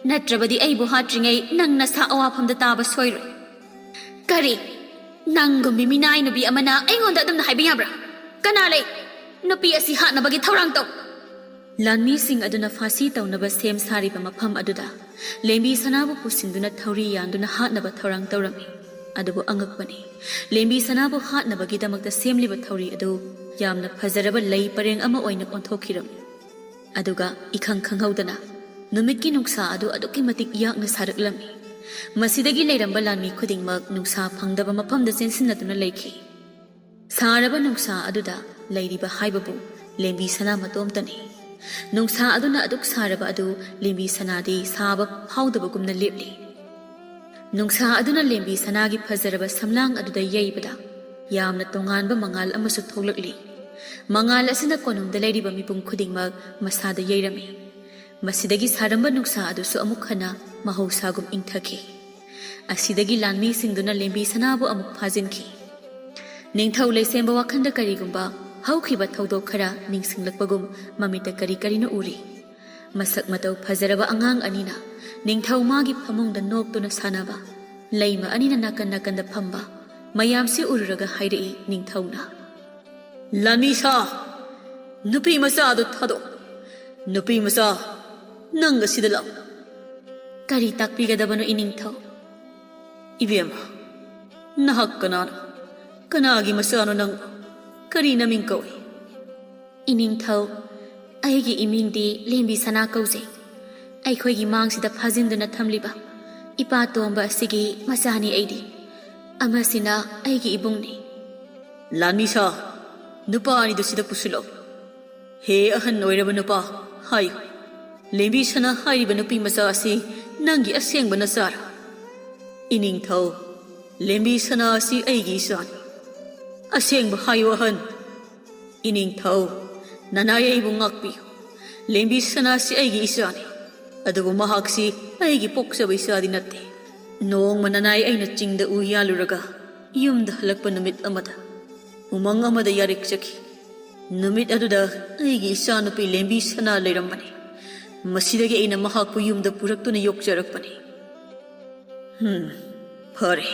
ꯅꯠꯇ꯭ꯔꯕꯗꯤ ꯑꯩꯕꯨ ꯍꯥꯠꯇ꯭ꯔꯤꯉꯩ ꯅꯪ ꯅꯁꯥ ꯑꯋꯥꯐꯝꯗ ꯇꯥꯕ ꯁꯣꯏꯔꯣꯏ꯫ ꯀꯔꯤ? ꯅꯪꯒꯨꯝꯕꯤ ꯃꯤꯅꯥꯏ ꯅꯨꯄꯤ ꯑꯃꯅ ꯑꯩꯉꯣꯟꯗ ꯑꯗꯨꯝꯅ ꯍꯥꯏꯕ ꯌꯥꯕ꯭ꯔꯥ? ꯀꯅꯥ ꯂꯩ? ꯅꯨꯄꯤ ꯑꯁꯤ ꯍꯥꯠꯅꯕꯒꯤ ꯊꯧꯔꯥꯡ ꯇꯧ꯫ ꯂꯥꯟꯃꯤꯁꯤꯡ ꯑꯗꯨꯅ ꯐꯥꯁꯤ ꯇꯧꯅꯕ ꯁꯦꯝ ꯁꯥꯔꯤꯕ ꯃꯐꯝ ꯑꯗꯨꯗ ꯂꯦꯝꯕꯤ ꯁꯅꯥꯕꯨ ꯄꯨꯁꯤꯟꯗꯨꯅ ꯊꯧꯔꯤ ꯌꯥꯟꯗꯨꯅ ꯍꯥꯠꯅꯕ ꯊꯧꯔꯥꯡ ꯇꯧꯔꯝꯃꯤ꯫ ꯑꯗꯨꯕꯨ ꯑꯉꯛꯄꯅꯤ, ꯂꯦꯝꯕꯤ ꯁꯅꯥꯕꯨ ꯍꯥꯠꯅꯕꯒꯤꯗꯃꯛꯇ ꯁꯦꯝꯂꯤꯕ ꯊꯧꯔꯤ ꯑꯗꯨ ꯌꯥꯝꯅ ꯐꯖꯔꯕ ꯂꯩ ꯄꯔꯦꯡ ꯑꯃ ꯑꯣꯏꯅ ꯑꯣꯟꯊꯣꯛꯈꯤꯔꯝꯃꯤ꯫ ꯑꯗꯨꯒ ꯏꯈꯪ ꯈꯪꯍꯧꯗꯅ ꯅꯨꯃꯤꯠꯀꯤ ꯅꯨꯡꯁꯥ ꯑꯗꯨ ꯑꯗꯨꯛꯀꯤ ꯃꯇꯤꯛ ꯌꯥꯛꯅ ꯁꯥꯔꯛꯂꯝꯃꯤ꯫ ꯃꯁꯤꯗꯒꯤ ꯂꯩꯔꯝꯕ ꯂꯥꯟꯃꯤ ꯈꯨꯗꯤꯡꯃꯛ ꯅꯨꯡꯁꯥ ꯐꯪꯗꯕ ꯃꯐꯝꯗ ꯆꯦꯟꯁꯤꯟꯅꯗꯨꯅ ꯂꯩꯈꯤ꯫ ꯁꯥꯔꯕ ꯅꯨꯡꯁꯥ ꯑꯗꯨꯗ ꯂꯩꯔꯤꯕ ꯍꯥꯏꯕꯕꯨ ꯂꯦꯝꯕꯤ ꯁꯅꯥ ꯃꯇꯣꯝꯇꯅꯤ꯫ ꯅꯨꯡꯁꯥ ꯑꯗꯨꯅ ꯑꯗꯨꯛ ꯁꯥꯔꯕ ꯑꯗꯨ ꯂꯦꯝꯕꯤ ꯁꯅꯥꯗꯤ ꯁꯥꯕ ꯐꯥꯎꯗꯕꯒꯨꯝꯅ ꯂꯦꯞꯂꯤ꯫ ꯅꯨꯡꯁꯥ ꯑꯗꯨꯅ ꯂꯦꯝꯕꯤ ꯁꯅꯥꯒꯤ ꯐꯖꯔꯕ ꯁꯝꯂꯥꯡ ꯑꯗꯨꯗ ꯌꯩꯕꯗ ꯌꯥꯝꯅ ꯇꯣꯉꯥꯟꯕ ꯃꯉꯥꯜ ꯑꯃꯁꯨ ꯊꯣꯛꯂꯛꯂꯤ꯫ ꯃꯉꯥꯜ ꯑꯁꯤꯅ ꯀꯣꯅꯨꯡꯗ ꯂꯩꯔꯤꯕ ꯃꯤꯄꯨꯝ ꯈꯨꯗꯤꯡꯃꯛ ꯃꯁꯥꯗ ꯌꯩꯔꯝꯃꯤ꯫ ꯃꯁꯤꯗꯒꯤ ꯁꯥꯔꯝꯕ ꯅꯨꯡꯁꯥ ꯑꯗꯨꯁꯨ ꯑꯃꯨꯛ ꯍꯟꯅ ꯃꯍꯧꯁꯥꯒꯨꯝ ꯏꯪꯊꯈꯤ꯫ ꯑꯁꯤꯗꯒꯤ ꯂꯥꯟꯃꯤꯁꯤꯡꯗꯨꯅ ꯂꯦꯝꯕꯤ ꯁꯅꯥꯕꯨ ꯑꯃꯨꯛ ꯐꯥꯖꯤꯟꯈꯤ꯫ ꯅꯤꯡꯊꯧ ꯂꯩꯁꯦꯝꯕ ꯋꯥꯈꯟꯗ ꯀꯔꯤꯒꯨꯝꯕ ꯍꯧꯈꯤꯕ ꯊꯧꯗꯣꯛ ꯈꯔ ꯅꯤꯡꯁꯤꯡꯂꯛꯄꯒꯨꯝ ꯃꯃꯤꯠꯇ ꯀꯔꯤ ꯀꯔꯤꯅꯣ ꯎꯔꯤ꯫ ꯃꯁꯛ ꯃꯇꯧ ꯐꯖꯔꯕ ꯑꯉꯥꯡ ꯑꯅꯤꯅ ꯅꯤꯡꯊꯧ ꯃꯥꯒꯤ ꯐꯃꯨꯡꯗ ꯅꯣꯛꯇꯨꯅ ꯁꯥꯟꯅꯕ, ꯂꯩꯃ ꯑꯅꯤꯅ ꯅꯥꯀꯟ ꯅꯥꯀꯟꯗ ꯐꯝꯕ ꯃꯌꯥꯝꯁꯤ ꯎꯔꯨꯔꯒ ꯍꯥꯏꯔꯛꯏ ꯅꯤꯡꯊꯧꯅ, "ꯂꯥꯟꯃꯤ ꯁꯥ, ꯅꯨꯄꯤ ꯃꯆꯥ ꯑꯗꯨ ꯊꯥꯗꯣꯛ꯫ ꯅꯨꯄꯤ ꯃꯆꯥ, ꯅꯪ ꯑꯁꯤꯗ ꯂꯥꯛꯎ꯫" "ꯀꯔꯤ ꯇꯥꯛꯄꯤꯒꯗꯕꯅꯣ ꯏꯅꯤꯡꯊꯧ?" "ꯏꯕꯦꯝꯃ, ꯅꯍꯥꯛ ꯀꯅꯥꯅꯣ? ꯀꯅꯥꯒꯤ ꯃꯆꯥꯅꯣ ꯅꯪ? ꯀꯔꯤ ꯅꯃꯤꯡ ꯀꯧꯏ?" "ꯏꯅꯤꯡꯊꯧ, ꯑꯩꯒꯤ ꯏꯃꯤꯡꯗꯤ ꯂꯦꯝꯕꯤ ꯁꯅꯥ ꯀꯧꯖꯩ꯫ ꯑꯩꯈꯣꯏꯒꯤ ꯃꯥꯡꯁꯤꯗ ꯐꯥꯖꯤꯟꯗꯨꯅ ꯊꯝꯂꯤꯕ ꯏꯄꯥ ꯇꯣꯝꯕ ꯑꯁꯤꯒꯤ ꯃꯆꯥꯅꯤ ꯑꯩꯗꯤ꯫ ꯑꯃꯁꯤꯅ ꯑꯩꯒꯤ ꯏꯕꯨꯡꯅꯤ꯫" "ꯂꯥꯟꯃꯤ ꯁꯥ, ꯅꯨꯄꯥ ꯑꯅꯤꯗꯨ ꯁꯤꯗ ꯄꯨꯁꯤꯜꯂꯛꯎ꯫ ꯍꯦ ꯑꯍꯟ ꯑꯣꯏꯔꯕ ꯅꯨꯄꯥ, ꯍꯥꯏꯌꯨ, ꯂꯦꯝꯕꯤ ꯁꯅꯥ ꯍꯥꯏꯔꯤꯕ ꯅꯨꯄꯤ ꯃꯆꯥ ꯑꯁꯤ ꯅꯪꯒꯤ ꯑꯁꯦꯡꯕ ꯅꯆꯥꯔꯥ?" "ꯏꯅꯤꯡꯊꯧ, ꯂꯦꯝꯕꯤ ꯁꯅꯥ ꯑꯁꯤ ꯑꯩꯒꯤ ꯏꯆꯥꯅꯤ꯫" "ꯑꯁꯦꯡꯕ ꯍꯥꯏꯌꯨ ꯑꯍꯟ꯫" "ꯏꯅꯤꯡꯊꯧ, ꯅꯅꯥꯏ ꯑꯩꯕꯨ ꯉꯥꯛꯄꯤꯌꯨ꯫ ꯂꯦꯝꯕꯤ ꯁꯅꯥꯁꯤ ꯑꯩꯒꯤ ꯏꯆꯥꯅꯤ, ꯑꯗꯨꯕꯨ ꯃꯍꯥꯛꯁꯤ ꯑꯩꯒꯤ ꯄꯣꯛꯆꯕ ꯏꯆꯥꯗꯤ ꯅꯠꯇꯦ꯫ ꯅꯣꯡꯃ ꯅꯅꯥꯏ ꯑꯩꯅ ꯆꯤꯡꯗ ꯎ ꯌꯥꯜꯂꯨꯔꯒ ꯌꯨꯝꯗ ꯍꯜꯂꯛꯄ ꯅꯨꯃꯤꯠ ꯑꯃꯗ ꯎꯃꯪ ꯑꯃꯗ ꯌꯥꯔꯦꯛꯆꯈꯤ꯫ ꯅꯨꯃꯤꯠ ꯑꯗꯨꯗ ꯑꯩꯒꯤ ꯏꯆꯥꯅꯨꯄꯤ ꯂꯦꯝꯕꯤ ꯁꯅꯥ ꯂꯩꯔꯝꯕꯅꯤ꯫ ꯃꯁꯤꯗꯒꯤ ꯑꯩꯅ ꯃꯍꯥꯛꯄꯨ ꯌꯨꯝꯗ ꯄꯨꯔꯛꯇꯨꯅ ꯌꯣꯛꯆꯔꯛꯄꯅꯤ꯫" "ꯍꯝ, ꯐꯔꯦ꯫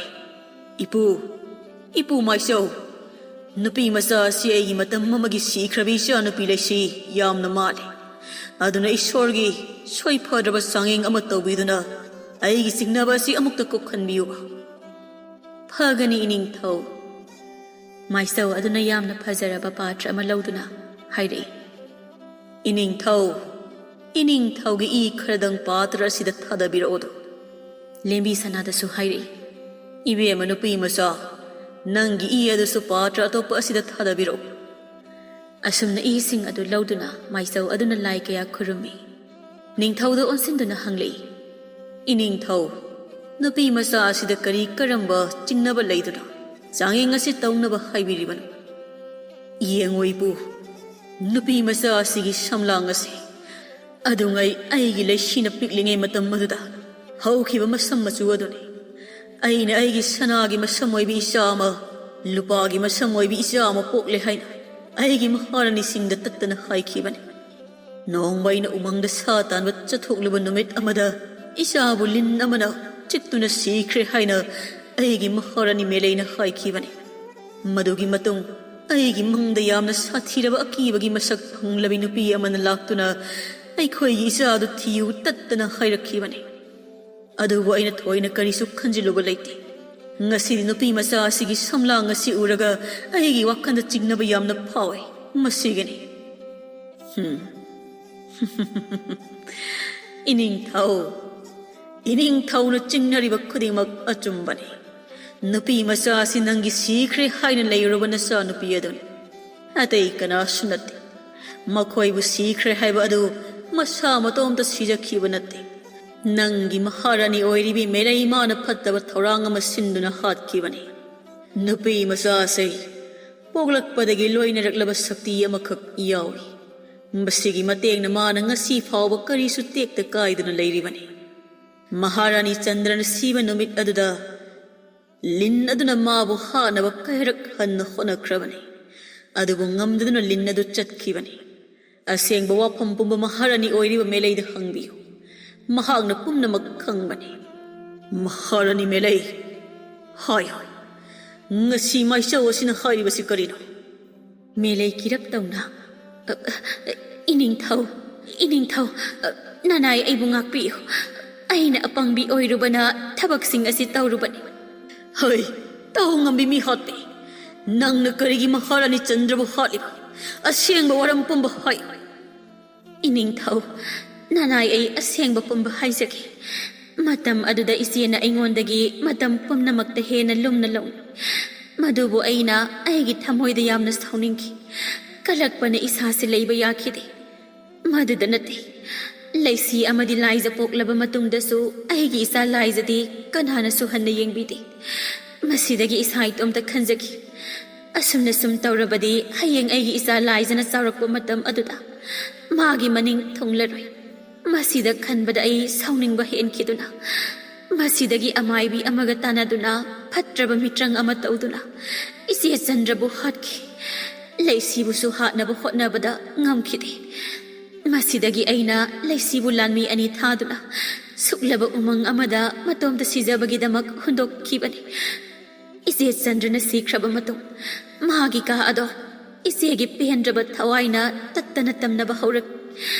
ꯏꯄꯨ, ꯏꯄꯨ ꯃꯥꯏꯆꯧ, ꯅꯨꯄꯤ ꯃꯆꯥ ꯑꯁꯤ ꯑꯩꯒꯤ ꯃꯇꯝ ꯑꯃꯒꯤ ꯁꯤꯈ꯭ꯔꯕꯤ ꯏꯆꯥꯅꯨꯄꯤ ꯂꯩꯁꯤ ꯌꯥꯝꯅ ꯃꯥꯜꯂꯤ꯫ ꯑꯗꯨꯅ ꯏꯁꯣꯔꯒꯤ ꯁꯣꯏꯐꯗ꯭ꯔꯕ ꯆꯥꯡꯌꯦꯡ ꯑꯃ ꯇꯧꯕꯤꯗꯨꯅ ꯑꯩꯒꯤ ꯆꯤꯡꯅꯕ ꯑꯁꯤ ꯑꯃꯨꯛꯇ ꯀꯣꯛꯍꯟꯕꯤꯌꯨ꯫" "ꯐꯒꯅꯤ ꯏꯅꯤꯡꯊꯧ꯫" ꯃꯥꯏꯆꯧ ꯑꯗꯨꯅ ꯌꯥꯝꯅ ꯐꯖꯔꯕ ꯄꯥꯇ꯭ꯔ ꯑꯃ ꯂꯧꯗꯨꯅ ꯍꯥꯏꯔꯛꯏ, "ꯏꯅꯤꯡꯊꯧ, ꯏꯅꯤꯡꯊꯧꯒꯤ ꯏ ꯈꯔꯗꯪ ꯄꯥꯇ꯭ꯔ ꯑꯁꯤꯗ ꯊꯥꯗꯕꯤꯔꯛꯎꯗꯣ꯫" ꯂꯦꯝꯕꯤ ꯁꯅꯥꯗꯁꯨ ꯍꯥꯏꯔꯛꯏ, "ꯏꯕꯦꯝꯃ ꯅꯨꯄꯤ ꯃꯆꯥ, ꯅꯪꯒꯤ ꯏ ꯑꯗꯨꯁꯨ ꯄꯥꯇ꯭ꯔ ꯑꯇꯣꯞꯄ ꯑꯁꯤꯗ ꯊꯥꯗꯕꯤꯔꯛꯎ꯫" ꯑꯁꯨꯝꯅ ꯏꯁꯤꯡ ꯑꯗꯨ ꯂꯧꯗꯨꯅ ꯃꯥꯏꯆꯧ ꯑꯗꯨꯅ ꯂꯥꯏ ꯀꯌꯥ ꯈꯨꯔꯨꯝꯃꯤ꯫ ꯅꯤꯡꯊꯧꯗ ꯑꯣꯟꯁꯤꯟꯗꯨꯅ ꯍꯪꯂꯛꯏ, "ꯏꯅꯤꯡꯊꯧ, ꯅꯨꯄꯤ ꯃꯆꯥ ꯑꯁꯤꯗ ꯀꯔꯤ ꯀꯔꯝꯕ ꯆꯤꯡꯅꯕ ꯂꯩꯗꯨꯅ ꯆꯥꯡꯌꯦꯡ ꯑꯁꯤ ꯇꯧꯅꯕ ꯍꯥꯏꯕꯤꯔꯤꯕꯅꯣ?" "ꯌꯦꯡꯉꯨ ꯏꯄꯨ, ꯅꯨꯄꯤ ꯃꯆꯥ ꯑꯁꯤꯒꯤ ꯁꯝꯂꯥꯡ ꯑꯁꯤ ꯑꯗꯨꯉꯩ ꯑꯩꯒꯤ ꯂꯩꯁꯤꯅ ꯄꯤꯛꯂꯤꯉꯩ ꯃꯇꯝ ꯑꯗꯨꯗ ꯍꯧꯈꯤꯕ ꯃꯁꯝ ꯃꯆꯨ ꯑꯗꯨꯅꯤ꯫ ꯑꯩꯅ ꯑꯩꯒꯤ ꯁꯅꯥꯒꯤ ꯃꯁꯝ ꯑꯣꯏꯕꯤ ꯏꯆꯥ ꯑꯃ, ꯂꯨꯄꯥꯒꯤ ꯃꯁꯝ ꯑꯣꯏꯕꯤ ꯏꯆꯥ ꯑꯃ ꯄꯣꯛꯂꯦ ꯍꯥꯏꯅ ꯑꯩꯒꯤ ꯃꯍꯥꯔꯥꯅꯤꯁꯤꯡꯗ ꯇꯠꯇꯅ ꯍꯥꯏꯈꯤꯕꯅꯤ꯫ ꯅꯣꯡꯃ ꯑꯩꯅ ꯎꯃꯪꯗ ꯁꯥ ꯇꯥꯟꯕ ꯆꯠꯊꯣꯛꯂꯨꯕ ꯅꯨꯃꯤꯠ ꯑꯃꯗ ꯏꯆꯥꯕꯨ ꯂꯤꯟ ꯑꯃꯅ ꯆꯤꯛꯇꯨꯅ ꯁꯤꯈ꯭ꯔꯦ ꯍꯥꯏꯅ ꯑꯩꯒꯤ ꯃꯍꯥꯔꯥꯅꯤ ꯃꯦꯂꯩꯅ ꯍꯥꯏꯈꯤꯕꯅꯤ꯫ ꯃꯗꯨꯒꯤ ꯃꯇꯨꯡ ꯑꯩꯒꯤ ꯃꯪꯗ ꯌꯥꯝꯅ ꯁꯥꯊꯤꯔꯕ ꯑꯀꯤꯕꯒꯤ ꯃꯁꯛ ꯐꯪꯂꯕꯤ ꯅꯨꯄꯤ ꯑꯃꯅ ꯂꯥꯛꯇꯨꯅ ꯑꯩꯈꯣꯏꯒꯤ ꯏꯆꯥꯗꯨ ꯊꯤꯌꯨ ꯇꯠꯇꯅ ꯍꯥꯏꯔꯛꯈꯤꯕꯅꯤ꯫ ꯑꯗꯨꯕꯨ ꯑꯩꯅ ꯊꯣꯏꯅ ꯀꯔꯤꯁꯨ ꯈꯟꯖꯤꯜꯂꯨꯕ ꯂꯩꯇꯦ꯫ ꯉꯁꯤꯗꯤ ꯅꯨꯄꯤ ꯃꯆꯥ ꯑꯁꯤꯒꯤ ꯁꯝꯂꯥꯡ ꯑꯁꯤ ꯎꯔꯒ ꯑꯩꯒꯤ ꯋꯥꯈꯜꯗ ꯆꯤꯡꯅꯕ ꯌꯥꯝꯅ ꯐꯥꯎꯏ꯫ ꯃꯁꯤꯒꯤꯅꯤ꯫ ꯍꯝ꯫ ꯏꯅꯤꯡꯊꯧ, ꯏꯅꯤꯡꯊꯧꯅ ꯆꯤꯡꯅꯔꯤꯕ ꯈꯨꯗꯤꯡꯃꯛ ꯑꯆꯨꯝꯕꯅꯤ꯫ ꯅꯨꯄꯤ ꯃꯆꯥ ꯑꯁꯤ ꯅꯪꯒꯤ ꯁꯤꯈ꯭ꯔꯦ ꯍꯥꯏꯅ ꯂꯩꯔꯨꯔꯕ ꯅꯆꯥ ꯅꯨꯄꯤ ꯑꯗꯨꯅꯤ꯫ ꯑꯇꯩ ꯀꯅꯥꯁꯨ ꯅꯠꯇꯦ꯫ ꯃꯈꯣꯏꯕꯨ ꯁꯤꯈ꯭ꯔꯦ ꯍꯥꯏꯕ ꯑꯗꯨ ꯃꯁꯥ ꯃꯇꯣꯝꯇ ꯁꯤꯖꯈꯤꯕ ꯅꯠꯇꯦ꯫ ꯅꯪꯒꯤ ꯃꯍꯥꯔꯥꯅꯤ ꯑꯣꯏꯔꯤꯕꯤ ꯃꯦꯂꯩ ꯃꯥꯅ ꯐꯠꯇꯕ ꯊꯧꯔꯥꯡ ꯑꯃ ꯁꯤꯟꯗꯨꯅ ꯍꯥꯠꯈꯤꯕꯅꯤ꯫ ꯅꯨꯄꯤ ꯃꯆꯥ ꯑꯁꯤ ꯄꯣꯛꯂꯛꯄꯗꯒꯤ ꯂꯣꯏꯅꯔꯛꯂꯕ ꯁꯛꯇꯤ ꯑꯃꯈꯛ ꯌꯥꯎꯏ꯫ ꯃꯁꯤꯒꯤ ꯃꯇꯦꯡꯅ ꯃꯥꯅ ꯉꯁꯤ ꯐꯥꯎꯕ ꯀꯔꯤꯁꯨ ꯇꯦꯛꯇ ꯀꯥꯏꯗꯅ ꯂꯩꯔꯤꯕꯅꯤ꯫ ꯃꯍꯥꯔꯥꯅꯤ ꯆꯟꯗ꯭ꯔꯅ ꯁꯤꯕ ꯅꯨꯃꯤꯠ ꯑꯗꯨꯗ ꯂꯤꯟ ꯑꯗꯨꯅ ꯃꯥꯕꯨ ꯍꯥꯠꯅꯕ ꯀꯌꯥꯔꯛ ꯍꯟꯅ ꯍꯣꯠꯅꯈ꯭ꯔꯕꯅꯤ, ꯑꯗꯨꯕꯨ ꯉꯝꯗꯗꯨꯅ ꯂꯤꯟ ꯑꯗꯨ ꯆꯠꯈꯤꯕꯅꯤ꯫ ꯑꯁꯦꯡꯕ ꯋꯥꯐꯝ ꯄꯨꯝꯕ ꯃꯍꯥꯔꯥꯅꯤ ꯑꯣꯏꯔꯤꯕ ꯃꯦꯂꯩꯗ ꯍꯪꯕꯤꯌꯨ꯫ ꯃꯍꯥꯛꯅ ꯄꯨꯝꯅꯃꯛ ꯈꯪꯕꯅꯤ꯫ ꯃꯍꯥꯔꯥꯅꯤ ꯃꯦꯂꯩ, ꯍꯥꯏ ꯍꯥꯏ, ꯉꯁꯤ ꯃꯥꯏꯆꯧ ꯑꯁꯤꯅ ꯍꯥꯏꯔꯤꯕꯁꯤ ꯀꯔꯤꯅꯣ? ꯃꯦꯂꯩ ꯀꯤꯔꯞ ꯇꯧꯅ, "ꯑ, ꯑ, ꯏꯅꯤꯡꯊꯧ, ꯏꯅꯤꯡꯊꯧ, ꯑ, ꯅꯅꯥꯏ ꯑꯩꯕꯨ ꯉꯥꯛꯄꯤꯌꯨ꯫ ꯑꯩꯅ ꯑꯄꯪꯕꯤ ꯑꯣꯏꯔꯨꯕꯅ ꯊꯕꯛꯁꯤꯡ ꯑꯁꯤ ꯇꯧꯔꯨꯕꯅꯤ꯫" ꯍꯩ, ꯇꯧ ꯉꯝꯕꯤ ꯃꯤ ꯍꯥꯠꯄꯤ! ꯅꯪꯅ ꯀꯔꯤꯒꯤ ꯃꯍꯥꯔꯥꯅꯤ ꯆꯟꯗ꯭ꯔꯕꯨ ꯍꯥꯠꯂꯤꯕ? ꯑꯁꯦꯡꯕ ꯋꯥꯔꯝ ꯄꯨꯝꯕ ꯍꯥꯏꯌꯨ꯫ ꯏꯅꯤꯡꯊꯧ, ꯅꯅꯥꯏ ꯑꯩ ꯑꯁꯦꯡꯕ ꯄꯨꯝꯕ ꯍꯥꯏꯖꯒꯦ꯫ ꯃꯇꯝ ꯑꯗꯨꯗ ꯏꯆꯦꯅ ꯑꯩꯉꯣꯟꯗꯒꯤ ꯃꯇꯝ ꯄꯨꯝꯅꯃꯛꯇ ꯍꯦꯟꯅ ꯂꯨꯝꯅ ꯂꯧꯏ꯫ ꯃꯗꯨꯕꯨ ꯑꯩꯅ ꯑꯩꯒꯤ ꯊꯃꯣꯏꯗ ꯌꯥꯝꯅ ꯁꯥꯎꯅꯤꯡꯈꯤ꯫ ꯀꯜꯂꯛꯄꯅ ꯏꯁꯥꯁꯤ ꯂꯩꯕ ꯌꯥꯈꯤꯗꯦ꯫ ꯃꯗꯨꯗ ꯅꯠꯇꯦ, ꯂꯩꯁꯤ ꯑꯃꯗꯤ ꯂꯥꯏꯖ ꯄꯣꯛꯂꯕ ꯃꯇꯨꯡꯗꯁꯨ ꯑꯩꯒꯤ ꯏꯆꯥ ꯂꯥꯏꯖꯗꯤ ꯀꯅꯥꯅꯁꯨ ꯍꯟꯅ ꯌꯦꯡꯕꯤꯗꯦ꯫ ꯃꯁꯤꯗꯒꯤ ꯏꯁꯥ ꯏꯇꯣꯝꯇ ꯈꯟꯖꯈꯤ꯫ ꯑꯁꯨꯝꯅ ꯁꯨꯝ ꯇꯧꯔꯕꯗꯤ ꯍꯌꯦꯡ ꯑꯩꯒꯤ ꯏꯆꯥ ꯂꯥꯏꯖꯅ ꯆꯥꯎꯔꯛꯄ ꯃꯇꯝ ꯑꯗꯨꯗ ꯃꯥꯒꯤ ꯃꯅꯤꯡ ꯊꯨꯡꯂꯔꯣꯏ꯫ ꯃꯁꯤꯗ ꯈꯟꯕꯗ ꯑꯩ ꯁꯥꯎꯅꯤꯡꯕ ꯍꯦꯟꯈꯤꯗꯨꯅ, ꯃꯁꯤꯗꯒꯤ ꯑꯃꯥꯏꯕꯤ ꯑꯃꯒ ꯇꯥꯟꯅꯗꯨꯅ ꯐꯠꯇ꯭ꯔꯕ ꯃꯤꯇ꯭ꯔꯪ ꯑꯃ ꯇꯧꯗꯨꯅ ꯏꯆꯦ ꯆꯟꯗ꯭ꯔꯕꯨ ꯍꯥꯠꯈꯤ꯫ ꯂꯩꯁꯤꯕꯨꯁꯨ ꯍꯥꯠꯅꯕ ꯍꯣꯠꯅꯕꯗ ꯉꯝꯈꯤꯗꯦ꯫ ꯃꯁꯤꯗꯒꯤ ꯑꯩꯅ ꯂꯩꯁꯤꯕꯨ ꯂꯥꯟꯃꯤ ꯑꯅꯤ ꯊꯥꯗꯨꯅ ꯁꯨꯛꯂꯕ ꯎꯃꯪ ꯑꯃꯗ ꯃꯇꯣꯝꯇ ꯁꯤꯖꯕꯒꯤꯗꯃꯛ ꯍꯨꯟꯗꯣꯛꯈꯤꯕꯅꯤ꯫ ꯏꯆꯦ ꯆꯟꯗ꯭ꯔꯅ ꯁꯤꯈ꯭ꯔꯕ ꯃꯇꯨꯡ ꯃꯥꯒꯤ ꯀꯥ ꯑꯗꯣ ꯏꯆꯦꯒꯤ ꯄꯦꯟꯗ꯭ꯔꯕ ꯊꯋꯥꯏꯅ ꯇꯠꯇꯅ ꯇꯝꯅꯕ ꯍꯧꯔꯛ꯫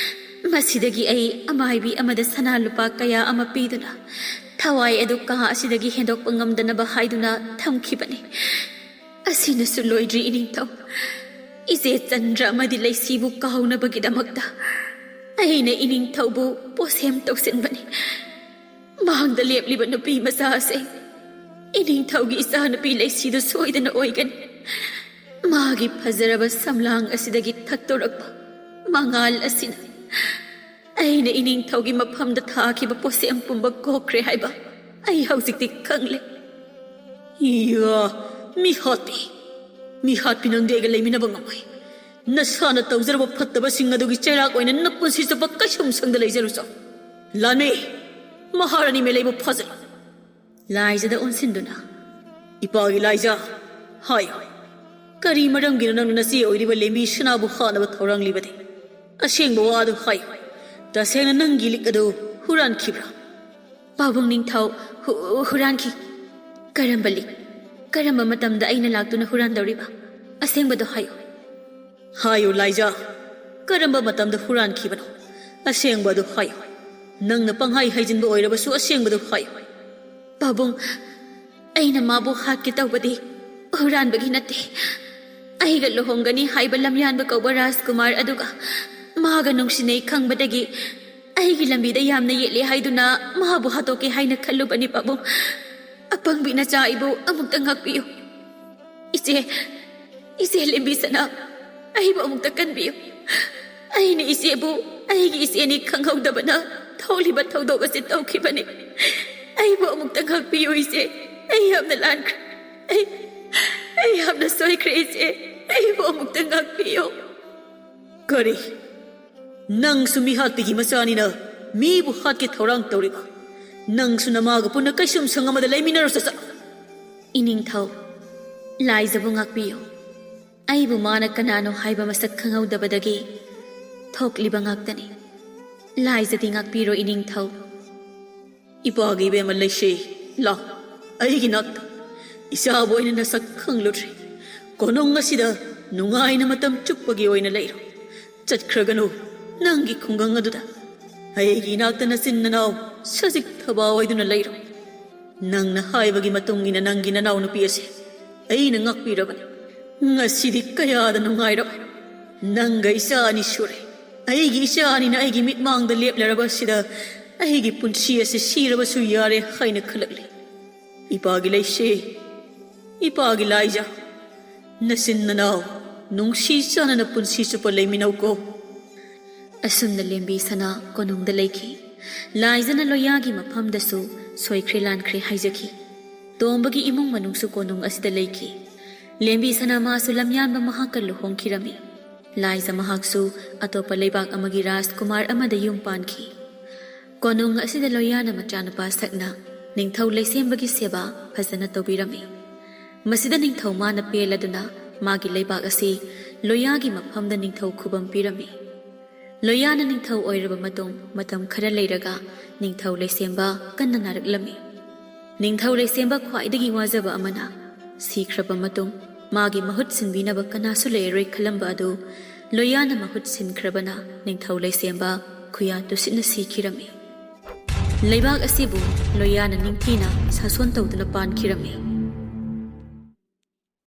ꯃꯁꯤꯗꯒꯤ ꯑꯩ ꯑꯃꯥꯏꯕꯤ ꯑꯃꯗ ꯁꯅꯥ ꯂꯨꯄꯥ ꯀꯌꯥ ꯑꯃ ꯄꯤꯗꯨꯅ ꯊꯋꯥꯏ ꯑꯗꯨ ꯀꯥ ꯑꯁꯤꯗꯒꯤ ꯍꯦꯟꯗꯣꯛꯄ ꯉꯝꯗꯅꯕ ꯍꯥꯏꯗꯨꯅ ꯊꯝꯈꯤꯕꯅꯤ꯫ ꯑꯁꯤꯅꯁꯨ ꯂꯣꯏꯗ꯭ꯔꯤ ꯏꯅꯤꯡꯊꯧ꯫ ꯏꯆꯦ ꯆꯟꯗ꯭ꯔ ꯑꯃꯗꯤ ꯂꯩꯁꯤꯕꯨ ꯀꯥꯎꯅꯕꯒꯤꯗꯃꯛꯇ ꯑꯩꯅ ꯏꯅꯤꯡꯊꯧꯕꯨ ꯄꯣꯁꯦꯝ ꯇꯧꯁꯤꯟꯕꯅꯤ꯫ ꯃꯥꯡꯗ ꯂꯦꯞꯂꯤꯕ ꯅꯨꯄꯤ ꯃꯆꯥ ꯑꯁꯦ ꯏꯅꯤꯡꯊꯧꯒꯤ ꯏꯆꯥꯅꯨꯄꯤ ꯂꯩꯁꯤꯗꯨ ꯁꯣꯏꯗꯅ ꯑꯣꯏꯒꯅꯤ꯫ ꯃꯥꯒꯤ ꯐꯖꯔꯕ ꯁꯝꯂꯥꯡ ꯑꯁꯤꯗꯒꯤ ꯊꯛꯇꯣꯔꯛꯄ ꯃꯉꯥꯜ ꯑꯁꯤꯅ ꯑꯩꯅ ꯏꯅꯤꯡꯊꯧꯒꯤ ꯃꯐꯝꯗ ꯊꯥꯈꯤꯕ ꯄꯣꯠꯁꯦꯝ ꯄꯨꯝꯕ ꯀꯣꯛꯈ꯭ꯔꯦ ꯍꯥꯏꯕ ꯑꯩ ꯍꯧꯖꯤꯛꯇꯤ ꯈꯪꯂꯦ꯫ ꯏꯌꯥ, ꯃꯤꯍꯥꯠꯄꯤ! ꯃꯤꯍꯥꯠꯄꯤ, ꯅꯪꯗꯤ ꯑꯩꯒ ꯂꯩꯃꯤꯟꯅꯕ ꯉꯝꯃꯣꯏ꯫ ꯅꯁꯥꯅ ꯇꯧꯖꯔꯕ ꯐꯠꯇꯕꯁꯤꯡ ꯑꯗꯨꯒꯤ ꯆꯩꯔꯥꯛ ꯑꯣꯏꯅ ꯅꯄꯨꯟꯁꯤ ꯆꯨꯞꯄ ꯀꯩꯁꯨꯝ ꯁꯪꯗ ꯂꯩꯖꯔꯨꯆꯣ꯫ ꯂꯥꯟꯃꯤ, ꯃꯍꯥꯔꯥꯅꯤ ꯃꯦꯂꯩꯕꯨ ꯐꯥꯖꯤꯜꯂꯨ꯫ ꯂꯥꯏꯖꯗ ꯑꯣꯟꯁꯤꯟꯗꯨꯅ, "ꯏꯄꯥꯒꯤ ꯂꯥꯏꯖ, ꯍꯥꯏꯌꯨ, ꯀꯔꯤ ꯃꯔꯝꯒꯤꯅꯣ ꯅꯪꯅ ꯅꯆꯦ ꯑꯣꯏꯔꯤꯕ ꯂꯦꯝꯕꯤ ꯁꯅꯥꯕꯨ ꯍꯥꯠꯅꯕ ꯊꯧꯔꯥꯡꯂꯤꯕꯗꯤ? ꯑꯁꯦꯡꯕ ꯋꯥ ꯑꯗꯨ ꯍꯥꯏꯌꯨ꯫ ꯇꯁꯦꯡꯅ ꯅꯪꯒꯤ ꯂꯤꯛ ꯑꯗꯨ ꯍꯨꯔꯥꯟꯈꯤꯕ꯭ꯔꯥ?" ꯄꯥꯕꯨꯡ ꯅꯤꯡꯊꯧ, ꯍꯨ-, ꯍꯨꯔꯥꯟꯈꯤ꯫ ꯀꯔꯝꯕ ꯂꯤꯛ? ꯀꯔꯝꯕ ꯃꯇꯝꯗ ꯑꯩꯅ ꯂꯥꯛꯇꯨꯅ ꯍꯨꯔꯥꯟꯗꯧꯔꯤꯕ? ꯑꯁꯦꯡꯕꯗꯣ ꯍꯥꯏꯌꯨ꯫ ꯍꯥꯏꯌꯨ ꯂꯥꯏꯖ, ꯀꯔꯝꯕ ꯃꯇꯝꯗ ꯍꯨꯔꯥꯟꯈꯤꯕꯅꯣ? ꯑꯁꯦꯡꯕ ꯑꯗꯨ ꯍꯥꯏꯌꯨ꯫ ꯅꯪꯅ ꯄꯪꯍꯥꯏ ꯍꯥꯏꯖꯤꯟꯕ ꯑꯣꯏꯔꯕꯁꯨ ꯑꯁꯦꯡꯕꯗꯨ ꯍꯥꯏꯌꯨ꯫ ꯄꯥꯕꯨꯡ, ꯑꯩꯅ ꯃꯥꯕꯨ ꯍꯥꯠꯀꯦ ꯇꯧꯕꯗꯤ ꯍꯨꯔꯥꯟꯕꯒꯤ ꯅꯠꯇꯦ꯫ ꯑꯩꯒ ꯂꯨꯍꯣꯡꯒꯅꯤ ꯍꯥꯏꯕ ꯂꯝꯌꯥꯟꯕ ꯀꯧꯕ ꯔꯥꯖꯀꯨꯃꯥꯔ ꯑꯗꯨꯒ ꯃꯥꯒ ꯅꯨꯡꯁꯤꯅꯩ ꯈꯪꯕꯗꯒꯤ ꯑꯩꯒꯤ ꯂꯝꯕꯤꯗ ꯌꯥꯝꯅ ꯌꯦꯠꯂꯦ ꯍꯥꯏꯗꯨꯅ ꯃꯥꯕꯨ ꯍꯥꯠꯇꯣꯛꯀꯦ ꯍꯥꯏꯅ ꯈꯜꯂꯨꯕꯅꯤ ꯄꯥꯕꯨꯡ꯫ ꯑꯄꯪꯕꯤ ꯅꯆꯥ ꯑꯩꯕꯨ ꯑꯃꯨꯛꯇ ꯉꯥꯛꯄꯤꯌꯨ꯫ ꯏꯆꯦ, ꯏꯆꯦ ꯂꯦꯝꯕꯤ ꯁꯅꯥ, ꯑꯩꯕꯨ ꯑꯃꯨꯛꯇ ꯀꯟꯕꯤꯌꯨ꯫ ꯑꯩꯅ ꯏꯆꯦꯕꯨ ꯑꯩꯒꯤ ꯏꯆꯦꯅꯤ ꯈꯪꯍꯧꯗꯕꯅ ꯊꯣꯛꯂꯤꯕ ꯊꯧꯗꯣꯛ ꯑꯁꯤ ꯇꯧꯈꯤꯕꯅꯤ꯫ ꯑꯩꯕꯨ ꯑꯃꯨꯛꯇ ꯉꯥꯛꯄꯤꯌꯨ ꯏꯆꯦ꯫ ꯑꯩ ꯌꯥꯝꯅ ꯂꯥꯟꯈ꯭ꯔꯦ꯫ ꯑꯩ, ꯑꯩ ꯌꯥꯝꯅ ꯁꯣꯏꯈ꯭ꯔꯦ ꯏꯆꯦ꯫ ꯑꯩꯕꯨ ꯑꯃꯨꯛꯇ ꯉꯥꯛꯄꯤꯌꯨ꯫ ꯀꯔꯤ? ꯅꯪꯁꯨ ꯃꯤꯍꯥꯠꯄꯤꯒꯤ ꯃꯆꯥꯅꯤꯅ ꯃꯤꯕꯨ ꯍꯥꯠꯀꯦ ꯊꯧꯔꯥꯡ ꯇꯧꯔꯤꯕ? ꯅꯪꯁꯨ ꯅꯃꯥꯒ ꯄꯨꯟꯅ ꯀꯩꯁꯨꯝ ꯁꯪ ꯑꯃꯗ ꯂꯩꯃꯤꯟꯅꯔꯨ ꯆꯠ-, ꯆꯠ-꯫ ꯏꯅꯤꯡꯊꯧ, ꯂꯥꯏꯖꯕꯨ ꯉꯥꯛꯄꯤꯌꯨ꯫ ꯑꯩꯕꯨ ꯃꯥꯅ ꯀꯅꯥꯅꯣ ꯍꯥꯏꯕ ꯃꯁꯛ ꯈꯪꯍꯧꯗꯕꯗꯒꯤ ꯊꯣꯛꯂꯤꯕ ꯉꯥꯛꯇꯅꯤ꯫ ꯂꯥꯏꯖꯗꯤ ꯉꯥꯛꯄꯤꯔꯣ ꯏꯅꯤꯡꯊꯧ꯫ ꯏꯄꯥꯒꯤ ꯏꯕꯦꯝꯃ ꯂꯩꯁꯤ, ꯂꯥꯎ, ꯑꯩꯒꯤ ꯅꯥꯛꯇ꯫ ꯏꯆꯥꯕꯨ ꯑꯩꯅ ꯅꯁꯛ ꯈꯪꯂꯨꯗ꯭ꯔꯤ꯫ ꯀꯣꯅꯨꯡ ꯑꯁꯤꯗ ꯅꯨꯡꯉꯥꯏꯅ ꯃꯇꯝ ꯆꯨꯞꯄꯒꯤ ꯑꯣꯏꯅ ꯂꯩꯔꯣ꯫ ꯆꯠꯈ꯭ꯔꯒꯅꯨ ꯅꯪꯒꯤ ꯈꯨꯡꯒꯪ ꯑꯗꯨꯗ꯫ ꯑꯩꯒꯤ ꯏꯅꯥꯛꯇ ꯅꯆꯤꯟ ꯅꯅꯥꯎ ꯁꯖꯤꯛ ꯊꯕꯥ ꯑꯣꯏꯗꯨꯅ ꯂꯩꯔꯣ꯫ ꯅꯪꯅ ꯍꯥꯏꯕꯒꯤ ꯃꯇꯨꯡ ꯏꯟꯅ ꯅꯪꯒꯤ ꯅꯅꯥꯎꯅꯨꯄꯤ ꯑꯁꯤ ꯑꯩꯅ ꯉꯥꯛꯄꯤꯔꯕꯅꯤ꯫ ꯉꯁꯤꯗꯤ ꯀꯌꯥꯗ ꯅꯨꯡꯉꯥꯏꯔꯕ꯫ ꯅꯪꯒ ꯏꯆꯥ ꯑꯅꯤ ꯁꯨꯔꯦ꯫ ꯑꯩꯒꯤ ꯏꯆꯥ ꯑꯅꯤꯅ ꯑꯩꯒꯤ ꯃꯤꯠꯃꯥꯡꯗ ꯂꯦꯞꯂꯔꯕ ꯑꯁꯤꯗ ꯑꯩꯒꯤ ꯄꯨꯟꯁꯤ ꯑꯁꯤ ꯁꯤꯔꯕꯁꯨ ꯌꯥꯔꯦ ꯍꯥꯏꯅ ꯈꯜꯂꯛꯂꯤ꯫ ꯏꯄꯥꯒꯤ ꯂꯩꯁꯤ, ꯏꯄꯥꯒꯤ ꯂꯥꯏꯖ, ꯅꯆꯤꯟ ꯅꯅꯥꯎ ꯅꯨꯡꯁꯤ ꯆꯥꯟꯅꯅ ꯄꯨꯟꯁꯤ ꯆꯨꯞꯄ ꯂꯩꯃꯤꯟꯅꯧꯀꯣ꯫ ꯑꯁꯨꯝꯅ ꯂꯦꯝꯕꯤ ꯁꯅꯥ ꯀꯣꯅꯨꯡꯗ ꯂꯩꯈꯤ꯫ ꯂꯥꯏꯖꯅ ꯂꯣꯌꯥꯒꯤ ꯃꯐꯝꯗꯁꯨ ꯁꯣꯏꯈ꯭ꯔꯦ ꯂꯥꯟꯈ꯭ꯔꯦ ꯍꯥꯏꯖꯈꯤ꯫ ꯇꯣꯝꯕꯒꯤ ꯏꯃꯨꯡ ꯃꯅꯨꯡꯁꯨ ꯀꯣꯅꯨꯡ ꯑꯁꯤꯗ ꯂꯩꯈꯤ꯫ ꯂꯦꯝꯕꯤ ꯁꯅꯥ ꯃꯥꯁꯨ ꯂꯝꯌꯥꯟꯕ ꯃꯍꯥꯛꯀ ꯂꯨꯍꯣꯡꯈꯤꯔꯝꯃꯤ꯫ ꯂꯥꯏꯖ ꯃꯍꯥꯛꯁꯨ ꯑꯇꯣꯞꯄ ꯂꯩꯕꯥꯛ ꯑꯃꯒꯤ ꯔꯥꯖꯀꯨꯃꯥꯔ ꯑꯃꯗ ꯌꯨꯝ ꯄꯥꯟꯈꯤ꯫ ꯀꯣꯅꯨꯡ ꯑꯁꯤꯗ ꯂꯣꯌꯥꯅ ꯃꯆꯥꯅꯨꯄꯥ ꯁꯛꯅ ꯅꯤꯡꯊꯧ ꯂꯩꯁꯦꯝꯕꯒꯤ ꯁꯦꯕꯥ ꯐꯖꯅ ꯇꯧꯕꯤꯔꯝꯃꯤ꯫ ꯃꯁꯤꯗ ꯅꯤꯡꯊꯧ ꯃꯥꯅ ꯄꯦꯜꯂꯗꯨꯅ ꯃꯥꯒꯤ ꯂꯩꯕꯥꯛ ꯑꯁꯤ ꯂꯣꯌꯥꯒꯤ ꯃꯐꯝꯗ ꯅꯤꯡꯊꯧ ꯈꯨꯕꯝ ꯄꯤꯔꯝꯃꯤ꯫ ꯂꯣꯌꯥꯅ ꯅꯤꯡꯊꯧ ꯑꯣꯏꯔꯕ ꯃꯇꯨꯡ ꯃꯇꯝ ꯈꯔ ꯂꯩꯔꯒ ꯅꯤꯡꯊꯧ ꯂꯩꯁꯦꯝꯕ ꯀꯟꯅ ꯅꯥꯔꯛꯂꯝꯃꯤ꯫ ꯅꯤꯡꯊꯧ ꯂꯩꯁꯦꯝꯕ ꯈ꯭ꯋꯥꯏꯗꯒꯤ ꯋꯥꯖꯕ ꯑꯃꯅ ꯁꯤꯈ꯭ꯔꯕ ꯃꯇꯨꯡ ꯃꯥꯒꯤ ꯃꯍꯨꯠ ꯁꯤꯟꯕꯤꯅꯕ ꯀꯅꯥꯁꯨ ꯂꯩꯔꯔꯣꯏ ꯈꯜꯂꯝꯕ ꯑꯗꯨ ꯂꯣꯌꯥꯅ ꯃꯍꯨꯠ ꯁꯤꯟꯈ꯭ꯔꯕꯅ ꯅꯤꯡꯊꯧ ꯂꯩꯁꯦꯝꯕ ꯈꯨꯌꯥ ꯇꯨꯁꯤꯠꯅ ꯁꯤꯈꯤꯔꯝꯃꯤ꯫ ꯂꯩꯕꯥꯛ ꯑꯁꯤꯕꯨ ꯂꯣꯌꯥꯅ ꯅꯤꯡꯊꯤꯅ ꯁꯥꯁꯣꯟ ꯇꯧꯗꯨꯅ ꯄꯥꯟꯈꯤꯔꯝꯃꯤ꯫